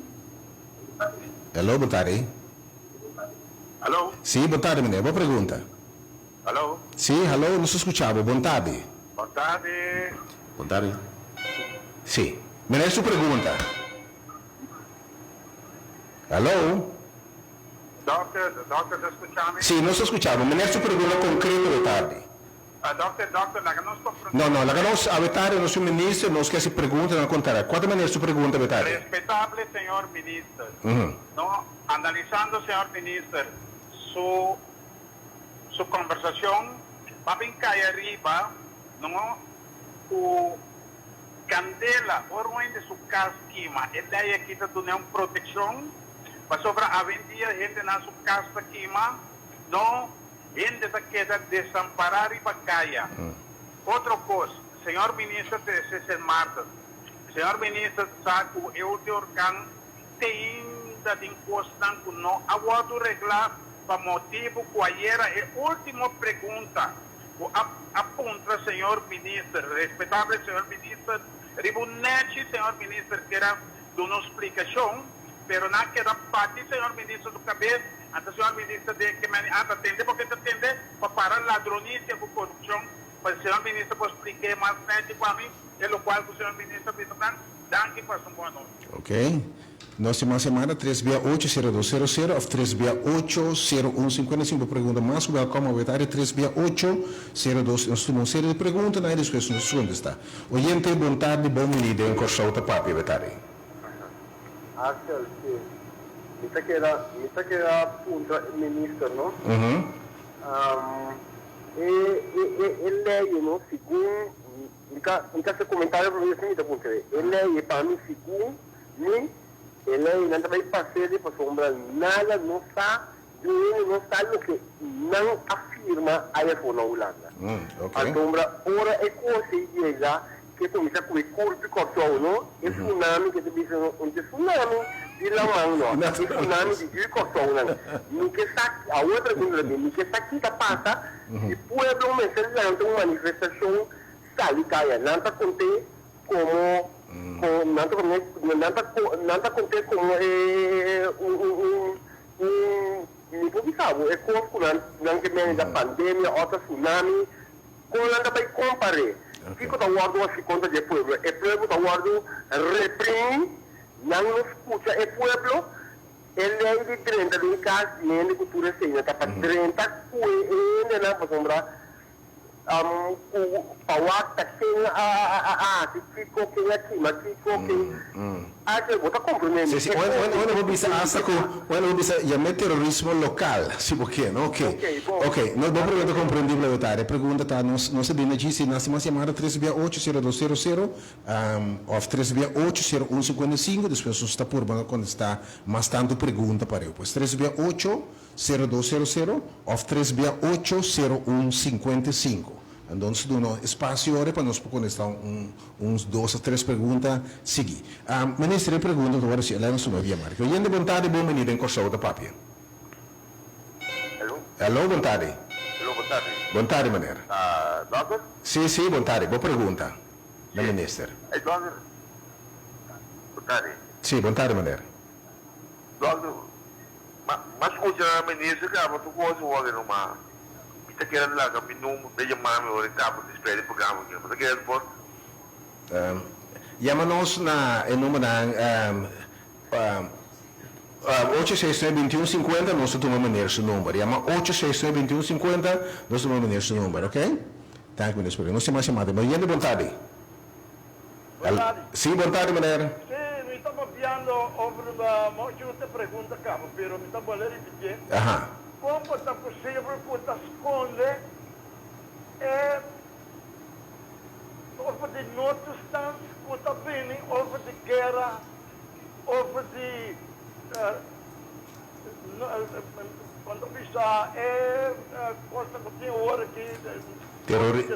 [SPEAKER 1] Hello, bon tardi.
[SPEAKER 3] Hello.
[SPEAKER 1] Sí, bon tardi meneer, bo pregunta.
[SPEAKER 3] Hallo.
[SPEAKER 1] Sí, hallo, nos ta skucha bo. Bon tardi.
[SPEAKER 3] Bon tardi.
[SPEAKER 2] Bon tardi.
[SPEAKER 1] Sí. Meneer su pregunta. Hallo.
[SPEAKER 3] Dokter, dokter ta skucha mi?
[SPEAKER 1] Sí, nos ta skucha bo. Meneer su pregunta konkreto awe tardi.
[SPEAKER 3] Dokter, dokter, laga nos komprondé.
[SPEAKER 1] No, no, laga nos, awe tardi nos un minister, nos ke hasi pregunta, nan kontara. Kua ta meneer su pregunta awe tardi?
[SPEAKER 3] Respetable señor minister, no, analisando señor minister su. Su kòmbersashon pa bin kai ariba no ku kandela. Ora un hende su kas kima, e lei aki ta dun'é un protekshon, pasobra awendia hendenan su kas ta kima, no hende ta keda desampará riba kaya. Otro kos, señor minister trese Sint Maarten. Señor minister sa ku e ultimo orkan te ainda tin kosnan ku no a wòrdu reglá pa motibu ku ayera e último pregunta ku a a puntra señor minister, respetable señor minister, riba un nèchi señor minister kier a duna un splikashon, pero nan a keda bati señor minister su kabes, anto señor minister den ke meni a ta tende porque ta tende pa para ladronisia ku korupshon, pa señor minister por splik'é mas nèchi pa mi e lokual ku señor minister bisa nan. Danki pasa un bon anochi.
[SPEAKER 1] Ok. Nos tin mas yamada tres bia ocho sero dos sero sero of tres bia ocho sero un sinkuenta i sinku pregunta mas welkom awe ta área tres bia ocho sero dos nos tuma un serie di preguntanan i despues nos kontestá. Oyente bon tardi bon bini den Kòrsou ta papia awe tardi.
[SPEAKER 4] Axel, si. Mi ta keda mi ta keda puntra e minister no. E e e e lei no segun Mi ta mi ta hasi komentario pa mi mi ta puntra e lei e pa mi sigun mi e lei nan ta bai pas'é di pasobra nada no sa di un hende no sa loke nan a firma aya afó na Hulanda pasobra ora e kos ei yega ke kuminsá ku e kurpi Kòrsou no e tsunami ke ta bisa no un ta tsunami di laman no e tsunami di yu Kòrsou nan mi ke sa awor e pregunta ta bin mi ke sa ki ta pasa si pueblo mester lanta un manifestashon sali kaya. Nan ta kont'é komo nan ta nan ta nan ta kont'é komo e un un un un. bisa bo e kos ku nan nan ke mene ta pandemia òf ta tsunami, kon nan ta bai kompar'é? Kiko ta wòrdu hasi kontra di e pueblo? E pueblo ta wòrdu reprimí, nan no skucha e pueblo. E lei di drenta den kas di hende ku tur esei ta pa drenta ku e hendenan pasobra ku pa wak ta ken a hasi kiko, ken a kima kiko, ken a bo ta komprende mi.
[SPEAKER 1] Si, si. Ora bo bisa asta ku, ora bo bisa yam'é terorismo lokal, si bo ke, no? Oke. Oke, no, bo pregunta komprendibel awetari. E pregunta ta, nos nos a bini djis i nan siman yamada tres bia ocho sero dos sero sero. Of tres bia ocho sero un sinkuenta i sinku, despues nos ta purba na kontestá mas tantu pregunta pareu. Pues tres bia ocho 0200 of tres bia ocho 0155. Anto nos ta duna espasio ora pa nos por kontestá un un dos of tres pregunta sigui. Minister e pregunta ta wòrdu si Elena suma via Mark. Oyente bon tardi bon bini den Kòrsou ta papia.
[SPEAKER 4] Hello.
[SPEAKER 1] Hello bon tardi.
[SPEAKER 4] Hello bon tardi.
[SPEAKER 1] Bon tardi meneer.
[SPEAKER 4] Dokter?
[SPEAKER 1] Si si bon tardi. Bo pregunta. Na minister.
[SPEAKER 4] Hey dokter. Bon tardi.
[SPEAKER 1] Si, bon tardi meneer.
[SPEAKER 4] Dokter, ma ma scucha na minister caba tur cos awor no ma mi ta kere laga mi number pa e yama mi ora e caba di spera e programa aki. Bo ta kere por?
[SPEAKER 1] Yama nos na e numbernan 869 21 50 nos ta tuma meneer su number. Yama 869 21 50 nos ta tuma meneer su number, ok? Danki meneer Spurgeon. Nos tin mas yamada. Oyente bon tardi.
[SPEAKER 3] Bon tardi.
[SPEAKER 1] Si, bon tardi meneer.
[SPEAKER 3] Si, mi ta papiando over mochi un te pregunta caba, pero mi ta bolbe ripitié.
[SPEAKER 1] Aha.
[SPEAKER 3] Con por ta posibel cu ta sconde e over di noodtoestand cu ta bini over di guera, over di Con ta bisa e cosnan cu tin awor aki, Covid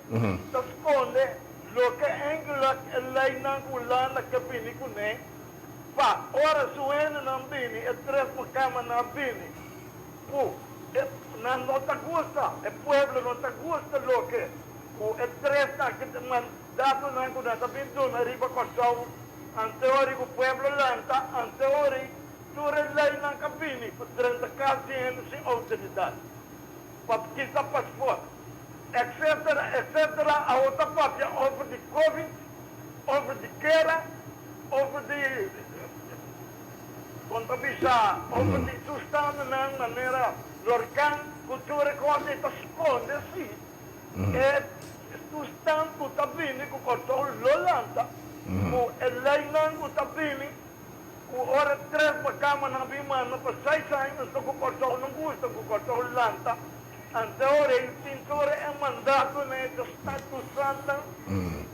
[SPEAKER 3] 19, ta sconde loke eindelijk e leynan cu Hulanda ke bini cune pa ora su hendenan bini, e tres macamanan bini cu e nan no ta gusta, e pueblo no ta gusta loke cu e tres aki ta mandatonan cu nan ta bin duna riba Corsou, anteori cu pueblo lanta, anteori. Tur e leinan ka bini pa drenta kas di hende sin outoridat, pa kita pasport, etcetera, etcetera. Awo ta papia over di covid, over di guera, over di, kon ta bisa, over di toestandennan manera lorkan, ku tur e kos ei ta skonde si e toestand ku ta bini ku Kòrsou lo lanta, ku e leinan ku ta bini. Ku ora tres bakamanan bin manda pa seis aña so ku Kòrsou no gusta ku Kòrsou lanta, ante ora ei tin tur e mandatonan e ta statusannan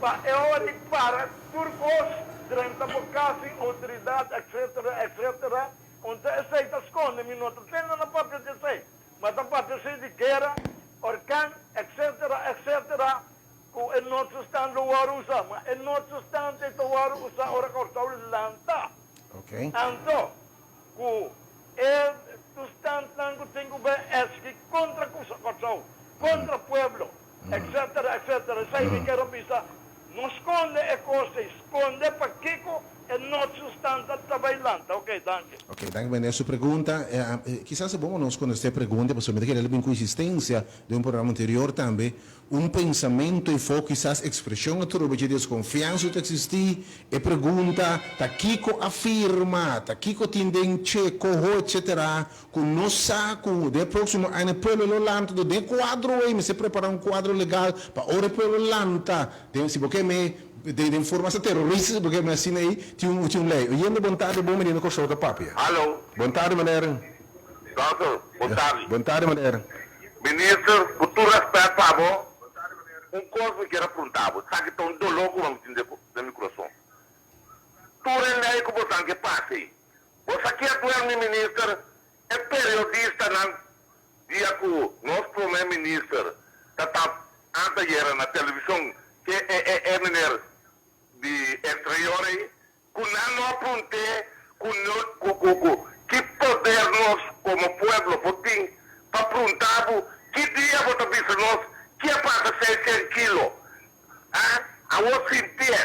[SPEAKER 3] pa e ora ei para tur kos drenta bo kas sin outoridat etcetera etcetera. Unta esei ta skonde mi no ta tende na papia di esei ma ta papia si di guera, orkan etcetera etcetera. Ku e noodtoestand lo wòrdu usá, ma e noodtoestand ei ta wòrdu usá ora Kòrsou lanta. Anto, ku e toestandnan ku tin ku bai eski kontra Kòrsou, kontra pueblo, etcetera, etcetera. Esei mi kere bisa, no skonde e kos ei, skonde pakiko e noodtoestand ta bai lanta. Oké, danki.
[SPEAKER 1] Oké, danki meneer su pregunta. Kisas e bon pa nos kontestá e pregunta pasobra mi ta kere el bin ku insistensia den un programa anterior tambe. Un pensamentu i fo kisas ekspreshon atrobe dje deskonfiansa ta eksistí, e pregunta ta kiko a firma, ta kiko tin den che, koho etc. Ku no sa ku den e próksimo aña e pueblo lo lanta, do den e kuadro ei mester prepará un kuadro legal pa ora e pueblo lanta den si bo ke me den den forma hasta terorista si bo ke me asina ei tin un tin un lei. Oyendo bon tardi bon bini na Kòrsou ta papia.
[SPEAKER 4] Hallo.
[SPEAKER 1] Bon tardi meneer.
[SPEAKER 4] Dokter, bon tardi.
[SPEAKER 1] Bon tardi meneer.
[SPEAKER 4] Minister, ku tur rèspèt pa bo, un kos mi kier a prunta bo, esaki ta un doló ku mi tin den mi kurason. Tur e lei ku bosan ke pasa ei, bo sa ke a duermi, Minister? E periodistanan dia ku nos Promé Minister ta ta antayera na televishon ke e e e meneer di exterior ei, Ku nan no a punt'é ku no ku ku ku ki poder nos komo pueblo por tin pa prunta bo ki dia bo ta bisa nos ki a pasa 600 kilo a awor sintié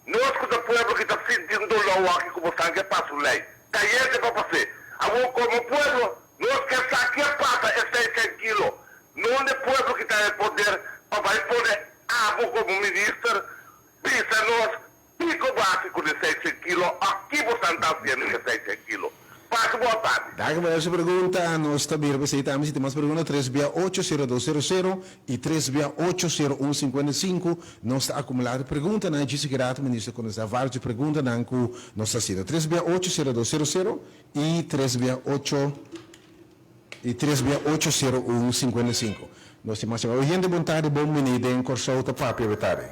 [SPEAKER 4] nos ku ta pueblo ki ta sinti un doló awor aki ku bo san ke pasa un lei kayente pa pas'é awor komo pueblo nos. ke sa ke pasa e 600 kilo. Nonde pueblo ki ta e poder pa bai pone abo komo minister bisa nos kiko bo hasi ku e 600 kilo òf ki bo san ta hasiendo ku e 600 kilo. Pasa bo tardi.
[SPEAKER 1] Danki pa su pregunta. Nos ta bira p'esei tambe si tin mas pregunta tres bia ocho sero dos sero sero i tres bia ocho sero un sinkuenta i sinku. Nos ta akumulá e preguntanan i djis aki rato minister kontestá vários di preguntanan ku nos ta hasiendo. Tres bia ocho sero dos sero sero i tres bia ocho i tres bia ocho sero un sinkuenta i sinku. Nos tin mas yamada. Oyente bon tardi bon bini den Kòrsou ta papia bo tardi.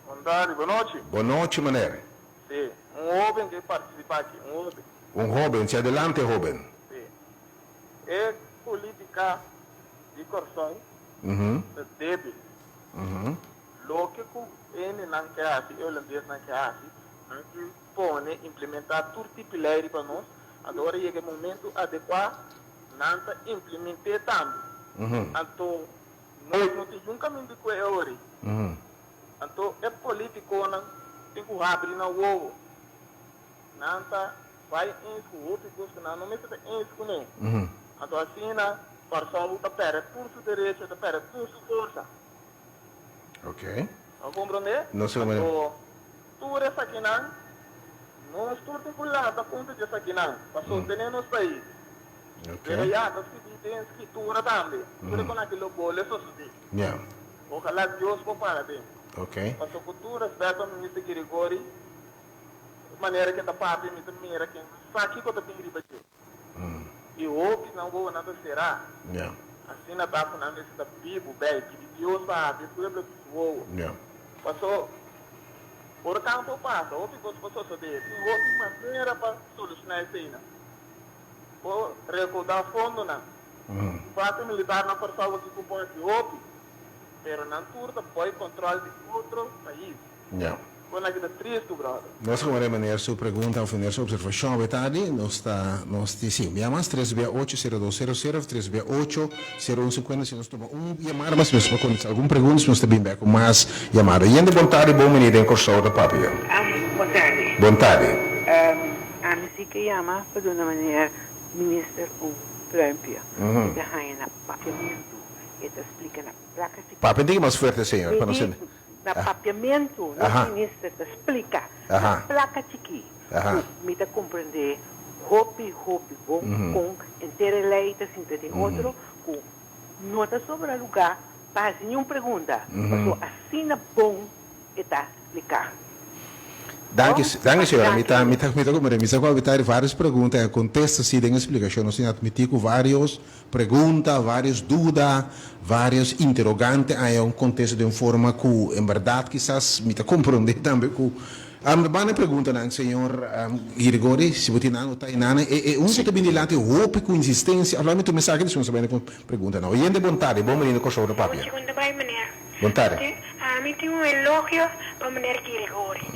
[SPEAKER 5] Bon tardi, bon nochi.
[SPEAKER 1] Bon nochi meneer.
[SPEAKER 5] Sí, un hoben ke participa aki, un hoben.
[SPEAKER 1] Un hoben, si adelante hoben.
[SPEAKER 5] Sí. E politica di Kòrsou ta debil. Loke ku hendenan ke hasi, e holandesnan ke hasi, nan ke pone, implementa tur tipo lei riba nos, anto ora yega e momento adekuá, nan ta implement'é tambe. Anto nos no tin niun kaminda di kue e ora ei. Anto e politiconan tin cu habri nan wowo. Nan ta bay eens cu hopi cos cu nan no mester ta eens cune. Anto asina Corsou ta perde tur su derecho, ta perde tur su forsa.
[SPEAKER 1] Ok.
[SPEAKER 5] Bo comprende?
[SPEAKER 1] No sé como.
[SPEAKER 5] Anto tur esakinan, nos tur tin cu lanta contra di esakinan pa sostene nos pais.
[SPEAKER 1] Ok.
[SPEAKER 5] Pero ya ta scribi den scritura tambe, tur e con aki lo bole sosode.
[SPEAKER 1] Ya.
[SPEAKER 5] Ojalá Dios por para den.
[SPEAKER 1] Ok.
[SPEAKER 5] Paso cu tur respeto Minister Girigori, e manera ke ta papia mi ta mira ke no sa kico ta bin riba dje. Y hopi nan wowonan ta cera.
[SPEAKER 1] Ya.
[SPEAKER 5] Asina ta cu nan mester ta bibu bay pidi Dios pa habri e pueblo ki su wowo.
[SPEAKER 1] Ya.
[SPEAKER 5] Paso orkan por pasa, hopi cos por sosode, tin hopi manera pa soluciona eseynan. Por recauda fondonan. Base militar na Kòrsou aki ku por hasi hopi, pero nan tur ta boi kòntròl di otro pais.
[SPEAKER 1] Ya.
[SPEAKER 5] Kon aki ta tristu, brother.
[SPEAKER 1] Nos a wòrdu meneer su pregunta òf meneer su observashon awe tardi. Nos ta nos di si. Bia mas tres bia ocho sero dos sero sero òf tres bia ocho sero un sinkuenta si nos tuma un yamada mas nos por kontestá algun pregunta si nos ta bin bèk ku mas yamada. Yende bon tardi bon bini den Kòrsou ta papia.
[SPEAKER 6] Bon tardi.
[SPEAKER 1] Bon tardi.
[SPEAKER 6] Ami si ke yama pa duna meneer Minister un pluimpje. E ta haña na papiamentu. E ta splika na plaka chikito.
[SPEAKER 1] Papia un tiki mas fuerte, señor, pa nos
[SPEAKER 6] Mi di na papiamentu nos minister ta splika na plaka chikí ku mi ta komprendé hopi hopi bon kon henter e lei ta sinta den otro ku no ta sobra lugá pa hasi niun pregunta pasobra asina bon e ta spliká.
[SPEAKER 1] Danki,
[SPEAKER 6] Bon,
[SPEAKER 1] danki señora. Mi ta,
[SPEAKER 6] danki.
[SPEAKER 1] mi ta, mi ta comprende. Mi sa cu a ta varios pregunta y a contesta si den explicacion. Nos tin admiti cu varios pregunta, varios duda, varios interrogante haya un contesta den un forma cu en berdad kisas mi ta comprende tambe cu Um, banda e preguntanan, señor um, Girigori, si bo tin nan o ta inana, e, e un cu ta bin dilanti hopi cu insistencia, of mi tuma esaki, despues nos ta bini cu preguntanan. Oyente, bon tardi, bon bini na Corsou ta papia.
[SPEAKER 7] Bon segunda bai, meneer.
[SPEAKER 1] Bon tardi.
[SPEAKER 7] Ami tin un elogio pa meneer Girigori.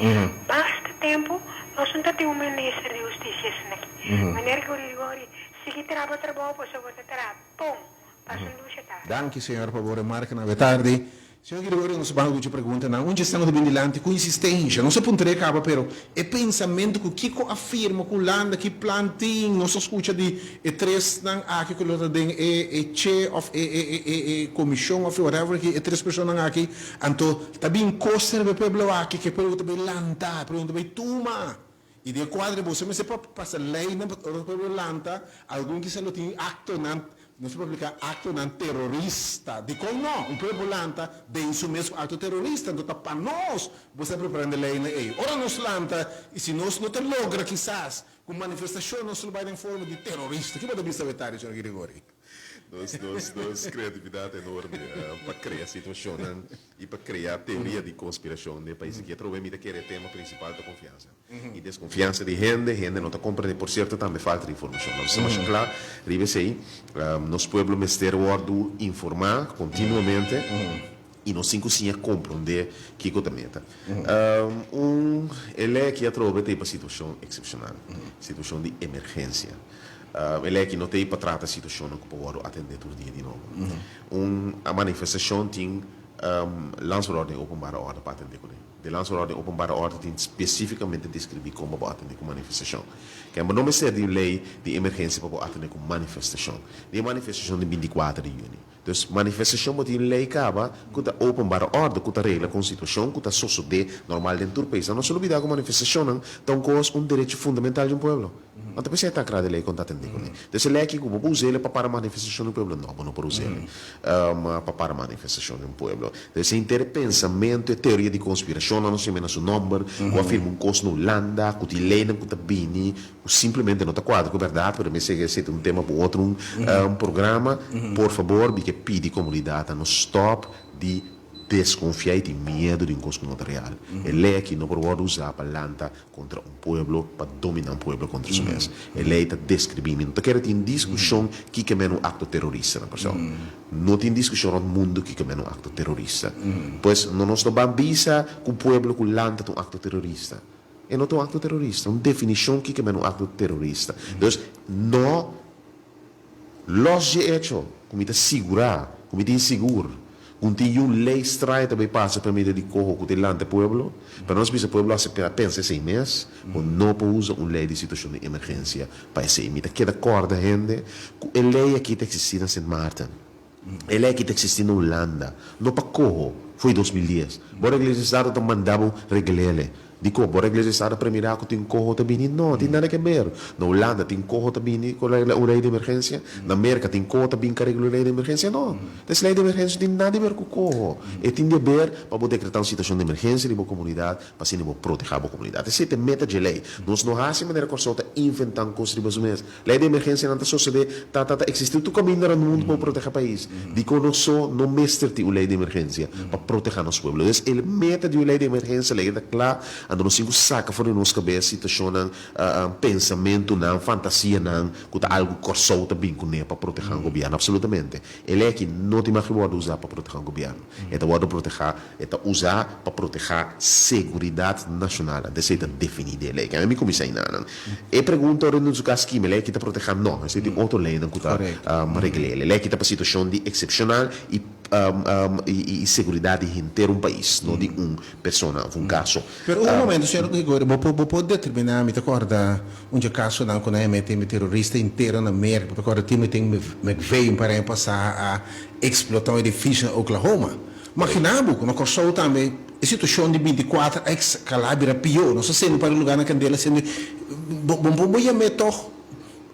[SPEAKER 7] Basta tempu nos no ta tin un minister di husticia asina aki. Meneer Girigori, sigui traha bo trabou pasobra bo ta traha bon. Pasa un dushi tardi.
[SPEAKER 1] Danki señor pa bo remarkenan awe tardi. Señor Gregorio nos a ban lucha preguntanan. Un dje esnan ku ta bin dilanti ku insistensha. Nos a puntra e kaba pero e pensamentu ku kiko a firma ku Hulanda ki plan tin nos a skucha di e tresnan aki ku lo ta den e e che of e e e e e komishon of whatever ki e tres personanan aki anto ta bin kos riba e pueblo aki ku e pueblo ta bai lanta e pueblo ta bai tuma i den e kuadro boso mester pa pasa leinan pa ora e pueblo lanta algun kisa lo tin aktonan Nos por apliká aktonan terorista. Dikon no? Un pueblo lanta den su mes ku akto terorista, anto ta pa nos bo sta preparando e leinan ei. Ora nos lanta i si nos no ta logra kisas ku manifestashon nos lo bai den forma di terorista. Ki bo ta bisa wetari, señor Girigori?
[SPEAKER 2] Nos nos nos kreatividat enorme pa krea situashonnan i pa krea teoria di konspirashon den e pais aki. Atrobe mi ta kere e tema prinsipal ta konfiansa. E desconfiansa di hende, hende no ta comprende, por cierto tambe falta di informacion. Nos ta masha cla riba esey, nos pueblo mester wordo informa continuamente y nos tin cu siña comprende kico ta meta. Un e ley aki atrobe ta e pa situacion excepcional, situacion di emergencia. E ley aki no ta e pa trata situacionnan cu por wordo atende tur dia di nobo. Un manifestacion tin Landsverordening Openbare Orde pa atende cune. Den Landsverordening Openbare Orde tin spesífikamente deskribí kon pa bo atendé ku manifestashon. Ken bo no mester di un lei di emergensia pa bo atendé ku manifestashon. Di e manifestashon di 24 di yüni. Dus manifestashon bo tin lei kaba ku ta openbare orde, ku ta regla ku un situashon ku ta sosodé normal den tur pais. Nan no sa lubidá ku manifestashonnan ta un kos, un derecho fundamental di un pueblo. Anto p'esei e ta kra di lei kon ta atendé kuné. Dus e lei aki ku bo por us'é pa para manifestashon di un pueblo? No, bo no por us'é pa para manifestashon di un pueblo. Dus e henter e pensamentu, e teoria di konspirashon, nan no siña na su nòmber, ku a firma un kos na Hulanda, ku tin leinan ku ta bini, ku simplemente no ta kuadra ku bèrdat, pero mester esei ta un tema pa otro un programa. Por fabor, mi ke pidi komunidat a no stòp di deskonfiá i tin miedu di un kos ku no ta real. E lei aki no por wòrdu usá pa lanta kontra un pueblo, pa dominá un pueblo kontra su mes. E lei ta deskribí. Mi no ta kere tin diskushon kiko men un akto terorista na Kòrsou. No tin diskushon rònt mundu kiko men un akto terorista. Pues no nos no ban bisa ku un pueblo ku lanta ta un akto terorista. E no ta un akto terorista. Un definishon kiko men un akto terorista. Dus no Los dje echo ku mi ta sigurá, ku mi tin sigur, ku un tin yun lei straño ta bai pasa pa medio di koho ku ta lanta e pueblo, pero nos bisa pueblo hasi a pensa esei mes, bo no por usa un lei di situashon di emergensia pa esei. Mi ta keda kòrda hende ku e lei aki ta eksistí na Sint Maarten. E lei aki ta eksistí na Hulanda, no pa koho, fo'i 2010. Bo regla di estado ta manda bo regl'ele. Dikon? Bo regla di estado premirá ku tin koho ta bini? No, tin nada ke ber. Na Hulanda tin koho ta bini ku regla un lei di emergensia? Na Merka tin koho ta bin ku regla un lei di emergensia? No. Des lei di emergensia no tin nada di ber ku koho. E tin di ber pa bo dekretá un situashon di emergensia di bo komunidat pa asina bo protehá bo komunidat. Esei ta e meta dje lei. Nos no hasi manera Kòrsou ta inventá un kos riba su mes. Lei di emergensianan ta sosodé, ta ta ta eksistí tur kaminda rònt mundu pa bo protegá pais. Dikon nos so no mester tin un lei di emergensia pa protegá nos pueblo? Dus e meta di un lei di emergensia lei ta kla, anto nos tin ku saka for di nos kabes situashonnan, pensamentunan, fantasianan ku ta algu Kòrsou ta bin kuné pa protegá un gobièrnu. Apsolutamente. E lei aki no tin mag di wòrdu usá pa protegá un gobièrnu. E ta wòrdu protehá, e ta usá pa protehá seguridat nashonal. Anto esei ta definí den e lei. Kende mi kuminsá einanan? E pregunta ora den su kas kima e lei aki ta protehá? No, esei tin otro leinan ku ta regl'é. E lei aki ta pa situashon di eksepshonal i i seguridat di henter un pais, no di un persona òf un kaso.
[SPEAKER 1] Pero un momento, señor Gregorio, bo por bo por determiná, mi ta kòrda un dje kasonan ku nan a mete mi terorista intero na Merka, bo ta kòrda Timothy McVeigh un par aña pasá a eksplotá un edifisio na Oklahoma. Maginá bo ku na Kòrsou tambe e situashon di 24 a eskalá bira pió, nos a sende un par di lugá na kandela sende, bo bo bo yam'é tòg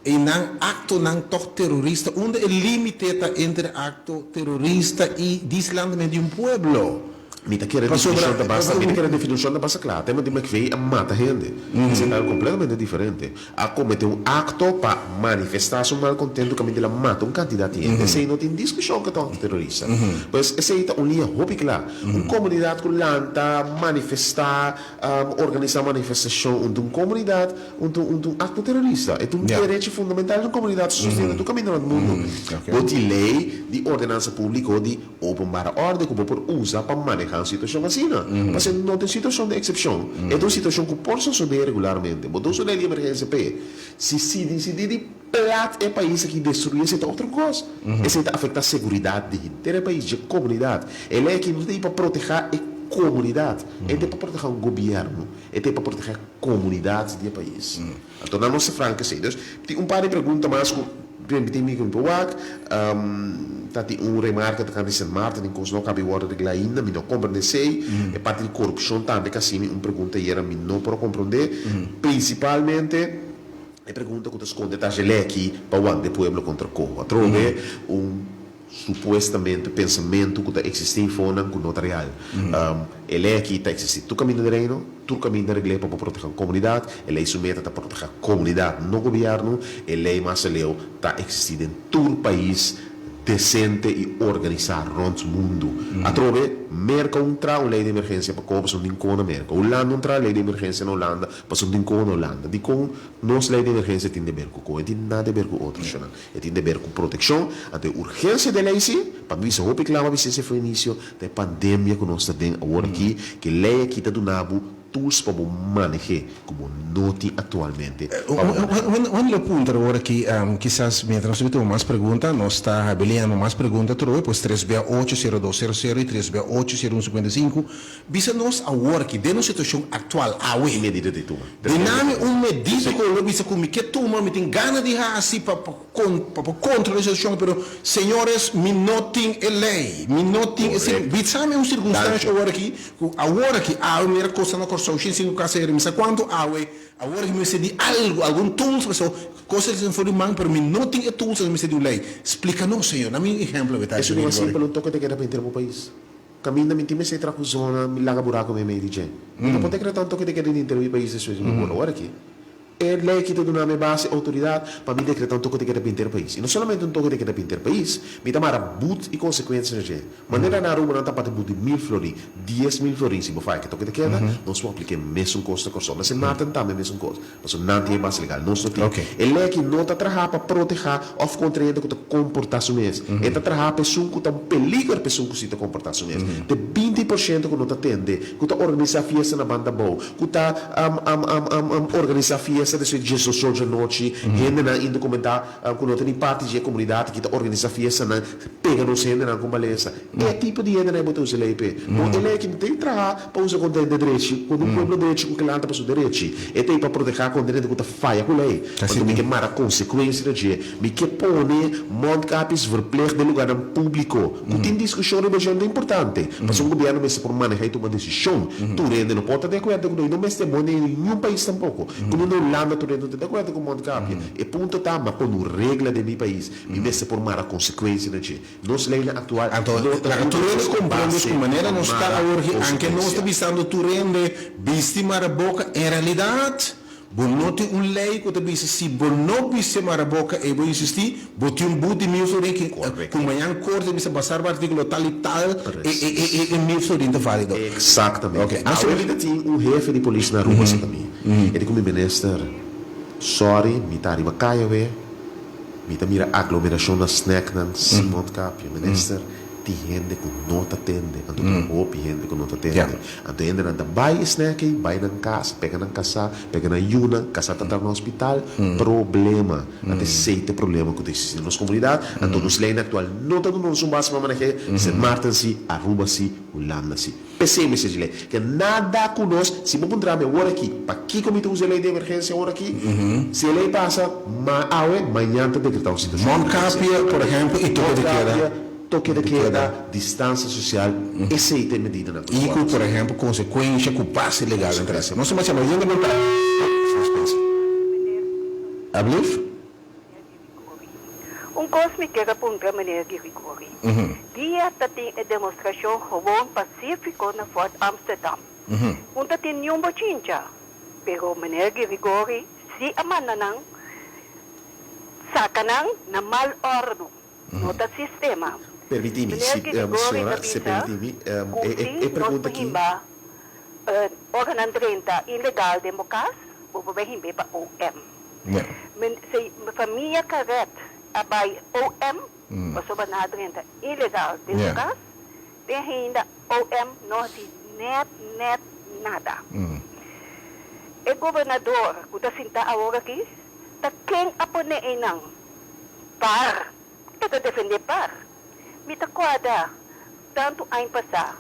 [SPEAKER 1] einan aktonan tòg terorista, unda e límite ta entre akto terorista i dislandamentu di un pueblo?
[SPEAKER 2] Mi ta kere definishon ta basta, mi ta kere definishon ta basta kla. Tema di McVeigh a mata hende. Esei ta algo kompletamente diferente. A komete un akto pa manifestá su malkontentu kaminda el a mata un kantidat di hende. Esei no tin diskushon ku e ta un akto terorista. Pues esei ta un liña hopi kla. Un komunidat ku lanta, manifestá, organisá manifestashon un ta un komunidat, un ta un ta un akto terorista. E ta un derecho fundamental di un komunidat sostenido tur kaminda rònt mundu. Bo tin lei di ordenansa públiko di Openbare orde ku bo por usa pa manehá un situashon asina. Pasobra no ta un situashon di eksepshon, e ta un situashon ku por sosodé regularmente. Bo ta usa lei di emergensia p'e. Si si disidí di plat e pais aki destruí esei ta otro kos. Esei ta afektá seguridat di henter e pais, dje komunidat. E lei aki no ta ei pa protehá e komunidat, e ta ei pa protehá un gobièrnu, e ta ei pa protehá komunidat di e pais. Anto nan nos ta frank esei. Dus tin un par di pregunta mas ku permití mi ku mi por wak. Ta tin un remarka tokante Sint Maarten tin kos no kabi wòrdu reglá ainda. Mi no komprendé esei. E parti di korupshon tambe ka hasi mi un pregunta ayera mi no por a komprendé. Prinsipalmente e pregunta ku ta skonde ta geleki pa wanta e pueblo kontra Koho. Atrobe un Supuestamente pensamentu ku ta eksistí infonan ku no ta real. E lei aki ta eksistí tur kaminda di Reino, tur kaminda regl'é pa por protehá komunidat. E lei su meta ta protehá komunidat, no gobièrnu. E lei mas aleu ta eksistí den tur pais desente i organisá rònt mundu. Atrobe, Merka un traha un lei di emergensia pa koba pasobra un tin kon na Merka. Hulanda un traha lei di emergensia na Hulanda pasobra un tin kon na Hulanda. Dikon nos lei di emergensia tin deber ku kon? E tin nada deber ku otro, shonnan. E tin deber ku protekshon, anto e urgensia di e lei si, pa mi bisa hopi kla, pa mi sinsia for inisio, ta e pandemia ku nos ta den awor aki, ku e lei aki ta duna bo. tools pa bo maneh'é ku bo no tin aktualmente pa bo manehá.
[SPEAKER 1] Juan lo puntra awor aki, kisas mientras nos ta tuma mas pregunta, nos ta habeliando mas pregunta atrobe, pues tres bia ocho sero dos sero sero i tres bia ocho sero un sikuenta i sinku. Bisa nos awor aki, den nos situashon aktual, awe.
[SPEAKER 2] Ki medida di tuma?
[SPEAKER 1] Duna mi un medida ku lo bisa ku mi ke tuma, mi tin gana di hasi pa pa pa por kontrola e situashon, pero señores mi no tin e lei, mi no tin e sir, bisa mi un sirkunstansha awor aki ku awor aki awe mira kos ta na Kòrsou shin sinku kasa heri mi sa kuantu awe awor aki mi mester di algu, algun tools pasobra kos ta for di man pero mi no tin e tools mi mester di un lei. Splika nos señor, na mi un ehempel awe ta.
[SPEAKER 2] Esun ta simpel un toke te keda pa henter bo pais. Kaminda mi tin mester tra ku zona mi laga buraku meimei di dje. Mi no por dekretá tantu ke ta keda di interior di pais despues di mi bolo. Ora ki e lei aki ta duna mi base outoridat pa mi dekretá un toke di keda pa inter pais. I no solamente un toke di keda pa inter pais, mi ta mara but i konsekuensia na dje. Manera na Aruba nan ta pati but di mil florin, 10,000 florin si bo faya ke toke di keda, nos por aplik'é mesun kos na Kòrsou. Na Sint Maarten tambe mesun kos. Pasobra nan tin e base legal, nos no tin. E lei aki no ta traha pa protehá òf kontra hende ku ta komportá su mes. E ta traha pa esun ku ta un peliger pa esun ku si ta komportá su mes. Te 20 por shento ku no ta tende, ku ta organisá fiesta na banda bou, ku ta organisá fiesta despues di diesocho djanochi, hendenan indokumentá ku no ta ni parti di e komunidat aki ta organisá fiestanan, pega nos hendenan ku malesa. E tipo di hendenan e bo ta usa e lei p'e. No, e lei aki no ta traha pa usa kontra hende drechi, kontra un pueblo drechi ku ke lanta pa su derechi. E ta ei pa protehá kontra hende ku ta faya ku lei. Pasobra mi ke mara konsekuensia na dje. Mi ke pone mondkapjes verplicht den lugarnan públiko. Ku tin diskushon riba dje no ta importante. Pasobra un gobièrnu mester por manehá i tuma desishon. Tur hende no por ta di akuerdo ku no i no mester bo den ningun pais tampoko. Ku no na Hulanda tur hende no ta di akuerdo ku mondkapje. E punto ta, m'a pone un regla den mi pais. Mi mester por mara konsekuensia na dje. Nos leynan aktual
[SPEAKER 1] Anto,
[SPEAKER 2] no ta
[SPEAKER 1] laga
[SPEAKER 2] duna
[SPEAKER 1] tur hende
[SPEAKER 2] nos
[SPEAKER 1] komprende
[SPEAKER 2] base
[SPEAKER 1] ku manera
[SPEAKER 2] pa
[SPEAKER 1] nos ta
[SPEAKER 2] mara
[SPEAKER 1] awor aki, anke nos ta
[SPEAKER 2] konsekuensia.
[SPEAKER 1] bisando tur hende bisti mara boka, en realidat bo no tin un ley ku ta bisa si bo no bisti mara boka ei bo insistí, bo tin un but di mil florin ku
[SPEAKER 2] Korekto.
[SPEAKER 1] mañan korte bisa basá riba artíkulo tal i tal e e
[SPEAKER 2] Presis.
[SPEAKER 1] e e mil florin ta válido.
[SPEAKER 2] Eksaktamente.
[SPEAKER 1] Oke, nos
[SPEAKER 2] Awe mi ta tin un hefe di polis na Aruba sa ta mi. E di ku mi minister, sorry mi ta riba kaya we. Mi ta mira aglomerashon na snacknan sin mondkapje. Minister, tin hende ku no ta tende. Anto tin hopi hende ku no ta tende. Anto hendenan ta bai e snack ei, bai nan kas, pega nan kasá, pega nan yunan, kasá ta tra na hospital. Problema. Anto esei ta e problema ku ta eksistí den nos komunidat. Anto nos leinan aktual no ta duna nos un base pa maneh'é. Sint Maarten sí, Aruba sí, Hulanda sí. P'esei mi sigi lei. Ke nada ku nos, si bo puntra mi awor aki, pakiko mi ta usa e lei di emergensia awor aki? Si e lei pasa, ma awe, mañan ta dekretá un situashon di emergensia.
[SPEAKER 1] Mondkapje, por ehempel, i toke de keda.
[SPEAKER 2] Mondkapje, toke de keda, distansia sosial, esei ta e medidanan ku nos
[SPEAKER 1] I
[SPEAKER 2] por
[SPEAKER 1] ku, por
[SPEAKER 2] hasi.
[SPEAKER 1] ehempel, konsekuensha ku base legal nan trese. Nos ta masha bayendo bon tardi. Ablief?
[SPEAKER 6] Un kos mi kier a puntra meneer Girigori. Dia ta tin e demostrashon gewoon pasífiko na Fort Amsterdam. Un ta tin niun bochincha, pero meneer Girigori si a manda nan saka nan na mal òrdu. No ta sistema.
[SPEAKER 2] Permití mi,
[SPEAKER 6] Meneer
[SPEAKER 2] si,
[SPEAKER 6] Girigori ta
[SPEAKER 2] señora, si
[SPEAKER 6] bisa
[SPEAKER 2] permití mi,
[SPEAKER 6] ku
[SPEAKER 2] e,
[SPEAKER 6] si
[SPEAKER 2] e, e
[SPEAKER 6] nos
[SPEAKER 2] pregunta
[SPEAKER 6] por
[SPEAKER 2] aki.
[SPEAKER 6] himba ora nan drenta ilegal den bo kas, bo por bai himbe pa OM. Men si famia Caret a bai OM pasobra nan a drenta ilegal den su kas, te ainda OM no hasi net net nada. E gobernador ku ta sinta awor aki ta ken a pone einan? Par. E ta defende par. Mi ta kòrda tantu aña pasá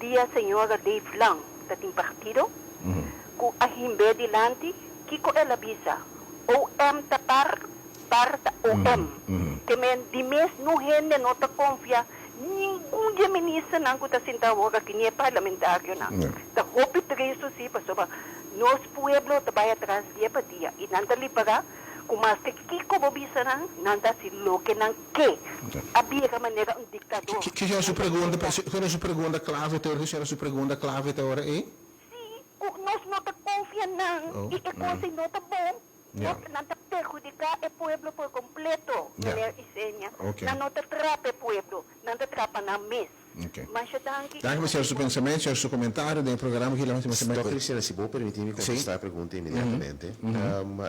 [SPEAKER 6] dia señora Dave Lang ta tin partido ku a himb'é dilanti kiko el a bisa, OM ta par, par ta OM. Ke men di mes nu hende no ta konfia ningun dje ministernan ku ta sinta awor aki ni e parlamentarionan. Ta hopi tristu si pasobra nos pueblo ta bai atras dia pa dia i nan ta lipará ku maske kiko bo bisa nan, nan ta hasi loke nan ke. A bira manera un diktador.
[SPEAKER 1] Ki era su pregunta, ki era su pregunta klave te ora? Ki era su pregunta klave te ora ei?
[SPEAKER 6] Sí, ku nos no ta konfia nan i e kos ei no ta bon. Nan ta perhudiká e pueblo por kompleto, meneer Isenia. Nan no ta trapa e pueblo, nan ta trapa nan mes.
[SPEAKER 1] Ok.
[SPEAKER 6] Masha danki.
[SPEAKER 1] Danki pa señor su pensamentu, señor su comentario den e programa aki.
[SPEAKER 2] Dòkter Cristiana, si bo permití mi kontestá e pregunta inmediatamente.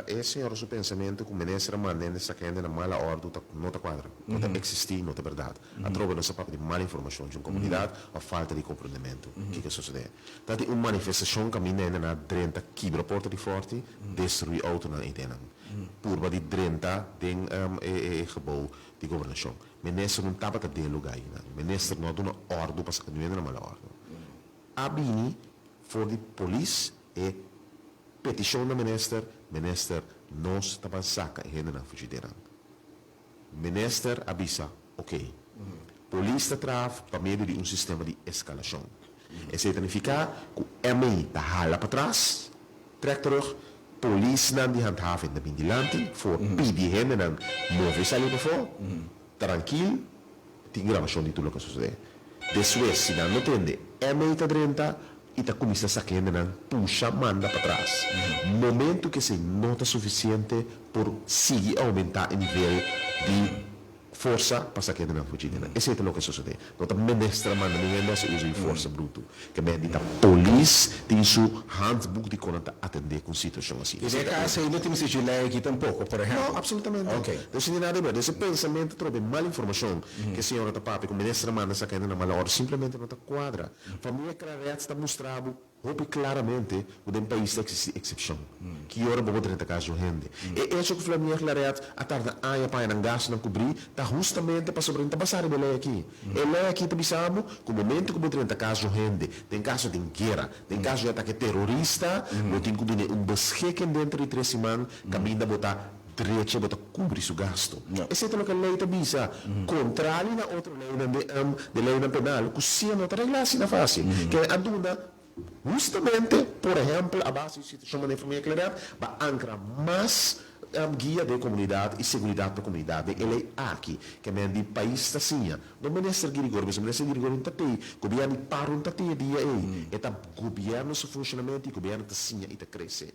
[SPEAKER 2] E señor su pensamentu ku minister a manda hende saka hende na mala òrdu ta no ta kuadra, no ta eksistí, no ta bèrdat. Atrobe nos a papia di mal informashon dje un komunidat òf falta di komprendementu. Kiko a sosodé? Ta tin un manifestashon kaminda hendenan a drenta kibra porta di fòrti, destruí outonan ei den nan, purba di drenta den e gebou di gobernashon. Minister no tabata den e lugá einan. Minister no a duna òrdu pa saka niun hende na mala òrdu. A bini for di polis e petishon na minister, Minister, nos ta ban saka e hendenan fuchidenan. Minister a bisa oké. Polis ta traha pa medio di un sistema di eskalashon. Esei ta nifiká ku ME ta hala patras, trek terug, polisnan di handhaving ta bin dilanti for pidi hendenan move sali pafó, trankil, tin grabashon di tur loke a sosodé. Despues si nan no tende, ME ta drenta i ta kuminsá saka hendenan pusha manda patras. Momentu ku esei no ta sufisiente por sigui oumentá e nivel di. Forsa pa sa kende nan fuchi den nan. Esei ta loke a sosodé. No ta minister a manda ningun hende hasi uso di forsa brutu. Ke men di ta polis tin su handboek di kon nan ta atendé ku un situashon asina.
[SPEAKER 1] I den e kas ei no tin mester djilei aki tampoko, por ehèmpel?
[SPEAKER 2] No, absolutamente.
[SPEAKER 1] Ok.
[SPEAKER 2] No sinti nada di ber. Des e pensamentu trobe mal informashon ke señora ta papia ku minister a manda sa kende nan mala òrdu simplemente no ta kuadra. Famia Claret ta mustra bo Hopi claramente cu den pais ta existi excepcion. Ki ora bo por drenta cas di un hende? E hecho cu Flamie Claret a tarda aña pa haña nan gastonan cubri ta hustamente pasobra nan ta basa riba e ley aki. E ley aki ta bisa bo cu momento cu bo drenta cas di un hende, den caso den guera, den caso di atake terorista, bo tin cu dune un beschikking dentro di tres siman caminda bo ta drecha, bo ta cubri su gasto. Esey ta loke e ley ta bisa, contrali na otro leynan de de leynan penal cu si no ta regla asina facil. Ke a duna hustamente, por ehempel, a base di situacion manera Familia Claret, ba ancra mas guia den comunidad y seguridad pa comunidad den e ley aki. Ke men di pais ta siña. No Minister Girigorie, pasobra Minister Girigorie no ta tey, gobierno di paro no ta tey e dia ey. E ta gobierno su funcionamento y gobierno ta siña y ta crece.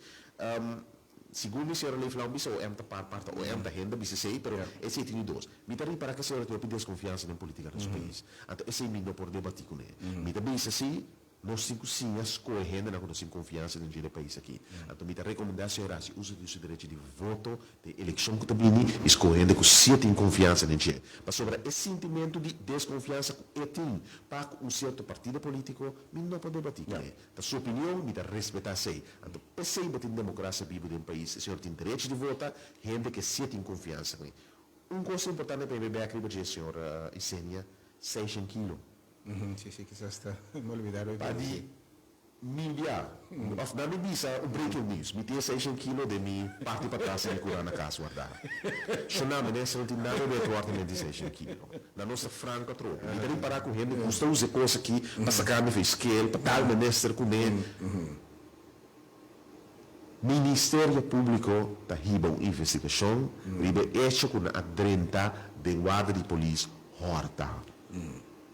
[SPEAKER 2] Segun mi señora Leeflang bisa OM ta par parta OM ta hende bisa esey pero esey tin di dos. Mi ta ripara ke señora tin hopi deskonfiansa den politika den su pais. Anto esey mi no por debati kune. Mi ta bisa si nos tin ku siña skohe hendenan ku nos tin konfiansa den dje den pais aki. Anto mi ta rekomendá señora hasi uso di su derecho di voto den elekshon ku ta bini i skohe hende ku si e tin konfiansa den dje. Pasobra e sintimentu di deskonfiansa ku e tin pa ku un sierto partido politiko mi no por debati kune. Ta su opinion, mi ta respetá esei. Anto p'esei bo tin demokrasia bibu den pais, e señor tin derecho di vota, hende ke si e tin konfiansa ku mi. Un kos importante pa e bebé ak riba dje, señor Isenia, seishen kilo.
[SPEAKER 1] Si, si, kisas ta mi olbidá lo
[SPEAKER 2] Pa di mi bia, òf nan mi bisa un breaking news, mi tin e seishen kilo den mi parti patras den mi kurá na kas wardá. Shona, minister no tin nada di wòrdu den di seishen kilo. Na nos ta franco atrobe. Mi ta ripará ku hende gusta usa e kos aki pa saka mi feskel, pa tal minister kuné. Ministerio Públiko ta hiba un investigashon riba e echo ku nan a drenta den warda di polis hòrta.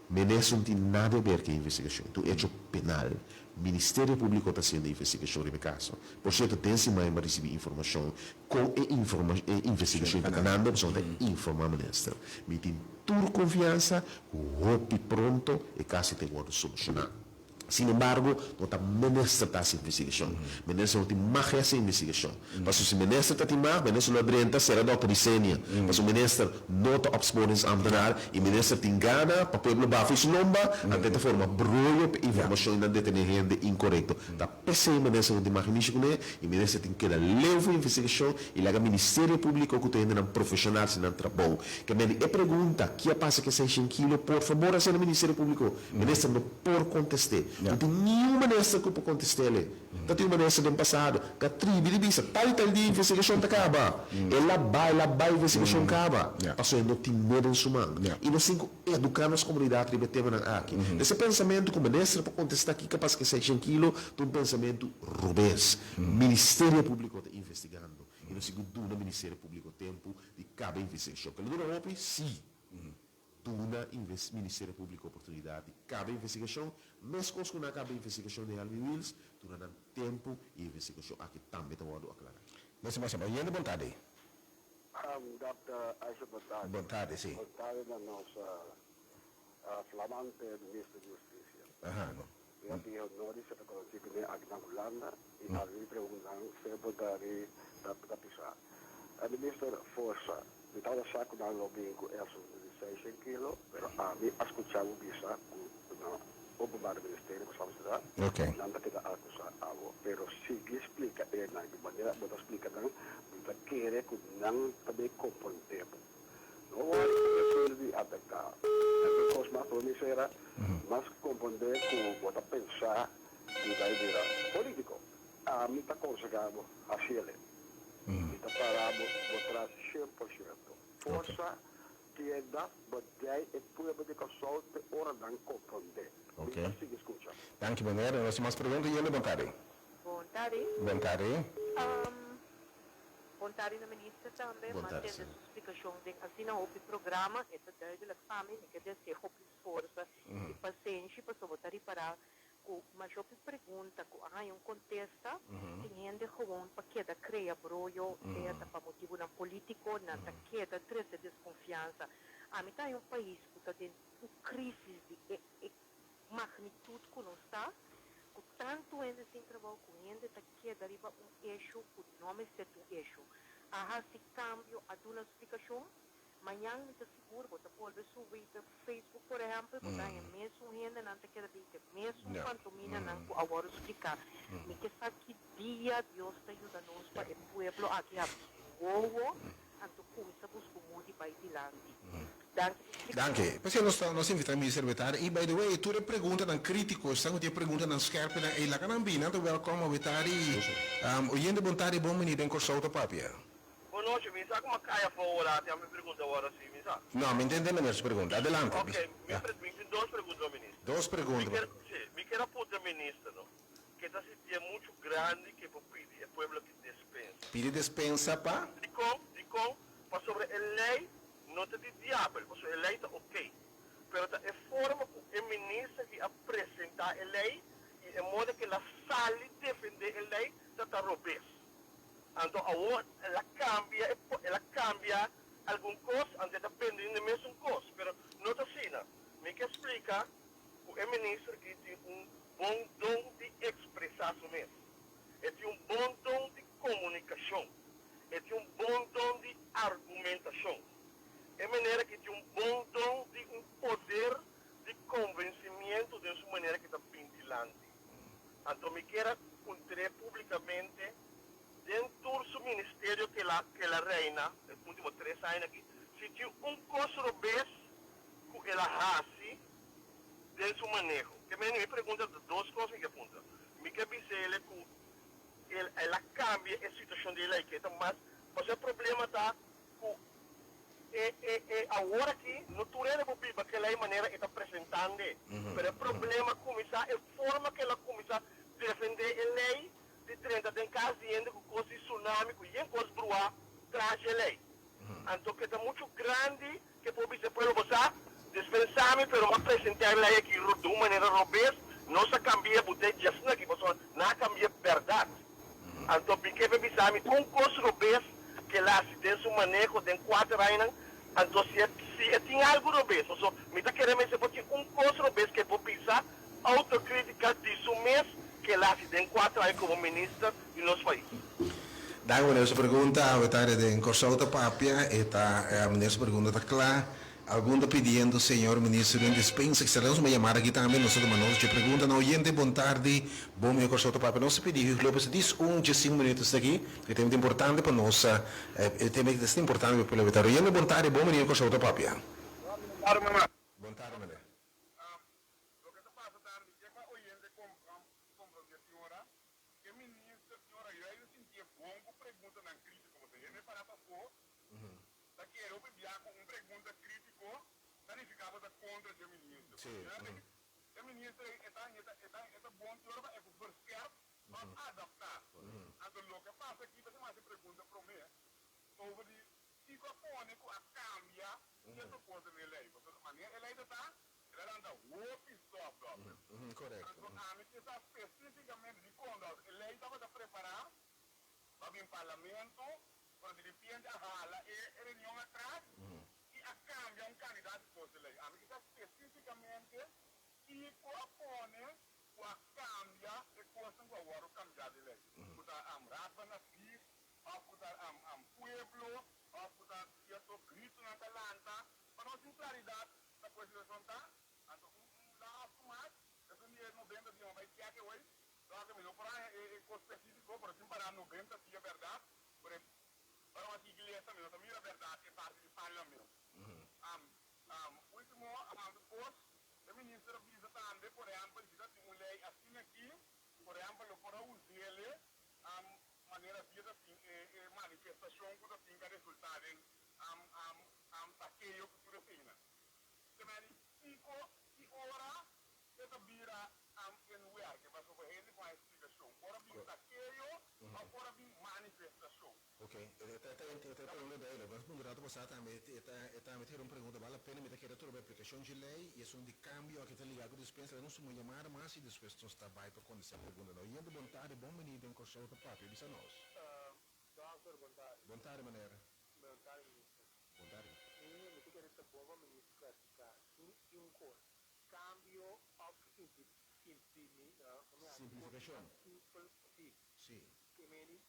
[SPEAKER 2] Minister no tin nada di aber ku e investigashon. Ta un echo penal. Ministerio Públiko ta hasiendo investigashon riba e kaso. Por sierto, den siman mi a risibí informashon Kon e e investigashon ta kanando pasobra ta informá minister. Mi tin tur konfiansa ku hopi pronto e kaso ta wòrdu solushoná. Sin embargo, no ta minister ta hasi investigashon. Minister no tin mag di hasi investigashon. Pasobra si minister ta tin mag, minister lo a drenta sera dòkter Isenia. Pasobra minister no ta opsporingsambtenaar i minister tin gana pa pueblo bafa i su lomba, anto e ta forma broyo pa e informashon i nan detené hende inkorekto. Ta P'esei minister no tin mag inishi kuné i minister tin keda leu for investigashon i laga Ministerio Públiko ku ta hendenan profeshonal hasi nan trabou. Ke mende e pregunta ki a pasa ku e seishen kilo por fabor hasi na Ministerio Públiko. Minister no por kontest'é. No tin niun minister ku por kontest'é. Ta tin un minister den pasado ku a tribi di bisa tal i tal dia investigashon ta kaba. El a bai el a bai investigashon kaba pasobra e no tin no den su man. I nos tin ku Eduká nos komunidat riba e temanan aki. Ese pensamentu ku minister por kontestá kiko pas ku e seishen kilo ta un pensamentu robes. Ministerio Públiko ta investigando i nos tin ku duna Ministerio Públiko tempu di kaba e investigashon. Ke lo dura hopi? Sí. Duna Ministerio Públiko oportunidat di kaba e investigashon, meskos ku nan a kaba e investigashon di Helmi Wiels, duna nan tempu i e investigashon aki tambe ta wòrdu aklará.
[SPEAKER 1] Mester masha bayendo bon tardi.
[SPEAKER 8] Dòkter Aisha bon tardi.
[SPEAKER 1] Bon tardi, si.
[SPEAKER 8] Bon tardi na nos
[SPEAKER 4] flamante minister di Hustisia.
[SPEAKER 1] Aha, no.
[SPEAKER 4] Mi a tin e honor di ser konosí kuné aki na Hulanda i algun preguntanan semper ta ri ta ta pisá. E minister forsa, mi tabata sa ku nan lo bin ku e asuntu di seishent kilo, pero ami a skuchá bo bisa ku na Openbare Ministerie ku sa nan ta keda akusá abo. Pero sigui splika e nan di manera bo ta splika nan, mi ta kere ku nan ta bay komprondé bo. No wòrdu ku e asuntu di ataká. E kos mas promé sera mas komprondé ku bo ta pensa di bai bira polítiko. Ami ta konsehá bo hasiel. Mi ta para bo bo tras 100%. Forsa tienda bo dei e pueblo di Kòrsou te ora nan komprondé. Mi ta sigui skucha.
[SPEAKER 1] Danki meneer. Nos tin mas pregunta yende bon tardi.
[SPEAKER 6] Bon tardi.
[SPEAKER 1] Bon tardi.
[SPEAKER 6] Bon tardi na minister tambe.
[SPEAKER 1] Bon tardi
[SPEAKER 6] Mantende
[SPEAKER 1] señor.
[SPEAKER 6] su splikashon den asina hopi programa. E ta duidelijk pa mi. Mi ke desea hopi forsa i pasenshi pasobra bo ta ripará ku masha hopi pregunta ku a haña un kontesta tin hende gewoon pa keda krea broyo sea ta pa motibunan polítiko nan ta keda trese deskonfiansa. Ami ta haña un pais ku ta den un krísis di e e magnitut ku nos ta ku tantu hende sin trabou ku hende ta keda riba un eshu ku no mester ta un eshu. A hasi kambio a duna splikashon. Mañan mi ta sigur bo ta bolbe subi riba Facebook por ehèmpel, bo ta haña mesun hendenan ta keda bin ku e mesun pantominanan ku a wòrdu spliká. Mi ke sa ki dia Dios ta yuda nos pa e pueblo aki habri su wowo anto kuminsá buska un modi bai dilanti. Danki pa spliká.
[SPEAKER 1] Danki. P'esei nos ta nos invitá Minister Wetari i by the way tur e preguntanan krítiko esnan ku tin e preguntanan skèrpinan ei laga nan bini nan ta wèlkòm a Wetari i oyente bon tardi bon bini den Kòrsou ta papia.
[SPEAKER 5] Bon nochi, mi sa kuma kaya afó ora tin mi pregunta awor si mi sa.
[SPEAKER 1] No, mi ntende meneer su pregunta. Adelante.
[SPEAKER 5] Ok, mi pre mi tin dos pregunta minister.
[SPEAKER 1] Dos pregunta.
[SPEAKER 5] Mi kier, si, mi kier a puntra minister no, ke ta sintié muchu grandi ke por pidi e pueblo aki despensa.
[SPEAKER 1] Pidi despensa pa?
[SPEAKER 5] Dikon? Dikon? Pasobra e lei no ta di diabel, pasobra e lei ta ok. Pero ta e forma ku e minister ki a presenta e lei i e moda ke el a sali defende e lei ta ta robes. Anto awor el a cambia e el a cambia algun cos, anto e ta bende e mesun cos, pero no ta asina. Mi ke splica cu e minister aki tin un bon don di expresa su mes, e tin un bon don di comunicacion, e tin un bon don di argumentacion, e meneer aki tin un bon don di un poder di convencimiento den su manera cu ta bin dilanti. Anto mi kier a puntr'é públikamente den tur su ministerio ku el a ku el a reina e último tres aña aki, si tin un kos robes ku el a hasi den su maneho. Ke meni mi pregunta ta dos kos mi ke puntra. Mi ke bisa el ku el el a kambia e situashon di e lei ke ta mas pasobra e problema ta ku E e e awor aki no tur hende por biba kela e manera e ta presentand'e, pero e problema a kuminsá e forma ku el a kuminsá defendé e lei di drenta den kas di hende ku kos di tsunami ku yen kos bruá tras dje lei. Anto ke ta muchu grandi ke por bisa e pueblo bo sa dispensá mi pero m'a presentá e lei aki di un manera robes, nos a kambia but'e djasina aki pasobra nan a kambia bèrdat. Anto Piqué pe bisa mi un kos robes ke el hasi den su maneho den kuater añanan, anto si e si e tin algu robes, paso mi ta kere mester por tin un kos robes ke e por bisa autokritika di su mes ke el hasi den kuater aña komo minister di nos pais.
[SPEAKER 1] Danki meneer su pregunta, awe tarde den Kòrsou ta papia, e ta meneer su pregunta ta kla. Algun ta pidiendo señor minister un dispensa. Excelente nos yamada aki tambe. Nos ta tuma nota dje pregunta na oyente. Bon tardi. Bon mi Kòrsou ta papia. Nos ta pidi Hugo Lopez dis un dje sinku minuut esaki. E tema ta importante pa nos. E tema ta importante pa pueblo ta. Oyente bon tardi. Bon bini Kòrsou ta papia.
[SPEAKER 3] Bon tardi mama.
[SPEAKER 1] Bon tardi meneer.
[SPEAKER 3] Loke ta pasa ta mi ke pa oyente comprende señora ke minister señora yo a sintié bon ku preguntanan kritiko pasobra hende para pafó Ta kere hopi bia ku un pregunta krítiko ta nifiká bo ta kontra dje minister. Pasobra e minister ei e ta e ta e ta e ta bon te ora pa e ku verskerp òf adaptá. Anto loke a pasa aki ta hasi pregunta promé over di kiko a pone ku a kambia sierto kos den e lei. Pasobra manera e lei ta ta, el a lanta hopi stòf, dòkter. Anto ami ke sa spesífikamente dikon dòkter e lei tabata prepará pa bin parlamento. Pero di ripiente a hala e reunion atras y a cambia un candidato di cos di ley. Ami kisas
[SPEAKER 5] spesífikamente kiko a pone ku a kambia e kosnan ku a wòrdu kambiá di lei, ku ta Raad van Advies òf ku ta pueblo òf ku ta sierto gritonan ta lanta pa nos tin klaridat ta ku e situashon ta. Anto un lastu mas, esun di e 90 dia mi a bai chèk e hoy, dòkter mi no por haña e kos spesífiko pero sin pará 90 dia bèrdat, pero e ora mi a sigui lesa mi no ta mira bèrdat e parti di parlamento. Ultimo kos, e minister a bisa tambe, por ehèmpel, si ta tin un lei asina aki, por ehèmpel lo por a us'ele manera dia ta tin e manifestashon ku ta tin ka resultá den sakeo ku tur eseinan. Te medi kiko ki ora e ta bira en werke, pasobra hende ku haña splikashon. Ora bin sakeo òf ora bin manifestashon.
[SPEAKER 1] Ok, e ta e ta pregunta duidelijk. Nos punto rato pasá tambe e ta e tambe ta hera un pregunta bal la pena mi ta kere troba aplikashon dje lei i esun di kambio aki ta ligá ku dispensa. Laga nos tuma un yamada mas i despues nos ta bai pa kontestá e pregunta. No oyente bon tardi, bon bini den Kòrsou ta papia bisa nos.
[SPEAKER 4] Dòkter, bon tardi.
[SPEAKER 1] Bon tardi meneer.
[SPEAKER 4] Bon tardi minister.
[SPEAKER 1] Bon tardi.
[SPEAKER 4] Mi ta kere ta bon pa minister klarifiká tin un kos, kambio òf imprimi,
[SPEAKER 1] Simplifikashon.
[SPEAKER 4] Simpel, si.
[SPEAKER 1] Si.
[SPEAKER 4] Ke meni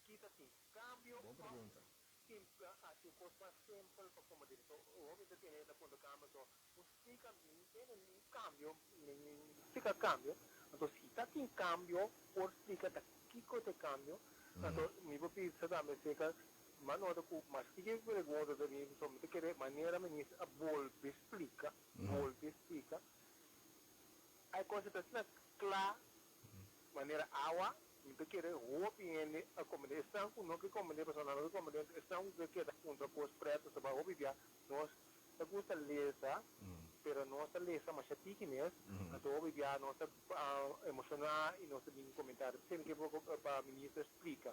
[SPEAKER 4] Kita tin cambio
[SPEAKER 1] Bon
[SPEAKER 4] of
[SPEAKER 1] pregunta.
[SPEAKER 4] simpla haci un cos mas simpel pa combatir. So hopi ta tene ta punto cambio so un splica mi tene ni cambio ni splica cambio anto si ta tin cambio por splica ta kico ta e cambio anto mi por bisa tambe acerca mi a nota cu mas tiki pregunta ta bini so mi ta kere manera minister a bolbe splica bolbe splica hay cosa ta asina cla manera awa. Mi ta kere hopi hende a komprendé. Esnan ku no ke komprendé pasobra nan no ke komprendé, esnan ku ke keda puntra kos prèt pasobra hopi bia nos ta gusta lesa, pero nos ta lesa masha tiki mes, anto hopi bia nos ta emoshoná i nos ta bin komentario. P'esei mi ke pa minister splika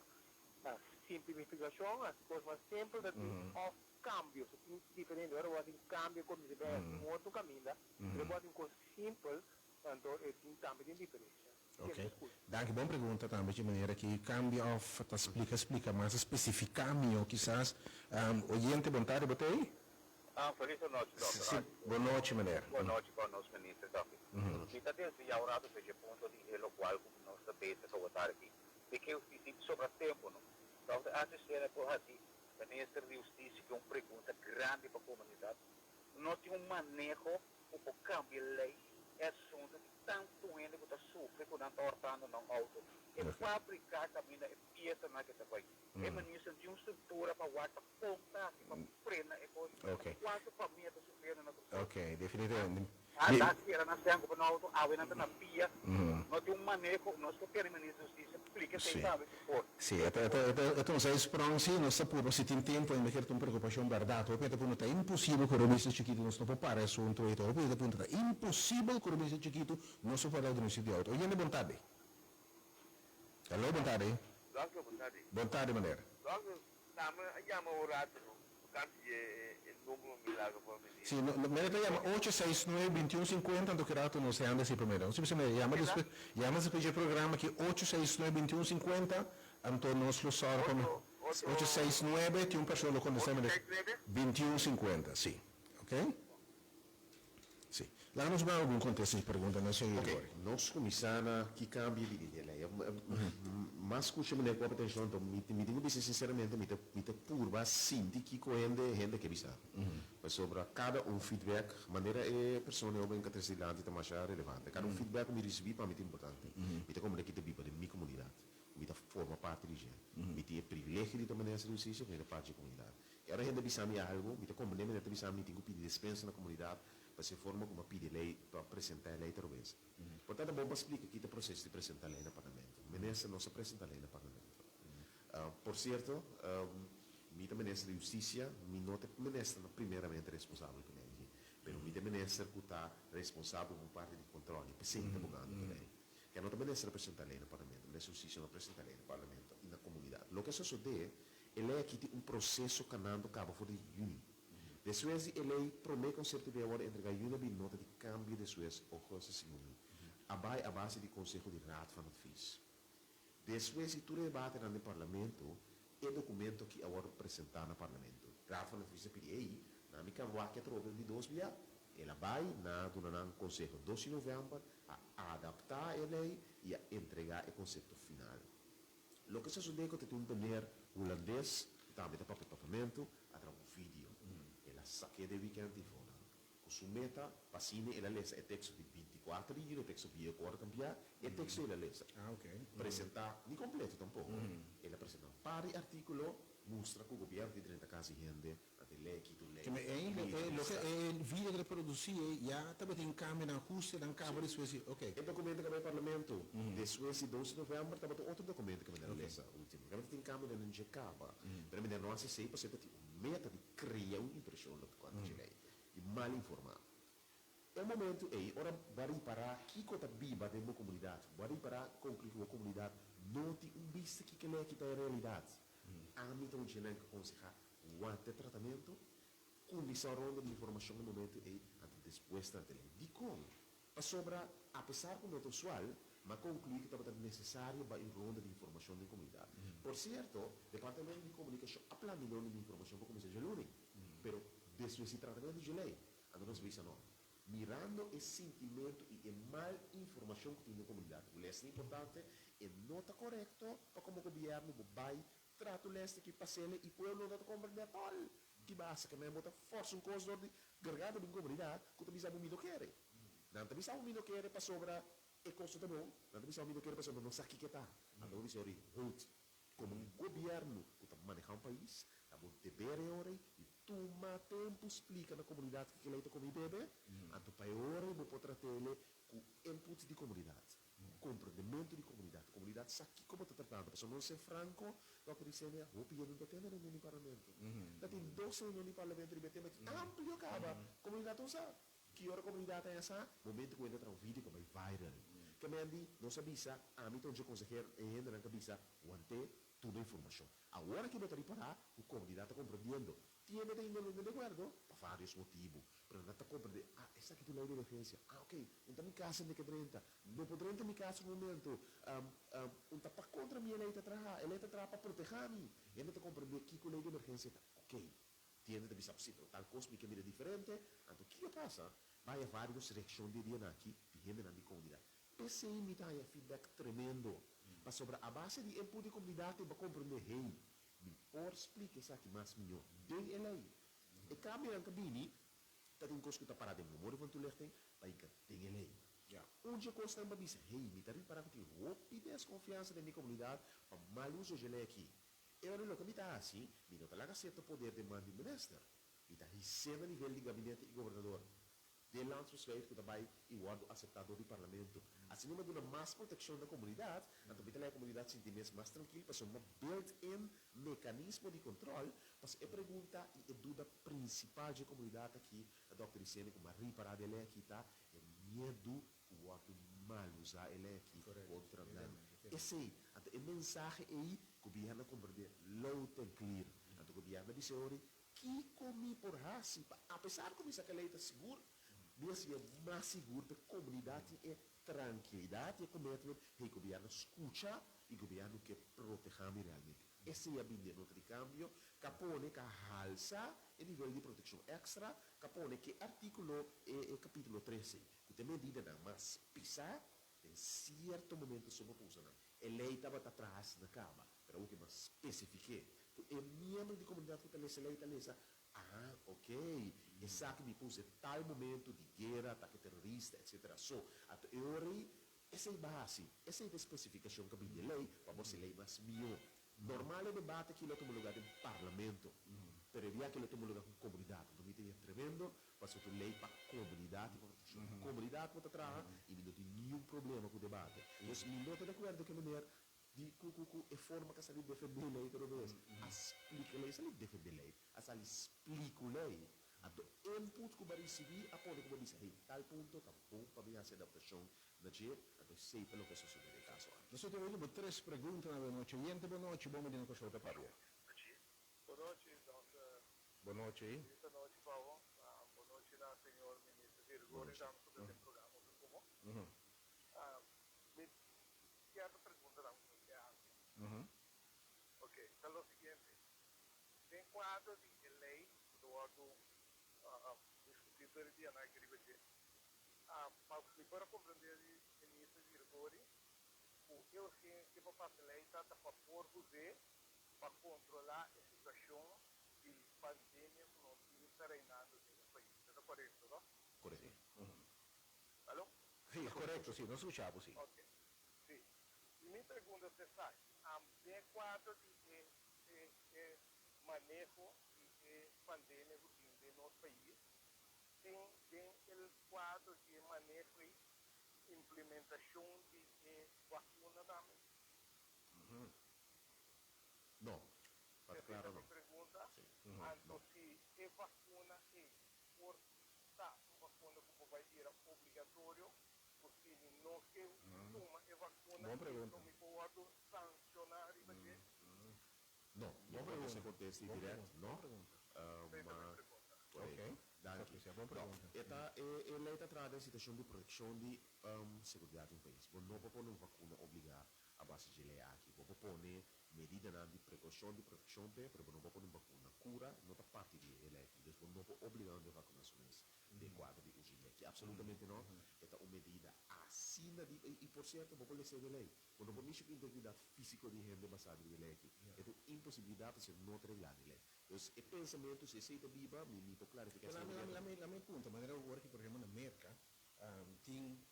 [SPEAKER 4] simplifikashon, hasi kos mas simpel ta tin òf kambio. So tin diferente, ora bo hasi un kambio komo di bes un otro kaminda, pero bo hasi un kos simpel anto e tin tambe tin diferensha.
[SPEAKER 1] Ok, danki. Bon pregunta tambe dje manera ki cambia of ta splica splica mas specifica miho kisas. Oyente bon tarde bo ta ey?
[SPEAKER 8] Ah, feliz anochi Dòkter
[SPEAKER 1] Si,
[SPEAKER 8] Archie.
[SPEAKER 1] bon nochi meneer.
[SPEAKER 8] Bon nochi pa nos minister tambe. Mi ta desvia un rato fe dje punto di e locual cu nos ta bezig awotar aki. Mi ke hustisi sobra tempo no. Dòkter Archie Sena por haci minister di husticia ki un pregunta grandi pa comunidad. No tin un maneho cu por cambia ley e asunto di tantu hende cu ta sufri cu nan ta hortando nan auto. E fabrica caminda e piesanan ke ta bay. E minister no tin un structura pa wak pa conta aki pa frena e cos. Cuanto famia ta sufriendo na Curaçao.
[SPEAKER 1] Ok, definitivamente.
[SPEAKER 8] A ta kera nan sèn ku nan auto, awe nan ta na pia. No tin un maneho, nos ke tene minister di Hustisia splika esei tambe si por.
[SPEAKER 1] Si, e ta e ta un zijsprong si, nos ta purba si tin tempu ainda kier ta un preokupashon bèrdat. Hopi ta puntra ta imposibel ku Robinson Chikitu nos no por para e asuntu ei. Hopi ta puntra ta imposibel ku Robinson Chikitu nos por para ladronisia di outo. Oyente bon tardi. Hello bon tardi.
[SPEAKER 9] Dòkter bon tardi.
[SPEAKER 1] Bon tardi meneer.
[SPEAKER 9] Dòkter, Tame a yama un rato no tocante di e numero milagro pa mi
[SPEAKER 1] Si, no, mene ta yama 869 21 50 anto ki rato nos hende si primero. No si bisa mene yama despues, yama despues dje programa ki 869 21 50 anto nos lo sòru pa 869 tin un persona lo kontestá mene 21 50 si. Ok? Si. Laga nos bai algun kontesta di preguntanan, señor
[SPEAKER 2] Ok,
[SPEAKER 1] Gregory.
[SPEAKER 2] nos kuminsá na ki kambio di bini e lei. Mas skucha manera ku atenshon, anto mi mi tin ku bisa sinseramente mi ta mi ta purba sinti kiko hende hende ke bisa. Pasobra kada un feedback, manera e persona e hoben ka trese dilanti ta masha relevante. Kada un feedback ku mi risibí pa mi ta importante. Mi ta komprende ki ta biba den mi komunidat. Mi ta forma parti di dje. Mi tin e privilegio di ta minister di hustisia, mi ta parti di e komunidat. E ora hende bisa mi algu, mi ta komprendé mi ta bisa mi tin ku pidi despensa na komunidat pa se forma ku mi a pidi e lei pa presentá e lei ta robes. Por ta ta bon pa splika ki ta proseso di presentá lei na parlamento. Minister no sa presentá lei na parlamento. Por sierto, mi ta minister di hustisia, mi no ta e minister na primeramente responsabel ku lei aki, pero mi ta e minister ku ta responsabel ku un parti di kontròl i p'esei mi ta bogando ku lei. Ke no ta minister a presentá lei na parlamento, minister di hustisia no a presentá lei na parlamento i na komunidat. Loke a sosodé E lei aki tin un proseso kanando kaba for di yüni. Despues di e lei promé konsepto di a wòrdu entregá yüni a bin nota di kambio despues ougùstus i yüni a bai a base di konseho di Raad van Advies. Despues di tur e debatenan den parlamento e dokumento aki a wòrdu presentá na parlamento. Raad van Advies a pidi ei, nan mi kan wak atrobe di dos bia. El a bai na duna nan konseho dos di novèmber, a adaptá e lei i a entregá e konsepto final. Loke sosodé ku ta tin un meneer hulandes ku tambe ta papia papiamentu a traha un video. El a sak'é den wikènt i for nan. Ku su meta pa asina el a lesa e teksto di 24 di yüni, e teksto bieu ku ora kambiá, e teksto el a lesa. Presentá, ni kompleto tampoko, el a presentá un par di artíkulo mustra ku gobièrnu tin drenta kas di hende. Dat e lei ki tu lei.
[SPEAKER 1] Keme e e loke e video ta produci ei ya tabatin cambionan ahustenan caba despues di ok.
[SPEAKER 2] E documento cu a bay parlamento despues di dos di november tabata un otro documento cu mester a lesa ultimo. Kaba ta tin cambionan den dje caba. Pero mester no haci esey pasobra ta tin un meta di crea un impresion loke cuanto dje lei di mal informa. E momento ei ora bo a ripara kico ta biba den bo comunidad, bo a ripara conclui cu bo comunidad no tin un bista kico e lei aki ta e realidad. Ami ta un djenan cu conseha Wanta e tratamentu, kuminsá un ronda di informashon e momentu ei, anto despues trata lei. Dikon? Pasobra, apesar ku no ta usual, m'a konkluí ku tabata nesesario bai un ronda di informashon den komunidat. Por sierto, Departamento di Komunikashon a plania un ronda di informashon pa kuminsá djaluni, pero despues di tratamentu dje lei, anto nos a bisa no. Mirando e sintimentu i e mal informashon ku tin den komunidat, ku lès ta importante, e no ta korekto pa komo gobièrnu bo bai Trato leste ki pasele i pueblo no ta komprendé atòl. Ki basa ke men bo ta fòrsa un kos dor di garganta di un komunidat ku ta bisa bo mi no kere. Nan ta bisa bo mi no kere pasobra e kos no ta bon, nan ta bisa bo mi no kere pasobra no sa kiko ta. Anto bo bisa ori, Hout, komo un gobièrnu ku ta manehá un pais, ta bo deber e ora ei di tuma tempu splika na komunidat kiko lei ta kome i bebe, anto pa e ora ei bo por trat'ele ku input di komunidat. Komprendementu di komunidat. Komunidat sa kiko bo ta tratando. Pasobra nos ser franko, Dòkter Isenia, hopi hende no ta tende reunion di parlamento. Ta tin dos reunion di parlamento riba e tema aki amplio kaba. Komunidat no sa. Ki ora komunidat a haña sa? Momento ku hende a traha un video ku a bai viral. Ke men di, nos a bisa, ami ta un dje konseher, e hendenan ka bisa, want'é, tuma informashon. Awor aki bo ta ripará ku komunidat ta komprendiendo. Tiene ta inda no ta di akuerdo pa varios motibu, pero nan ta komprendé, ah, esaki ta un lei di emergensia, ah, ok, un ta mi kas hende ke drenta, no por drenta mi kas un momento, un ta pa kontra mi e lei ta traha, e lei ta traha pa protehá mi. Hende ta komprendé kiko lei di emergensia ta, ok. Tiende ta bisa, si, pero tal kos mi ke mira diferente, anto kiko a pasa? Bai a varios reakshon di e dianan aki di hendenan di komunidat. P'esei mi ta haña feedback tremendo, pasobra a base di input di komunidat e bo a komprendé, hey, Mi por splika esaki mas mihó den e lei. E kambionan ta bini ta tin kos ku ta pará den memoria van toelichting pa hinka den e lei. Un dje kosnan pa bisa, hey, mi ta ripará ku tin hopi deskonfiansa den mi komunidat pa mal uso dje lei aki. E ora loke mi ta hasi, mi no ta laga sierto poder den man di minister. Mi ta his'é na nivel di gabinete i gobernador. Den landsbesluit ku ta bai i wòrdu aseptá dor di parlamento. Asina mi a duna mas protekshon na komunidat, anto mi ta laga e komunidat sinti mes mas trankil pasobra mi a build in mekanismo di kontròl. Pasobra e pregunta i e duda prinsipal dje komunidat aki ta Dòkter Isenia ku mi a ripará den e lei aki ta e miedu ku wòrdu mal usá e lei aki kontra nan. Esei, anto e mensahe ei gobièrnu a komprendé loud and clear. Anto gobièrnu a bisa e ora Kiko mi por hasi pa apesar ku mi sa ku e lei ta sigur, mi a siña mas sigur pa e komunidat tin e trankilidat i e commitment, hey, gobièrnu skucha i gobièrnu ke protehá mi realmente. Esei a bini den nota di kambio ka pone ka halsa e nivel di protekshon èkstra, ka pone ku e artíkulo e kapítulo trese ku ta e medidanan mas pisá den sierto momento so bo por usa nan. E lei tabata traha asina kaba, pero awor ke mas spesifiké ku e miembro di komunidat ku ta lesa e lei ta lesa, Ah, ok, esaki mi puse tal momento di guera, atake terorista, etcetera. So, anto e ora ei, esei ba hasi. Esei ta e spesifikashon ku a bini di e lei, pa bo hasi e lei mas mihó. Normal e debate aki lo tuma lugá den parlamento, pero e dia aki lo tuma lugá ku komunidat. Anto mi ta hia tremendo pasobra ta un lei pa komunidat i pa protekshon di komunidat bo ta traha i mi no tin niun problema ku debate. Dus mi no ta di akuerdo ku e meneer di ku ku ku e forma ku a sali defendé lei tur bes. A splika lei, sali defendé lei, a sali spliku lei. Anto input ku bo a risibí a pone ku bo bisa, hey, tal punto ta bon pa mi hasi adaptashon na dje, anto esei ta loke a sosodé den e kaso aki.
[SPEAKER 1] Nos a tin último tres pregunta na bonochi. Oyente, bonochi, bon bini na Kòrsou ta papia.
[SPEAKER 5] Bonochi, dòkter.
[SPEAKER 1] Bonochi.
[SPEAKER 5] Feliz anochi pa bo. Bonochi na señor Minister Girgori tambe ku ta den programa ku komo. Mi sierto preguntanan ku mi ke hasi. Ok, ta lo siguiente. Den kuadro di e lei ku ta wòrdu diskutí. di dianan aki riba dje. Ma mi por a comprende di Minister Girgori cu e urgencia pa pasa ley ta ta pa por us'e pa controla e situacion di pandemia cu nos tin ta reinando den e pais. E ta corecto, no?
[SPEAKER 1] Corecto.
[SPEAKER 5] Alo?
[SPEAKER 1] Si, corecto, si. Nos scucha bo, si.
[SPEAKER 5] Ok. Si. Y mi pregunta ta esaki, den cuadro di e e maneho di e pandemia cu tin den nos pais, tin den el cuadro di e maneho ei implementacion di e vacuna tambe?
[SPEAKER 2] No, pa ta
[SPEAKER 5] Esei ta
[SPEAKER 2] claro
[SPEAKER 5] mi
[SPEAKER 2] no.
[SPEAKER 5] pregunta.
[SPEAKER 2] Sí,
[SPEAKER 5] Anto
[SPEAKER 2] no.
[SPEAKER 5] si e vacuna ei por ta un vacuna cu por bay bira obligatorio, cu si mi no ke tuma e vacuna
[SPEAKER 1] Bon
[SPEAKER 5] ei
[SPEAKER 1] pregunta.
[SPEAKER 5] lo mi por wordo sanciona riba dje?
[SPEAKER 2] No,
[SPEAKER 1] Bon
[SPEAKER 2] no por
[SPEAKER 1] pregunta.
[SPEAKER 2] se contesti
[SPEAKER 1] Bon
[SPEAKER 2] direct,
[SPEAKER 1] pregunta.
[SPEAKER 2] no.
[SPEAKER 1] Bon pregunta.
[SPEAKER 5] Esei ta mi
[SPEAKER 2] Ma
[SPEAKER 5] pregunta.
[SPEAKER 1] Ok.
[SPEAKER 2] correcto. Danki.
[SPEAKER 1] Patricia, bon
[SPEAKER 2] No,
[SPEAKER 1] pregunta.
[SPEAKER 2] e ta e e ley ta traha den situacion di proteccion di seguridad di un pais. Bo no por pone un vacuna obliga a base dje ley aki. Bo por pone medidanan di precaucion di proteccion p'e, pero bo no por pone un vacuna. Cura no ta parti di e ley aki. Dus bo no por obliga un vacuna su mes den cuadro di uso di ley aki. Absolutamente no. E ta un medida asina di y por cierto bo por lesa e ley. Bo no por mishi ku integridat físiko di hende basá riba e lei aki. E ta un imposibilidat pasobra no ta reglá den lei. Dus e pensamentu, si esei ta biba, mi mi por klarifiká
[SPEAKER 1] Pero
[SPEAKER 2] esei
[SPEAKER 1] lami lami
[SPEAKER 2] inmediatamente.
[SPEAKER 1] lami lami punta, manera awor aki por ehempel na Merka tin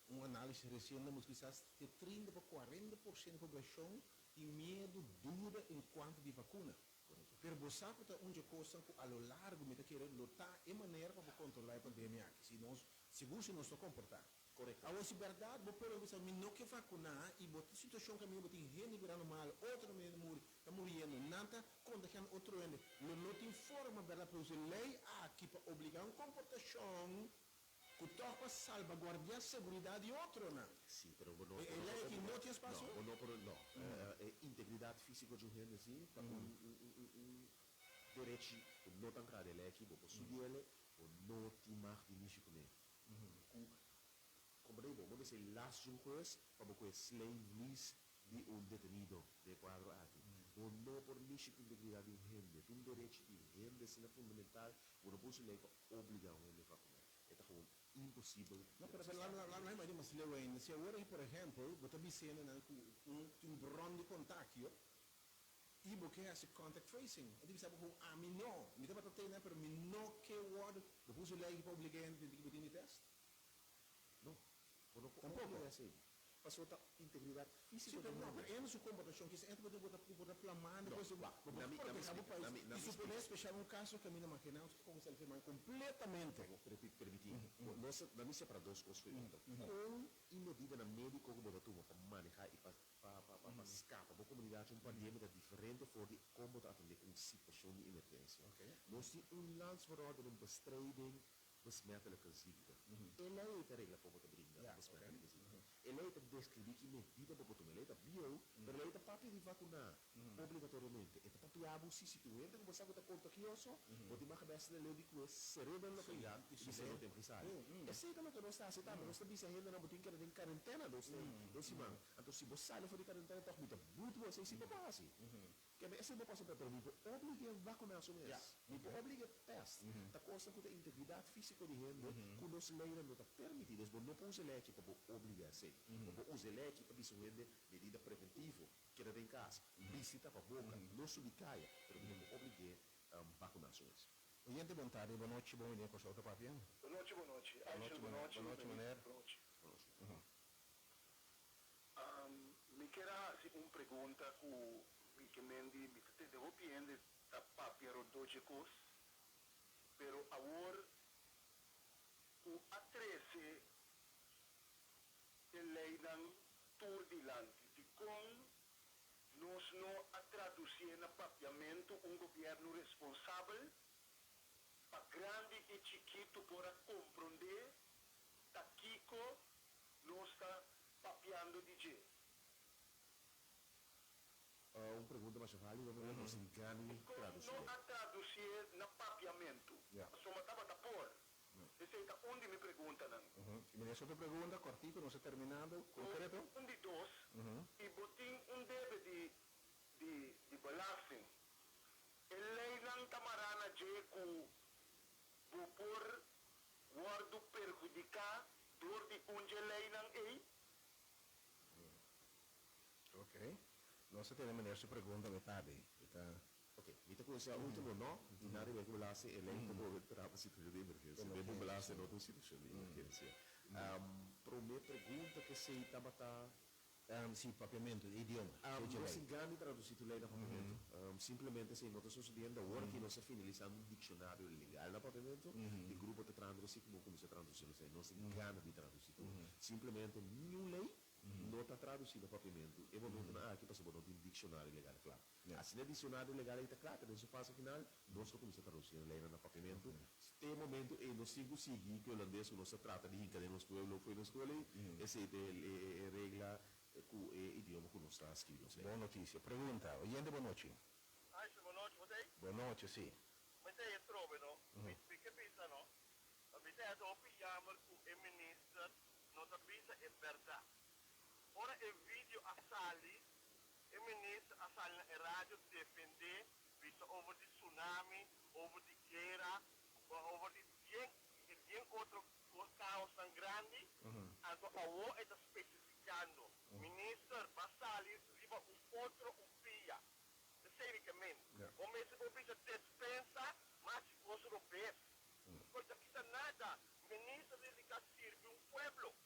[SPEAKER 1] un análisis resien ta mustra kisas te 30 pa 40% di poblashon tin miedu, duda en kuanto di vakuna. Pero bo sa ku ta un dje kosnan ku a lo largo mi ta kere lo ta e manera pa bo kontrolá e pandemia aki, si nos sigur si nos no komportá.
[SPEAKER 2] Korekto.
[SPEAKER 1] Awor si bèrdat bo pueblo bisa mi no ke vakuná i bo ta situashon kaminda bo tin hende birando malu, otro hende muri, ta muriendo, nan ta kontagiando otro hende, lo no tin forma bèrdat pa usa e lei aki pa obligá un komportashon ku tòg pa salbaguardiá seguridat di otronan.
[SPEAKER 2] Sí, pero bo no
[SPEAKER 1] E
[SPEAKER 2] bo no
[SPEAKER 1] lei
[SPEAKER 2] por
[SPEAKER 1] aki
[SPEAKER 2] obliga,
[SPEAKER 1] no tin espasio?
[SPEAKER 2] no, bo no por, no. E integridat físiko di un hende sí ta un un un un derechi ku no ta entrá den e lei aki, bo por subi ele, bo no tin mag di mishi kuné. Ku komprendé bo, bo mester las djun hues pa bo kohe slijmvlies di un detenido den e kuadro aki. Bo no por mishi ku integridat di un hende. Ta un derechi di hende asina fundamental, bo no por usa lei pa obliga un hende vakuná. E ta gewoon imposibel
[SPEAKER 1] No,
[SPEAKER 2] den
[SPEAKER 1] pero
[SPEAKER 2] nos
[SPEAKER 1] pero
[SPEAKER 2] estado.
[SPEAKER 1] laat laat mi mas leu ainda. Si awor aki por ehempel bo ta bisa hendenan ku un tin un bron di kontagio i bo ke hasi contact tracing, e ta bisa bo ku ami no, mi tabata tene pero mi no ke wòrdu, bo por usa lei aki pa obliga hende tin ki bo tin di test?
[SPEAKER 2] No, bo no por
[SPEAKER 1] Tampoco.
[SPEAKER 2] obliga esei. Pasobra ta integridad
[SPEAKER 1] Sí,
[SPEAKER 2] físico
[SPEAKER 1] pero
[SPEAKER 2] di
[SPEAKER 1] no,
[SPEAKER 2] hende.
[SPEAKER 1] pero ende su komportashon kisa ende bo ta bo ta plamando
[SPEAKER 2] No,
[SPEAKER 1] pues bo
[SPEAKER 2] wak,
[SPEAKER 1] bo
[SPEAKER 2] na mi, na mi
[SPEAKER 1] proteha bo
[SPEAKER 2] splika,
[SPEAKER 1] pais
[SPEAKER 2] na mi, na
[SPEAKER 1] i
[SPEAKER 2] mi
[SPEAKER 1] supone
[SPEAKER 2] splika.
[SPEAKER 1] espeshal un kaso kaminda makiná nos ta kuminsá enfermá kompletamente.
[SPEAKER 2] Bo permití, bo nos na mi separa dos kos for otro. Kon i medidanan médiko ku bo ta tuma pa manehá i pa pa pa pa pa skapa bo komunidat un pandemia ta diferente for di kon bo ta atendé un situashon di emergensia. Nos tin un landsverordening bestrijding besmettelijke ziekte. E lei ei ta regla kon bo ta bringa ku besmettelijke ziekte. E lei ta deskribí ki medida bo por tuma. E lei ta bieu, pero e lei ta papia di vakuná obligatoriamente. E ta papia bo si si tin hende ku bo sa ku ta kontagioso, bo tin mag bèst na lei di ku e ser'é den lokalidat i bisa no tem ki sali. Esei ta loke nos ta hasi tambe. Nos ta bisa hendenan bo tin keda den karentena dos dos siman. Anto si bo sali for di karentena tòg mi ta but bo. Esei si bo por hasi. Kende esei bo pasa pero mi por oblig'é vakuná su mes. Mi por oblig'é tèst. Ta kosnan ku ta integridat físiko di hende ku nos leinan no ta permití. Dus bo no por usa e lei aki pa bo obligá esei. Bo por usa e lei aki pa bisa un hende medida preventivo, keda den kas, bisti tapaboka, no subi kaya, pero mi no por oblig'é vakuná su mes.
[SPEAKER 1] Oyente bon tardi, bon nochi, bon bini Kòrsou ta papia.
[SPEAKER 10] Bon nochi, bon nochi.
[SPEAKER 1] Bon nochi,
[SPEAKER 10] Axel, bon nochi.
[SPEAKER 1] bon nochi meneer.
[SPEAKER 10] Bon nochi.
[SPEAKER 2] Bon nochi.
[SPEAKER 10] Mi kier a hasi un pregunta ku mi ke men di mi ta tende hopi hende ta papia rondó dje kos, pero awor ku a trese e leinan tur dilanti, dikon nos no a tradusié na papiamentu un gobièrnu responsabel pa grandi i chikitu por a komprondé ta kiko nos ta papiando di dje?
[SPEAKER 2] Un pregunta masha válido, pero nos tin gana di
[SPEAKER 10] Dikon
[SPEAKER 2] tradusié.
[SPEAKER 10] no a tradusié na papiamentu? Pasobra tabata por. Esei ta un di mi preguntanan.
[SPEAKER 1] I meneer su otro pregunta, kòrtiku, nos ta terminando, konkreto.
[SPEAKER 10] Un di dos, i bo tin un debe di di di belasting. E leinan ta mará na dje ku bo por. wòrdu perhudiká dor di un dje leinan ei?
[SPEAKER 1] Ok. Nos a tene meneer su pregunta mi tabi. Mi ta.
[SPEAKER 2] Ok. Mi ta kuminsá ultimo no. I nan riba e ku belaste e lei ta por traha pa situashon di emergensia. Den bo belaste no ta un situashon di emergensia. Promé pregunta kesei tabata.
[SPEAKER 1] Si, papiamentu, e idioma.
[SPEAKER 2] Nos tin gana di traduci tur ley na papiamentu. Simplemente esey no ta sucediendo. Awor aki nos ta finalisando un diccionario legal na papiamentu. E grupo ta trahando reci como cuminsa traduci esey. Nos tin gana di traduci tur. Simplemente niun ley no ta traduci na papiamentu e momentonan aki pasobra no tin diccionario legal cla. Asina e diccionario legal ey ta cla, ta den su fase final, nos lo cuminsa traduci e leynan na papiamentu. Te e momento ey nos tin cu sigui cu e holandes cu nos ta trata di hinca den nos pueblo fo'i nos scol ey. Esey ta e regla cu e idioma cu nos ta scribi nos ley.
[SPEAKER 1] Bon noticia. Pregunta, Oyente bon nochi.
[SPEAKER 5] Aisha, bon nochi, bo ta ey?
[SPEAKER 1] Bon nochi, si.
[SPEAKER 5] Mi ta ey trobe no. Mi mi ke bisa no. Pa mi ta ey hopi jammer cu e minister no ta bisa e berdad. Ora e video a sali, E minister a sali na e radio defende bisa over di tsunami, over di guera, over di bien bien otro caosnan grandi, anto awo e ta specificando, minister ba sali riba un otro un pia, esey mi ke men, bo mester por bisa despensa mas si cos robes, pasobra ta kita nada, minister dedica sirbi un pueblo.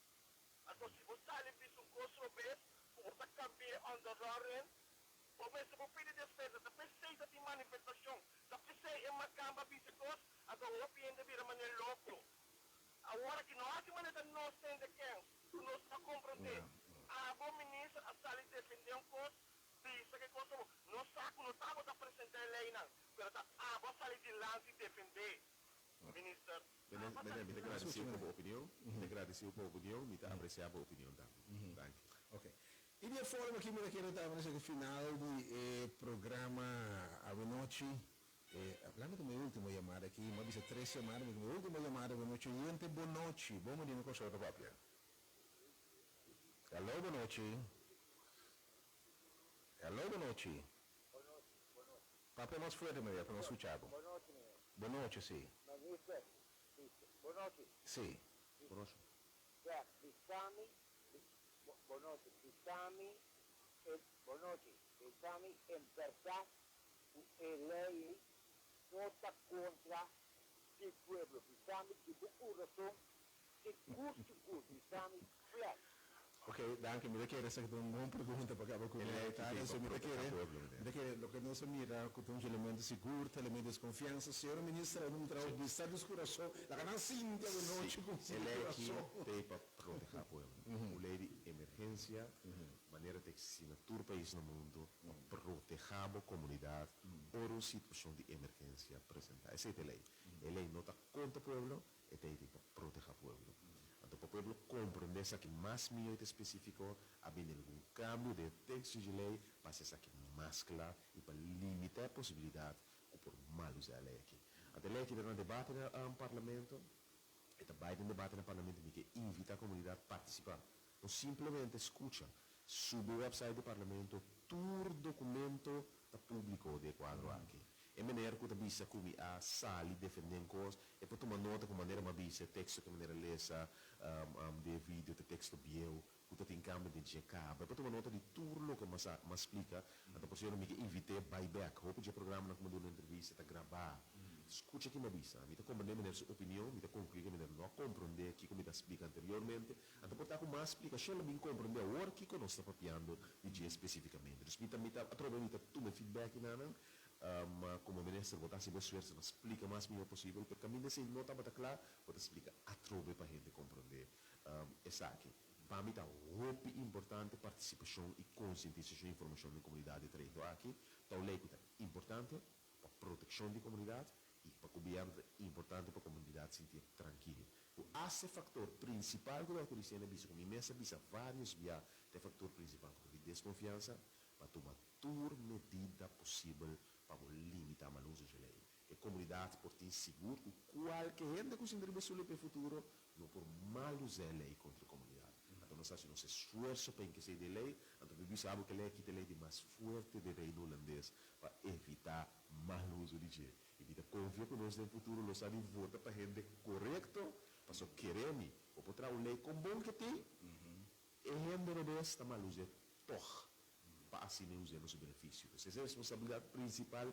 [SPEAKER 5] Anto si bo sali bisa un kos robes ku bo ta kambi'é onderloren, bo mester por pidi despensa. Ta p'esei ta tin manifestashon. Ta p'esei e makamba bisa kos, anto hopi hende bira manera loko. Awor aki no hasi manera ta nos tende kens ku nos no komprondé. Abo minister a sali defendé un kos, bisa ke kos ta bo. Nos sa ku no ta abo ta presentá e leinan, pero ta abo a sali dilanti defendé. Minister.
[SPEAKER 2] Meneer, mi ta gradisiu pa bo opinion. Mi ta gradisiu pa bo opinion. Mi ta apresiá bo opinion tambe. Danki.
[SPEAKER 1] Ok. I di e forma aki mi ta kere ta mester e final di e programa awenochi. E, hablando ku mi ultimo yamada aki, mi a bisa tres yamada, mi ku mi ultimo yamada awenochi. Oyente, bonochi. Bon bo dime Kòrsou ta papia. Hallo, bonochi. Hallo, bonochi.
[SPEAKER 8] Bonochi, bonochi.
[SPEAKER 1] Papia mas fuerte, meneer, pa nos skucha bo.
[SPEAKER 8] Bonochi, meneer.
[SPEAKER 1] Bonochi, si.
[SPEAKER 8] Minister, bisa. Bonochi.
[SPEAKER 1] Si.
[SPEAKER 2] Bonochi.
[SPEAKER 8] Ja, bisami, bonochi, bisami, e, bonochi, bisami en berdad cu e ley ei no ta contra di pueblo. Bisami di bo curason, sigur, sigur, bisami flat.
[SPEAKER 1] Ok, danki. Mi ta kere esaki ta un bon pregunta pa kaba ku
[SPEAKER 2] E lei ki
[SPEAKER 1] mi
[SPEAKER 2] tin pa
[SPEAKER 1] ta
[SPEAKER 2] proteha
[SPEAKER 1] kere,
[SPEAKER 2] pueblo,
[SPEAKER 1] mi
[SPEAKER 2] meneer.
[SPEAKER 1] ta kere loke nos a mira ku ta un elemento sigur ta elemento di deskonfiansa. Señora Minister a duna un trabou bista dus kurason. Laga nan sinti
[SPEAKER 2] Si,
[SPEAKER 1] awenochi ku
[SPEAKER 2] e
[SPEAKER 1] sinti
[SPEAKER 2] lei aki
[SPEAKER 1] kurason.
[SPEAKER 2] t'ei pa proteha pueblo. Un lei di emergensia, manera ta eksistí na tur pais na mundu, pa proteha bo komunidat ora un situashon di emergensia presentá. Esei ta e lei. E lei no ta kontra pueblo, E ta iti pa proteha pueblo. Anto pa pueblo comprende esaki mas miyo y ta specifico, a bini algun cambio den e texto dje ley pa haci esaki mas cla y pa limita e posibilidad cu por mal usa e ley aki. Anto e ley aki ta na debate na Parlamento, e ta bay den debate na Parlamento y mi ke invita comunidad participa. No simplemente scucha. Subi website di Parlamento, tur documento ta publico di e cuadro aki. E meneer cu ta bisa cu mi a sali defende un cos, e por tuma nota cu manera mi a bisa e texto cu manera lesa di e video ta texto bieu cu ta tin cambio den dje caba. E por tuma nota di tur loke mi a splica. Anto por cierto mi ke invit'e bay bek. Hopi dje programanan cu mi a duna entrevista ta graba. Scucha ki mi a bisa. Mi ta comprende meneer su opinion, mi ta conclui cu meneer no a comprende kico mi ta splica anteriormente. Anto por ta cu mas splicacion lo bin comprende awor kico nos ta papiando di dje specificamente. Dus mi ta mi ta atrobe mi ta tuma e feedback nan. Ma como minister bo ta haci bo esfuerzo pa splica mas miho posibel, pero caminda esey no tabata cla, bo ta splica atrobe pa hende comprende esaki. Pa mi ta hopi importante participacion y concientisacion y informacion den comunidad di e trayecto aki. Ta un ley cu ta importante pa proteccion di comunidad y pa gobierno ta importante pa comunidad sinti trankil. Cu haci e factor principal cu Doctor Lucena bisa cu mi mes a bisa varios bia ta e factor principal cu ta di desconfiansa pa tuma tur medida posibel pa bo limita mal uso dje lei. E komunidat por tin sigur ku kualke hende ku sinti riba e suli pa e futuro no por mal usa e lei kontra e komunidat. Anto nos hasi nos esfuerso pa enkesei di e lei, anto mi bisa abo ku e lei aki ta e lei di mas fuerte den Reino Hulandes pa evita mal uso di dje. I mi ta konfia ku nos den futuro lo sa di vota pa hende korekto. Paso kere mi, bo por traha un lei kon bon ke tin, e hende robes ta mal us'é tòg pa asina e us'é na su benefisio. Pues esei e responsabilidat prinsipal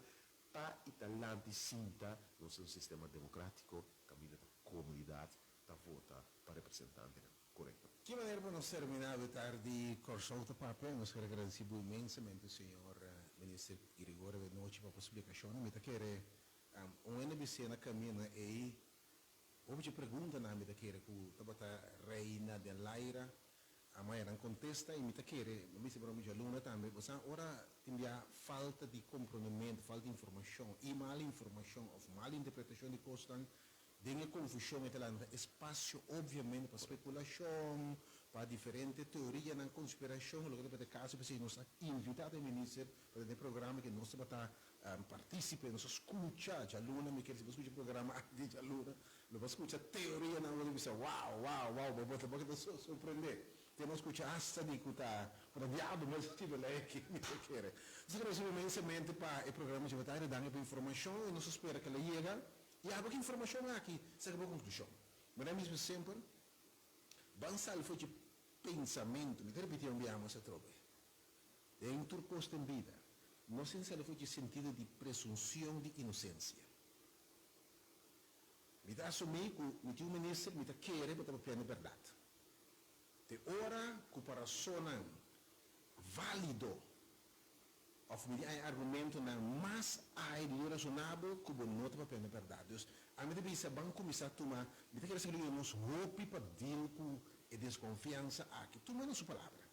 [SPEAKER 2] ta i ta lanti sinta nos den un sistema demokratiko kaminda ta komunidat ta vota pa representantenan korekto.
[SPEAKER 1] Ki manera pa nos terminá awe tardi Kòrsou ta papia? Nos ker agradesí bo inmensamente señor Minister Girigorio awe nochi pa bo splikashonnan. Mi ta kere un hende bis'é na kaminda ei Hopi dje preguntanan mi ta kere ku tabata reina den laira, a mayanan kontesta i mi ta kere, mi mester broma djaluna tambe, bo sa ora tin bia falta di komprondementu, falta di informashon i mal informashon òf mal interpretashon di kosnan, den e konfushon e ta lanta espasio obviamente pa spekulashon, pa diferente teorianan, konspirashon, loke tabata e kaso, p'esei nos a invitá e minister pa tene e programa ke nos tabata Partícipe, nos a scucha djaluna, mi kier si bo scucha programa aki di djaluna, lo bo scucha teorianan bo ta bisa wow, wow, wow, bo bo ta sorprende. Te nos scucha hasta di cu ta cu ta diablo mes a scribi ley aki, mi ta kere. Nos a agradeci inmensamente pa e programa dje bataya, danki pa informacion y nos a spera cu el a yega y abo ki informacion aki saca bo conclusion. Manera mi bisa semper, ban sali for dje pensamento, mi ta repiti un biaha mas atrobe. Den tur kos den bida, no sin sali for dje sentido di presunsion di inosensia. Mi ta asumí ku mi tin un minister, mi ta kere bo ta papiando bèrdat. Te ora ku pa rasonnan válido òf mi di haña argumentonan mas ai di rasonabel ku bo no ta papiando bèrdat. Dus, ami ta bisa ban kuminsá tuma, mi ta kere sa ku lo nos hopi pa deal ku e deskonfiansa aki. Tuma na su palabra.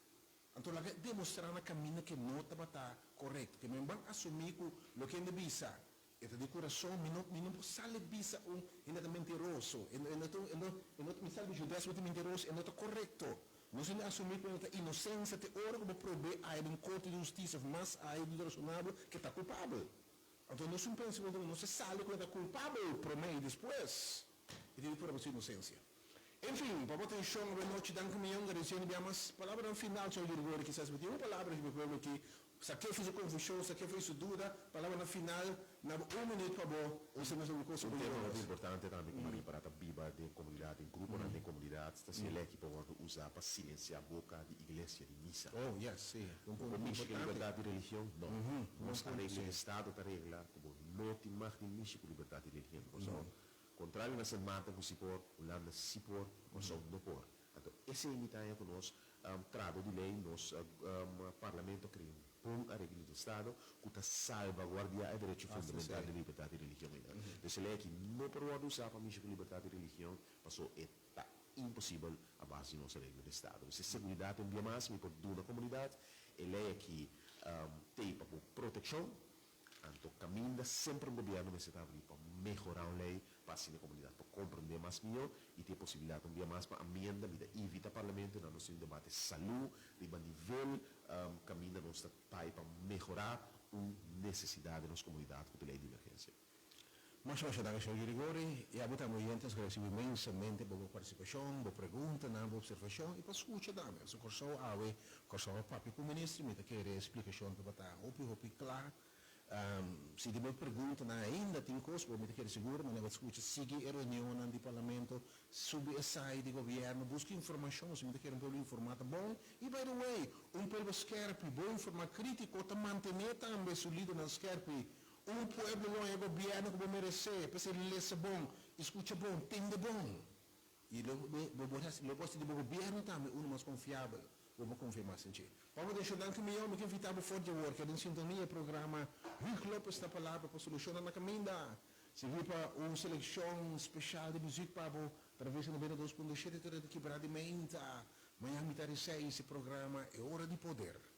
[SPEAKER 1] Anto laga e demostrá na kaminda ke no tabata korekto. Ke men ban asumí ku loke hende bisa e ta di kurason. Mi no mi no por sali bisa un hende ta mentiroso. E no e no ta e no e no mi sali bisa Judas bo ta mentiroso e no ta korekto. Nos hende asumí ku e no ta inosensia te ora ku bo prob'é aya den korte di hustisia òf mas aya di rasonabel ke ta kulpabel. Anto nos un pensa ku nos a sali ku e ta kulpabel promé i despues e tin di prueba su inosensia. En fin, pa bo atencion awe nochi danki miyon agradeciendo bia mas palabranan final señor Girigorio kisas bo tin un palabra riba e pueblo aki sa ke for su confusion sa ke for su duda palabranan final na bo un minuut pa bo bisa nos algun cosa
[SPEAKER 2] Un tema hopi importante tambe ku Maria Pará ta biba den komunidat den gruponan den komunidat ta si e leki pa wòrdu usá pa silensiá boka di iglesia di misa.
[SPEAKER 1] Oh yes si
[SPEAKER 2] un punto Bo mishi ku libertat di religion? No. Nos a regla estado ta regla ku bo no tin mag di mishi ku libertat di religion. Pasobra Contrario na Sint Maarten cu si por, Hulanda si por, Corsou no por. Anto esey mi ta haña cu nos trado di ley, nos Parlamento a crea un bon areglo di estado cu ta salvaguardia e derecho fundamental di libertad di religion einan. Dus e ley aki no por wordo usa pa mishi cu libertad di religion paso e ta imposibel a base di nos areglo di estado. Dus e seguridad un bia mas mi por duna comunidad, e ley aki t'ey pa bo proteccion. Anto caminda semper un gobierno mester ta abri pa mehora un ley pa asina e comunidad por comprende mas miho y tin e posibilidad un bia mas pa amienda. Mi ta invita Parlamento na nos tin un debate salu riba nivel caminda nos ta bay pa mehora un necesidad den nos comunidad cu ta ley di emergencia.
[SPEAKER 1] Masha masha danki señor Girigori y abo tambe oyentes nos agradeci bo inmensamente pa bo participacion, bo preguntanan, bo observacion y pa scucha tambe. Pasobra Corsou awe, Corsou a papia cu minister, mi ta kere e splicacion tabata hopi hopi cla. Si tin bo preguntanan ainda tin cos bo mi ta kere sigur manera bo ta scucha sigui e reunionnan di parlamento, subi e site di gobierno, busca informacion, si mi ta kere un pueblo informa ta bon. Y by the way, un pueblo skerpi, bo informa critico ta mantene tambe su lidernan skerpi. Un pueblo lo haña gobierno ku bo meresé, p'esei lesa bon i skucha bon, tende bon. I lo bo bo hasi lo bo hasi di bo gobierno tambe unu mas konfiabel, bo por konfia mas den dje. Pa bo atenshon danki mion, mi ke invitá bo for di awor keda den sintonia e programa Huug Lopez na Palabra pa Solushonnan na Kaminda. Sigui pa un selekshon speshal di muzik pa bo traves di 92.7 te reda kibrá di meinta. Mañan mitar di seis e programa E Ora di Poder.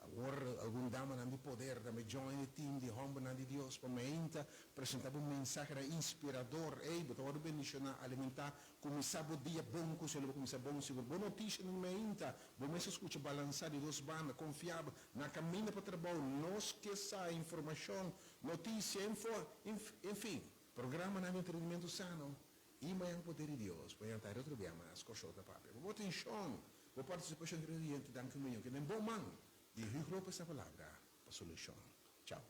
[SPEAKER 1] Awor algun damanan di poder tambe join e team di hombernan di Dios pa meinta presenta bo mensahenan inspirador. Ey, bo ta wordo bendiciona, alimenta, cuminsa bo dia bon cu Señor, bo cuminsa bon sigur. Bo noticianan di meinta, bo mester scucha balansa di dos banda, confiabel, na caminda pa trabou, nos ke sa informacion, noticia, info, enfin, programanan di entretenimento sano. Y mañan poder di Dios, mañan tarde otro bia mas, Kòrsou ta papia. Pa bo atencion, bo participacion querido oyente, danki un miyon. Kende bon man di Hugo Lopez na palabra pa solucion. Chao.